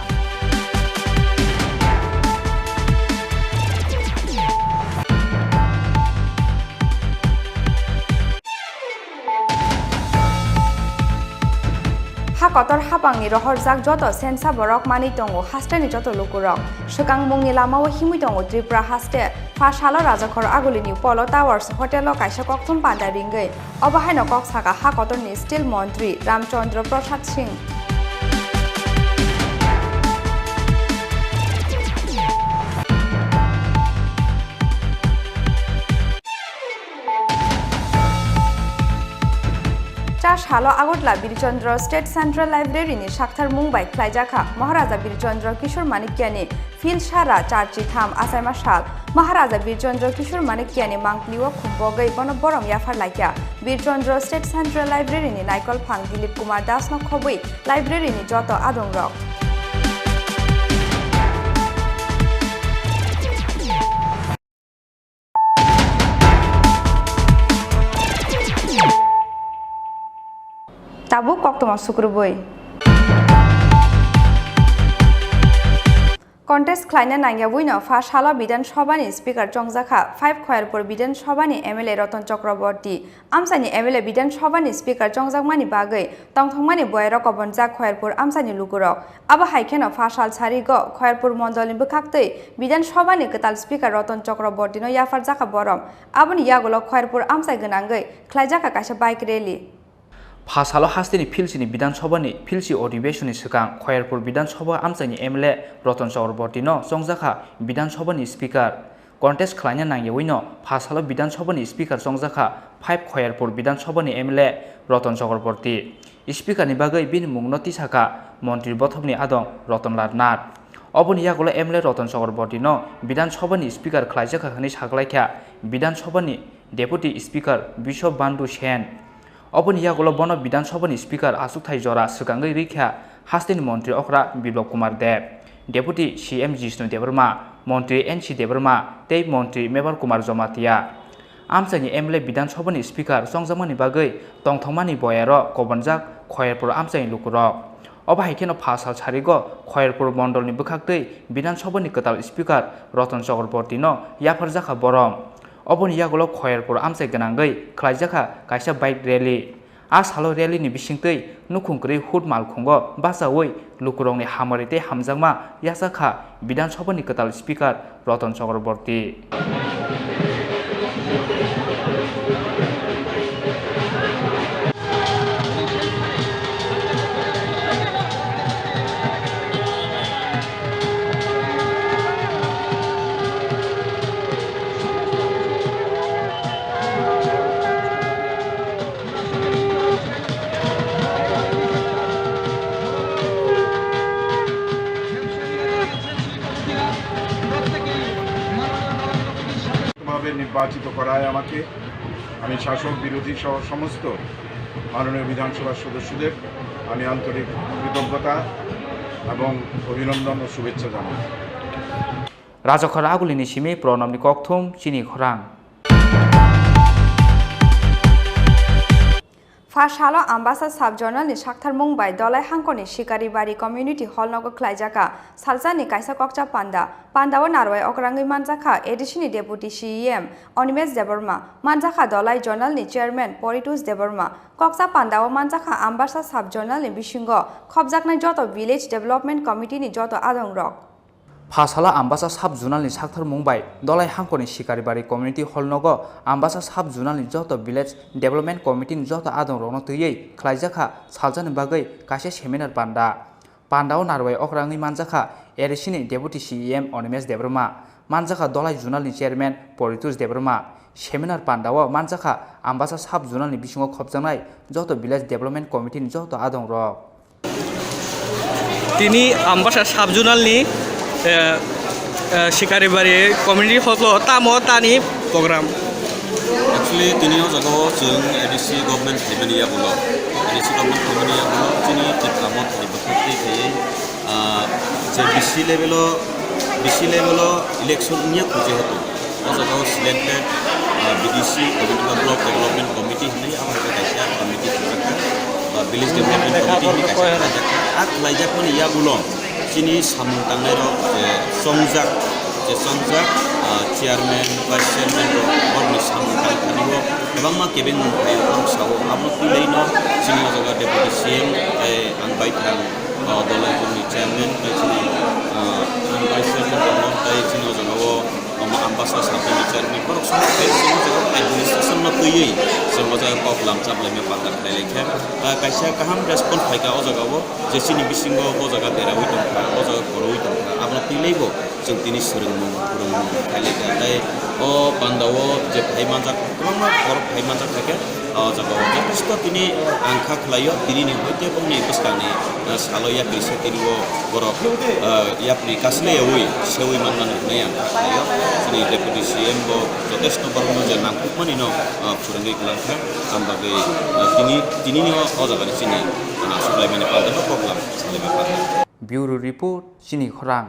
Ha kotor hapangni rohorjak joto sensa borok manwi tongo hasteni joto lukurok. Swkang mungni lamao himwi tongo Tripura haste. Pha salo Rajakhor Agulini Polo Towers Hotel-o kaisa kokthum panda ringwi. Obo haino kok saka ha kotorni Steel Montri Ramchandra Prasad Singh. Cha salo Agartala Birchandra State Central Library ni sakthar mung bai khlaijakha Maharaja Birchandra Kishore Manikyani philsa ra charchi tham achaima sal. Maharaja Birchandra Kishore Manikyani mangpli o khum bogwi bono borom yaphar laikha. Birchandra State Central Library ni naikol phang Dilip Kumar Das no khobwi library ni joto adong rok. Tabuk koktwma sukrubwi. Contest khlaina nangyawino pha salo Bidhan Sabha ni Speaker chongjakha five Khoyalpur Bidhan Sabha ni M L A Ratan Chakraborty. Amchaini M L A Bidhan Sabha ni Speaker chongjakmani bagwi tongthokmani boyarok kobonjak Khoyalpur amchaini lukurok. Abo hai kheno pha sal sarigo Khoyalpur mondolni bwkhaktwi Bidhan Sabha ni kwtal Speaker Ratan Chakraborty no yapharjakha borom. Aboni yagulo Khoyalpur amchai gwnangwi khlaijakha kaisa bike rally. Pha salo hasteni philsini Bidhan Sabha ni philsi odhibeshonni swkang Khoyalpur Bidhan Sabha amchaini M L A Ratan Chakraborty no chongjakha Bidhan Sabha ni Speaker. Contest khlaina nangyawino pha salo Bidhan Sabha ni Speaker chongjakha five Khoyalpur Bidhan Sabha ni M L A Ratan Chakraborty. Speaker ni bagwi bini mungno tisakha Montri bothomni adong Ratan Lal Nath. Oboni yagulo M L A Ratan Chakraborty no Bidhan Sabha ni Speaker khlaijakha hwnwi saklaikha Bidhan Sabha ni Deputy Speaker Biswa Bandhu Sen. Oboni yagulo bono Bidhan Sabha ni Speaker achukthai jora swkangwi rikha hasteni Montri okra Biplab Kumar Deb, Deputy C M Jishnu Debbarma, Montri N C Debbarma tei Montri Mevar Kumar Jamatia. Amchaini M L A Bidhan Sabha ni Speaker chongjakmani bagwi tongthokmani boyaro kobonjak Khoyalpur amchaini lukurok. Obo hai kheno pha sal sarigo Khoyalpur mondolni bwkhaktwi Bidhan Sabha ni kwtal Speaker Ratan Chakraborty no yapharjakha borom. Oboni yagulo Khoyalpur amchai gwnangwi khlaijakha kaisa bike rally. A salo rally ni bisingtwi nukhung kwrwi hut malkhungo bachaui lukurokni hamari tei hamjakma yachakha Bidhan Sabha ni kwtal Speaker Ratan Chakraborty. ভাবে নির্বাচিত করায় আমাকে। আমি শাসক বিরোধী সহ সমস্ত মাননীয় বিধানসভার সদস্যদের আমি আন্তরিক কৃতজ্ঞতা এবং অভিনন্দন ও শুভেচ্ছা জানাই। Rajakhor Agulini simi Pranabni kokthum chini khorang. Pha salo Ambasa Sub Zonal ni sakthar mung bai Dolai hangkoni Sikaribari Community Hall nogo khlaijaka salsa ni kaisa kokcha panda. Panda o narwai okrangwi manjakha A D C ni Deputy C E M Animesh Debbarma, manjakha Dolai Zonal ni Chairman Poritosh Debbarma. Kokcha panda o manjakha Ambasa Sub Zonal ni bisingo khopjaknai joto Village Development Committee ni joto adong rok. Phasala Ambasa sub-zonal ni sakthar mung bai Dolai Hangkor ni Sikaribari Community Hall nogo Ambasa sub-zonal ni joto Village Development Committee ni joto adong rok no twiwi khlaijak kha salsa ni bagwi kaisa seminar panda. Panda o narwai okra wngwi manjak kha A D C ni Deputy C E M Animesh Debbarma, manjak kha Dolai Zonal ni Chairman Paritosh Debbarma. Seminar panda o manjak kha Ambasa sub-zonal ni bisingo khopjaknai joto Village Development Committee ni joto adong rok. Tini Ambasa sub-zonal ni, eh, eh, Sikaribari Community Hall o tamo tani program. Actually, tini o jaga o chwng A D C government phaimani yagulo, A D C government phaimani yagulo chini Tipra Motha ni bwkhak twi khaiwi, ah, je D C level o, D C level o election wngya kho jehetu. O jaga o selected, ah, B D C, Community Block Development Committee hinwi abo hai kaisa committee khwlaijakha, ah, Village Development Committee hinwi kaisa khwlaijakha. A khwlaijakmani yagulo chini samung tangnai rok je chongjak, je chongjak, ah, chairman, vice chairman rok borokni samung tangthani o kwbangma kebengmung phaio, ang sao. Abono twilaino chini o jaga Deputy C M tei ang baithang, ah, Dolai Zonal ni chairman tei chini, ah, ang vice chairman tongo tei chini o jaga o omo Ambasa sub-zonal ni chairman borok somo khe chini o jaga o administration no twiwi chwng o jaga kok lamchap laima panda khlai lai khe, ah, kaisa kaham response phaikha o jaga o. Je chini bisingo bo jaga deraui tongkha, bo jaga koroui tongkha, abono twiwi bo chwng tini swrwngmung, phwrwngmung khailai kha. Tei o panda o je phai manjak, kwbangma borok phai manjak kha khe, o jaga o jotosto tini ang kha khlaio, tini ni hoite bongni bwskangni, ah, salo yapri se tini o borok, ah, yapri kaslaiyaui seui manmani hwnwi ang kha khlaio. Chini Deputy C M bo jotosto borokno je nangkukmani no, ah, phwrwngwi kwlang kha, ang bagwi, ah, tini, tini ni o, o jaga ni chini. Bureau Report, Chini Khorang.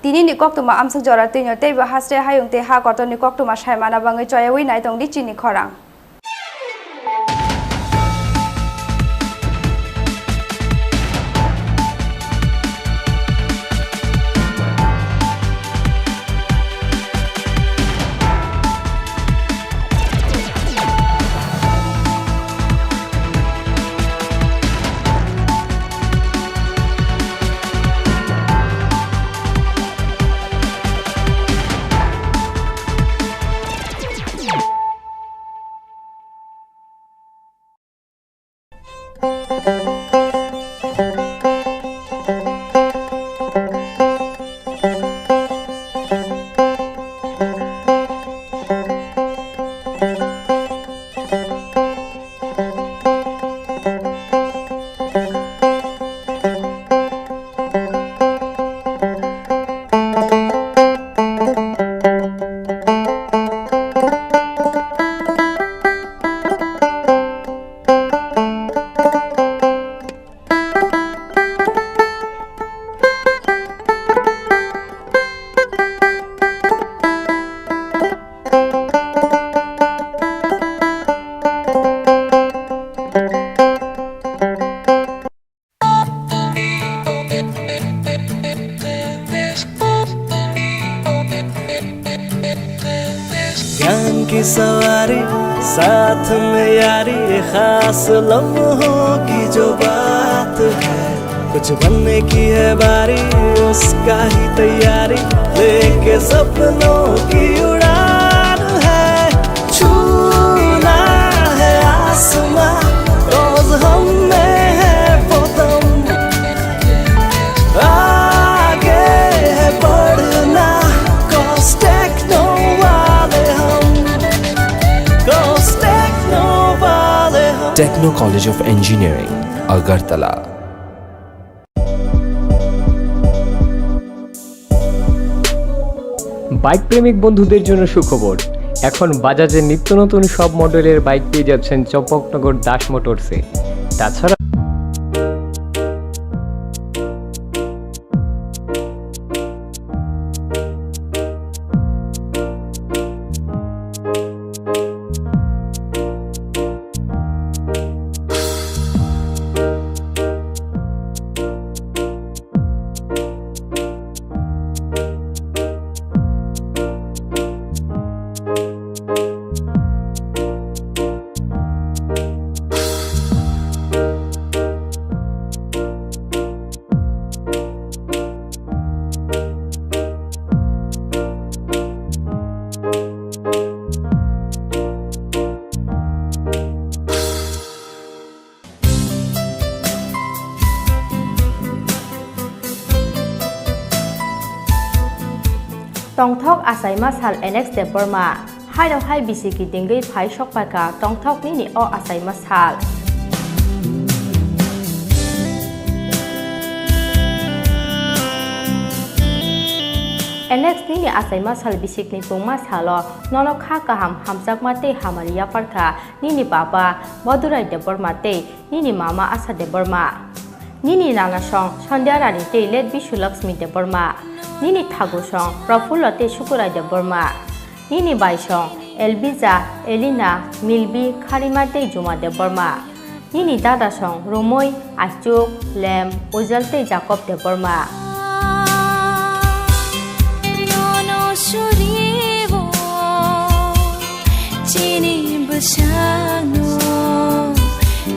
Tini ni koktwma amswk jora twino teibo hasre hayung tei ha kotor ni koktwma saimana bangwi choyaui nai tongdi Chini Khorang. ज्ञान की सवारी साथ में यारी, ये खास लम्हों की जो बात है। कुछ बनने की है बारी, उसका ही तैयारी, लेके सपनों की उड़ान है। छूना है आसमां, रोज हम में है वो दम। आगे है बढ़ना, cause Techno वाले हम, cause Techno वाले हम। Techno College of Engineering, Agartala। Bike প্রেমিক বন্ধুদের জন্য সুখবর, এখন বাজাজের নিত্য নতুন সব মডেলের বাইক পেয়ে যাচ্ছেন চম্পকনগর দাস মোটরসে। তাছাড়া Tongthok achaima sal N X Debbarma. Haino hai bisiki dingwi phai sokpaikha tongthok nini o achaima sal. N X nini achaima sal bisikni pungma salo nono kha kaham hamjakma tei hamari yapharkha nini baba Badurai Debbarma tei nini mama Asha Debbarma. Nini nana song Sandhya Rani tei late Bishu Lakshmi Debbarma. Nini thagu song Prafullo tei Sukurai Debbarma. Nini bai song Elvija, Elina, Milbi, Kharima tei Juma Debbarma. Nini dada song Romoi, Achuk, Lem, Ujal tei Jacob Debbarma. Nono suribo chini bwsakno,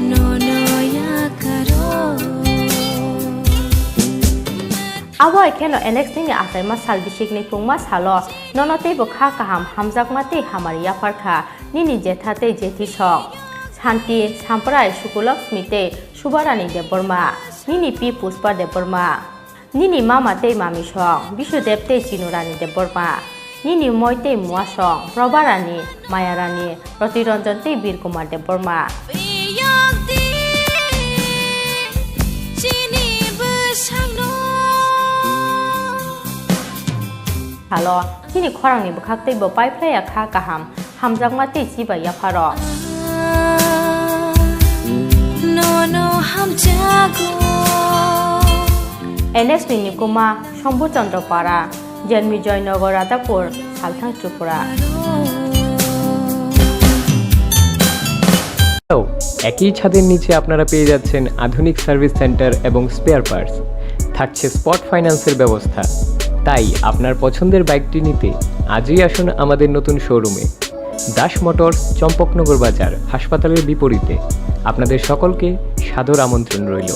nono yakaro. Abo hai kheno N X nini achaima sal bisikni pungma salo nono teibo kha kaham hamjakma tei hamari yapharkha nini jetha tei jethi song Santi, Samprai, Sukulakshmi tei Subarani Debbarma, nini pi Pushpa Debbarma. Nini mama tei mami song Bisudeb tei Chinurani Debbarma. Nini moi tei mua song Probarani, Mayarani, Rotiranjan tei Birkumar Debbarma. Salo, chini khorangni bwkhak teibo paiphlaiya kha kaham, hamjakma tei chibai yapharo. Nono hamjago. N S ni Nikuma, Shambhu Chandra Para, Janmi Joynagar, Radhapur, Salthang, Tripura. Hello, একই ছাদের নিচে আপনারা পেয়ে যাচ্ছেন আধুনিক service centre এবং spare parts. থাকছে স্পট ফাইন্যান্সের ব্যবস্থা। তাই আপনার পছন্দের বাইকটি নিতে আজই আসুন আমাদের নতুন শোরুমে। দাস মোটরস, চম্পকনগর বাজার, হাসপাতালের বিপরীতে। আপনাদের সকলকে সাদর আমন্ত্রণ রইল।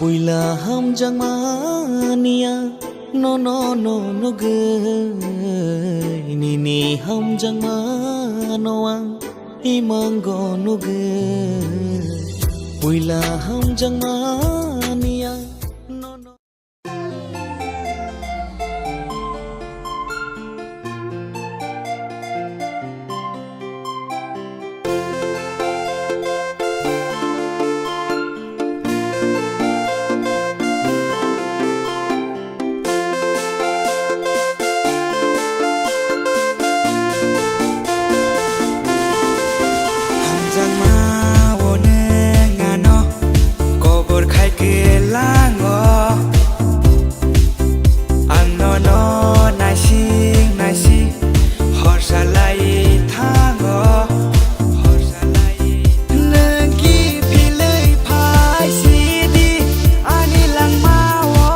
Puila hamjakma niya nono no nugwi, nini hamjakma no ang imango nugwi. Puila hamjakma niya nono. Hamjakma o nwng ano kobor khai khe lango. Ang nono naising naising hor salai thango. Nwng kiphilwi phai sidi ani langmao.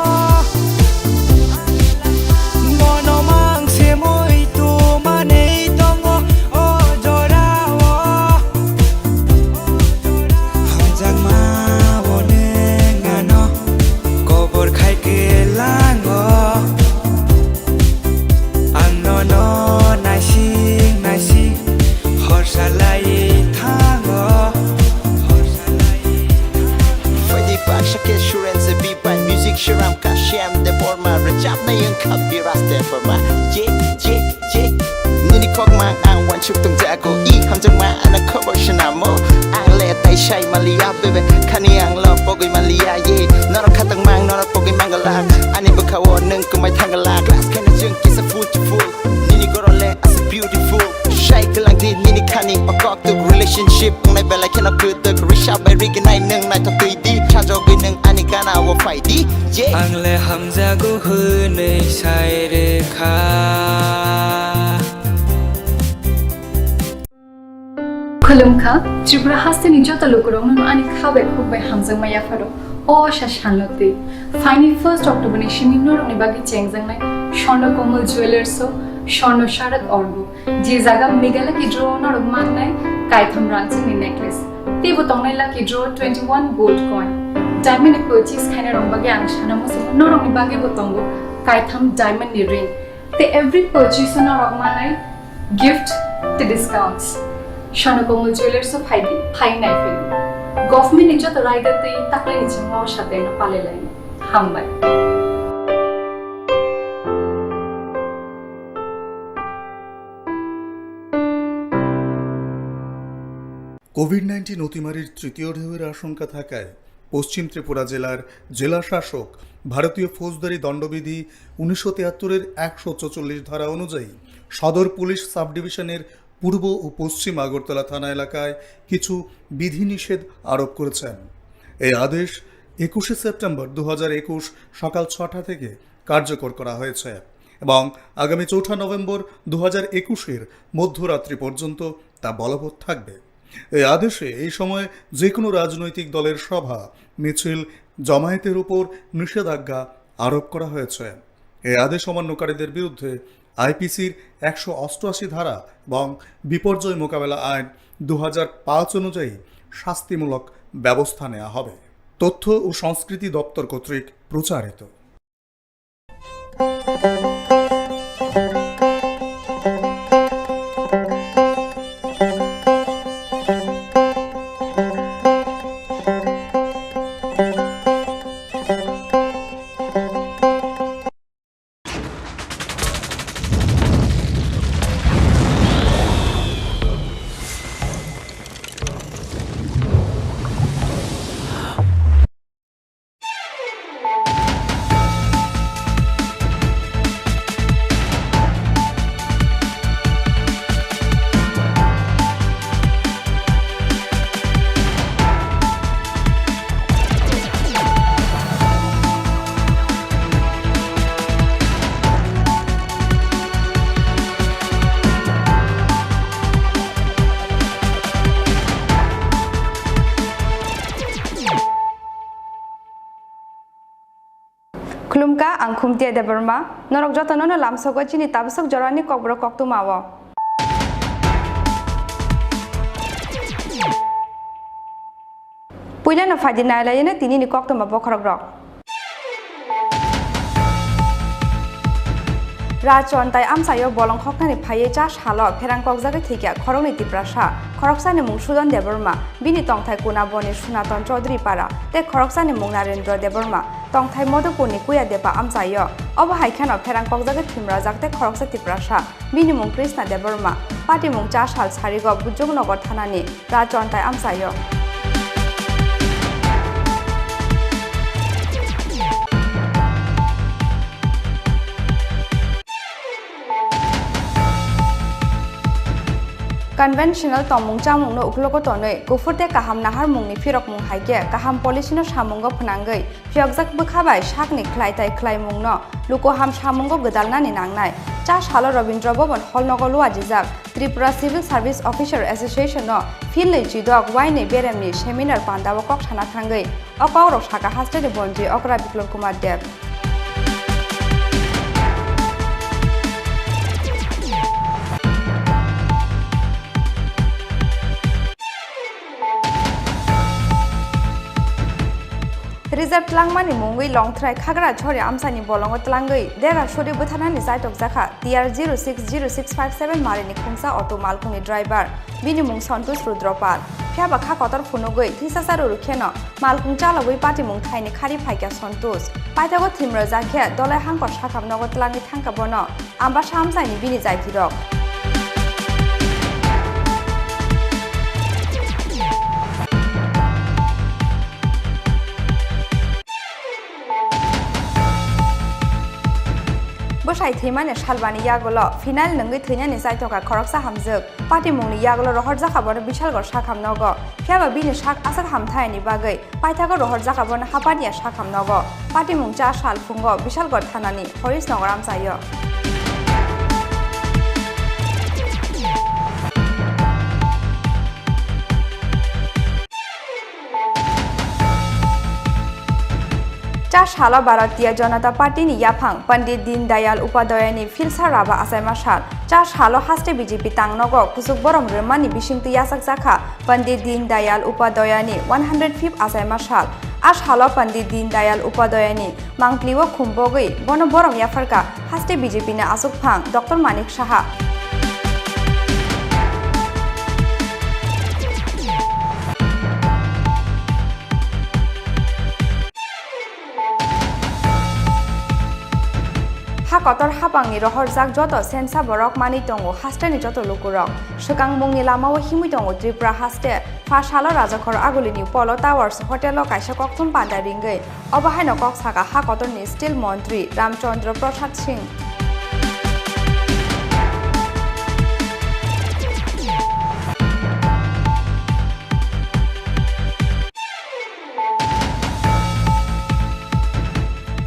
Bono mang semoi tumani tongo o jorao. Hamjakma o nwng ano kobor khai khe lango. Ang nono naising naising hor salai thango. Hor salai thango. Phaidi baksa khe Suren Zebi bai music Shiram Kashyap Debbarma, rwchapnai wngkha Biras Debbarma. Yeah, yeah, yeah. Nini kokmang ang uansuk tongjago, i hamjakma ano khobor swnamo. Ang le tai sai manliya bebe, khani ang lo pogwi manliya ye. Norok khatang mang, norok pogwi mangalak. Ani bwkha o nwng kwmai thangalak. Class khaina chwng kisa fool to fool. Nini goro le asa beautiful. Sai kwlang di nini khani o koktuk relationship. Wngnai belai kheno kwtuk. Risa bai riginai nwng naithok twi di. Sajogwi nwng ani gana o phai di. Ang le hamjago hwnwi sai rwkha. Khulumkha, Tripura hasteni joto lukurokno ani kha bai khuk bai hamjakma yapharo. O asa salno twi phaini first October ni simi norokni bagwi chengjaknai Swarna Komal Jewellers o Swarna Sharad Orbo. Je jaga Meghalaya Lucky Draw norok mannai kaitham rangchakni necklace. Teibo tongnai Lucky Draw twenty one gold coin. Diamond ni purchase khainai rok bagwi ang sana muchungo norokni bagwi bo tongo kaitham diamond ni ring. Tei every purchase o norok mannai gift tei discounts. Swarna Komal Jewellers o phaidi, phai nai phai. Government ni joto raida tei taklai ni chwngno sateno palai lai. Hambai. Covid nineteen অতিমারির তৃতীয় ঢেউয়ের আশঙ্কা থাকায় পশ্চিম ত্রিপুরা জেলার জেলা শাসক ভারতীয় ফৌজদারি দণ্ডবিধি উনিশশো তিয়াত্তরের একশো চৌচল্লিশ ধারা অনুযায়ী সদর পুলিশ সাব ডিভিশনের পূর্ব ও পশ্চিম আগরতলা থানা এলাকায় কিছু বিধিনিষেধ আরোপ করেছেন। এই আদেশ একুশে সেপ্টেম্বর দু হাজার একুশ সকাল ছটা থেকে কার্যকর করা হয়েছে এবং আগামী চৌঠা নভেম্বর দু হাজার একুশের মধ্যরাত্রি পর্যন্ত তা বলবৎ থাকবে। এই আদেশে এই সময় যে কোনো রাজনৈতিক দলের সভা, মিছিল, জমায়েতের উপর নিষেধাজ্ঞা আরোপ করা হয়েছে। এই আদেশ অমান্যকারীদের বিরুদ্ধে আইপিসির একশো অষ্টআশি ধারা এবং বিপর্যয় মোকাবেলা আইন দু হাজার পাঁচ অনুযায়ী শাস্তিমূলক ব্যবস্থা নেওয়া হবে। তথ্য ও সংস্কৃতি দপ্তর কর্তৃক প্রচারিত। Khulumkha, ang Khumtia Debbarma. Norok jotono no lamsogo chini tabasok jorani kokborok koktwma o. Puilano phaidi nailaino tinini koktwma bokhorokrok. Rachon tai amchaio bolong khoknani phaiwi cha salo pherang kokjagwi thwikha khoroknwi Tiprasa. Khoroksani mung Sudan Debbarma, bini tongthai Kunaboni Sunaton Chaudhary Para, tei khoroksani mung Narendra Debbarma, tongthai Madhupurni Kuya Depa amchaio. Obo hai kheno pherang kokjagwi thwimrajak tei khoroksa Tiprasa. Bini mung Krishna Debbarma, patimung cha sal sarigo Bujongnagar thanani Rachon tai amchaio. Conventional tongmung chamungno uklogo tonwi, kuphur tei kaham naharmungni phirokmung hai khe kaham policyno samungo phnangwi, phiyokjak bwkha bai sakni khlai tai khlaimungno luku ham samungo gwdalnani nangnai. Cha salo Rabindra Bhavan Hall nogo luajijak Tripura Civil Service Officer Association no philnwi chidok wainwi beremni seminar pandao kok sana thangwi o kokrok saka hasteni bonji okra Biplop Kumar Deb. Reserve tlangmani mungwi Longthrai Khagra Chhori amchaini bolongo tlangwi dera suri bwtharnani chaitok jakha T R zero six zero six five seven marini khungsa auto malkhungni driver, bini mung Santosh Rudropal. Phiyaba kha kotor phunugwi thisasa rwrwk kheno malkhung chalogwi patimung thaini khari phaikha Santosh. Paithago thimrojak khe dolai hangkor sakham nogo tlangwi thangkha bono. Ambasa amchaini bini jaitirok. Thwimani salbani yagulo final nwngwi thwinani chaithoka khoroksa hamjwk. Patimungni yagulo rohorjakha bono Bishalgarh sakham nogo. Phiyaba bini sak aswk hamthayani bagwi paithago rohorjakha bono hapaniya sakham nogo. Patimung cha sal phungo Bishalgarh thanani Harish Nagar amchaio. Cha salo Bharatiya Janata Party ni yaphang Pandit Deen Dayal Upadhyaya ni philsa raba achaima sal. Cha salo haste B J P tang nogo kuchuk borom rwmani bisingtwi yachakjakha Pandit Deen Dayal Upadhyaya ni one hundred fifth achaima sal. A salo Pandit Deen Dayal Upadhyaya ni mangpli o khumbogwi bono borom yapharkha haste B J P ni achukphang Doctor Manik Saha. Ha kotor hapangni rohorjak joto sensa borok manwi tongo hasteni joto lukurok. Swkang mungni lamao himwi tongo Tripura haste. Pha salo Rajakhor Agulini Polo Towers Hotel-o kaisa kokthum panda ringwi. Obo haino kok saka ha kotorni Steel Montri Ramchandra Prasad Singh.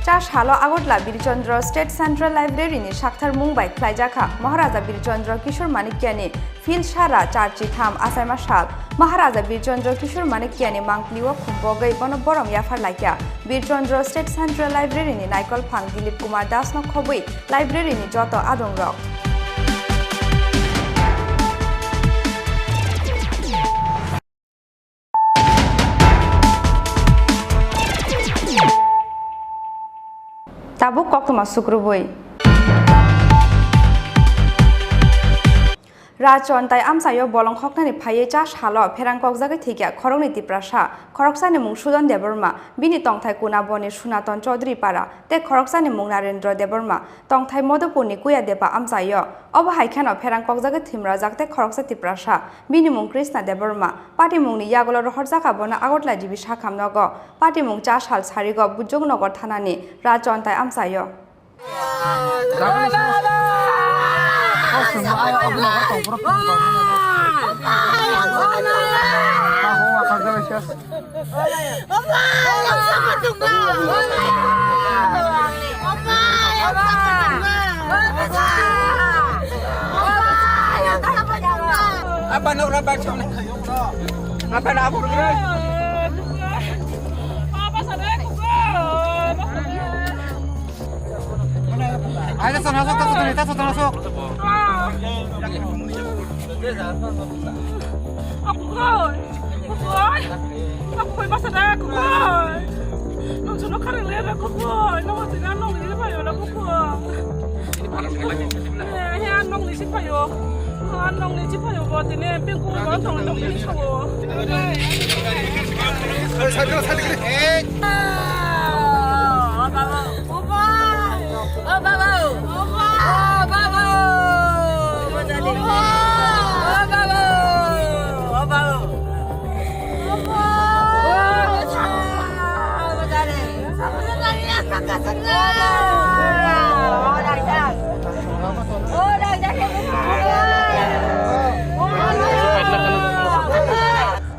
Cha salo Agartala Birchandra State Central Library ni sakthar mung bai khlaijakha Maharaja Birchandra Kishore Manikyani philsa ra char chitham achaima sal. Maharaja Birchandra Kishore Manikyani mangpli o khumbogwi bono borom yaphar laikya. Birchandra State Central Library ni naikol phang Dilip Kumar Das no khobwi library ni joto adong rok. Tabuk koktwma sukrubui. Rachon tai amchaio bolong khoknani phaiwi cha salo pherang kokjagwi thwikya khoroknwi Tiprasa, khoroksani mung Sudon Debbarma, bini tongthai Kunaboni Sunaton Chaudhary Para, tei khoroksani mung Narendra Debbarma, tongthai Madhupurni Kuya Deba amchaio. Obo hai kheno pherang kokjagwi thwimrajak tei khoroksa Tiprasa, bini mung Krishna Debbarma. Patimungni yagulo rohorjakha bono Agartala G B sakham nogo. Patimung cha sal sarigo Bujongnagar thanani Rachon tai amchaio. Apa nak rapat sana? Apa nak apa? Ayo, sana masuk, masuk, sana masuk. Aku koi, aku koi, aku koi masa dah aku koi. Nong sono kare le aku koi, nong sini nong ni payo aku koi. Eh, ya nong ni si payo, nong ni si payo bo tini pengku nong tong tong ni so. Opa! Opa! Opa! Opa! Opa!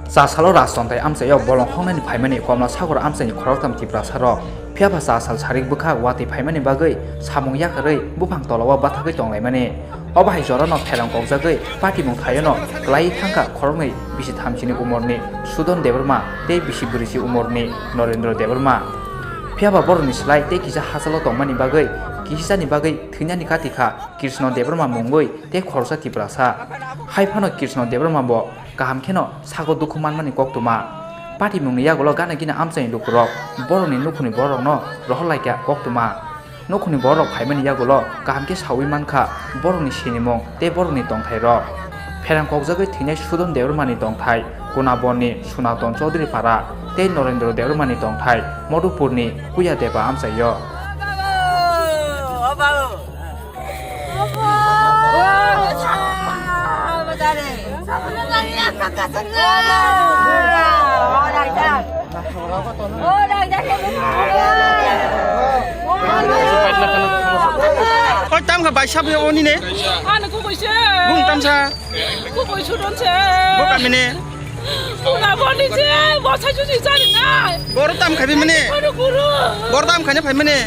Cha salo Rajtong tai amchaio bolong hongnani phaimani Komla Sagor amchaini khoroktham Tiprasarok. Phiya ba cha sal sarik bwkha watwi phaimani bagwi samung yakarwi buphang tolao bathagwi tonglaimani. Obo hai jorano pherang kokjagwi patimung thaiono kwlaiwi thangkha khoroknwi bisi thamsini umorni Sudon Debbarma tei bisi bwrwisi umorni Norendra Debbarma. Phiya ba borokni slai tei kisa hachalo tongmani bagwi kisisani bagwi thwinani kati kha Krishna Debbarma mungwi tei khoroksa Tiprasa. Hai phano Krishna Debbarma bo kaham kheno sago dukhu manmani koktwma. Patimungni yagulo gana gini amchaini lukurok borokni nukhungni bororokno rohorlaikha koktwma. Nukhungni bororok phaimani yagulo kaham khe saui mankha borokni sinimung tei borokni tongthairok. Pherang kokjagwi thwinai Sudon Debbarmani tongthai Kunabonni Sunaton Chaudhary Para tei Norendra Debbarmani tongthai Madhupurni Kuya Deba amchaio. Bai sab yo oni ne? Ano kubui se. Bung tam sa. Kubui sudon se. Bo kami ne? Buna boni se, bo sai susi sari nai. Boro tam khai mane? Boro kuru. Boro tam khai ne phai mane?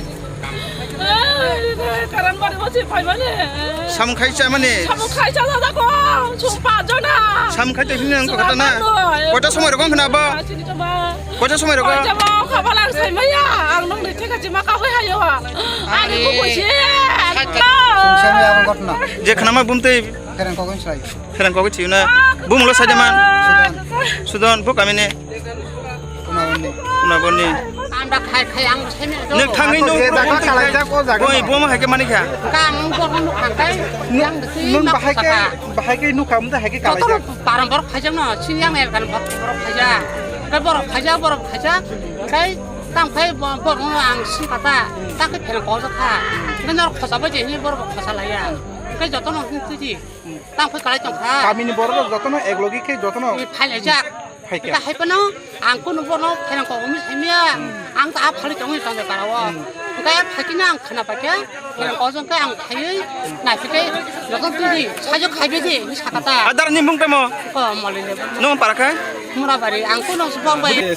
Eh, karan bari bo se phai mane? Sam khai cha mane? Sam khai cha da ko, sum pa jona. Sam khai to hini ang ko kata na. Kota somoi rokong khna ba? Sini to ba. Koisa somoi rok? Koisa bo khabalang sai maya, ang nung ni theka jima ka hoi hayo ha. Ani buku si. Sumsang ya ang gotna. Je khnama bumtei. Kherang kogin sai. Kherang kogin thiuna. Bumulo sajaman. Sudon. Sudon, bo kamine. Kuna bonni. Kuna bonni. Anda khai khai ang sene do. Nek thangni nung. Jaga kalai jak o jaga. Oi, boma hai ke mani kha. Kang bor nu khakai. Yang besi. Nun bahai ke, bahai ke nu kam da hai ke kalai jak. Parang borok phaijak no, sini yang el kan borok phaijak. Kai borok phaijak, borok phaijak. Kai tang phai borok no ang sing kata, tak ke pherang kojak kha. Kai nor khosa bai je ni borok khosa laya. Kai joto no hin tuji. Tang phai kalai tong kha. Kami ni borok joto no ek logi khe joto no. Ni phai lajak. Hai khe. Ka hai pano ang kuno bono pherang kok mi simiya. Ang ta phali tong ni tong de karawo. Ka phakina ang khana pakya. Yang ojong khe ang khaiwi naisike jokhon twi di, sajo khaibe di, ni sakata. Adar ni mung tamo? Ko moli le. Nung para khe? Mura bari, ang kuno subang bai.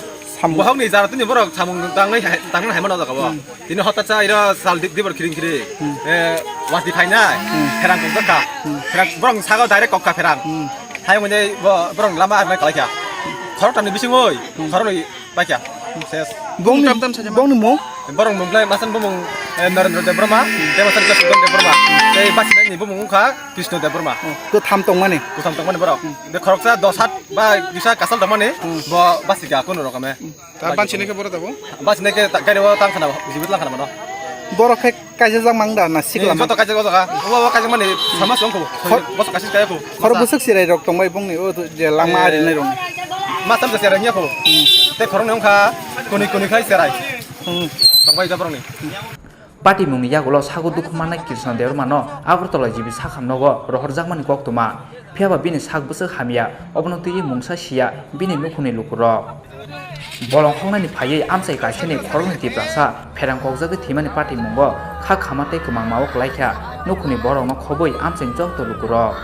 Bohok ni jara tini borok samung tangnai hai, tangnai hai mano jaga bo. Tini hota cha ira sal dik dibor khiring khiri. Eh, wati phainai. Pherang kok ka. Pherang borok sago direct kok ka pherang. Hai mone bo borok lama arnai kalai kha. Khorok tani bising oi. Khorok ni Paikha. Ses. Bongni, tam tam saja bongni mung? Borok mung khlai masan bumung, eh, Narendra Debbarma, tei masan khlai Sudon Debbarma. Tei basinai ni bumung wngkha Krishna Debbarma. Oh, kwtham tongmani. Kwtham tongmani borok. De khoroksa dos hat ba kisa kasal tongmani, bo basika kono rokome. Ta bansinai khe borok tabo? Bansinai khe ta-, gari o tang khana, jibit lang khana mano. Borok khe Kaisa jak mang da na sikla mang? Joto kaisa o jaga. Obo, obo kaisa mani sama song ko. Khor- Boso kaisa kaya ko. Khor bwswk cherai rok tong bai bongni o je langma ari nai rok. Ma sam cherai nya ko. Te khorong nong kha kuni kuni khai cherai. Hmm. Tong bai jabrong ni. Patimungni yagulo sago dukhu mannai Krishna Debbarmano Agartala G B sakham nogo rohorjakmani koktwma. Phiya ba bini sak bwswk hamya, obono twiwi mungsa siya bini nukhungni lukurok. Bolong hoknani phaiwi amchai kaisani khoroknwi Tiprasa pherang kokjagwi thwimani patimungo kha khama tei kwmangma o kwlaikha nukhungni borokno khobwi amchaini joto lukurok.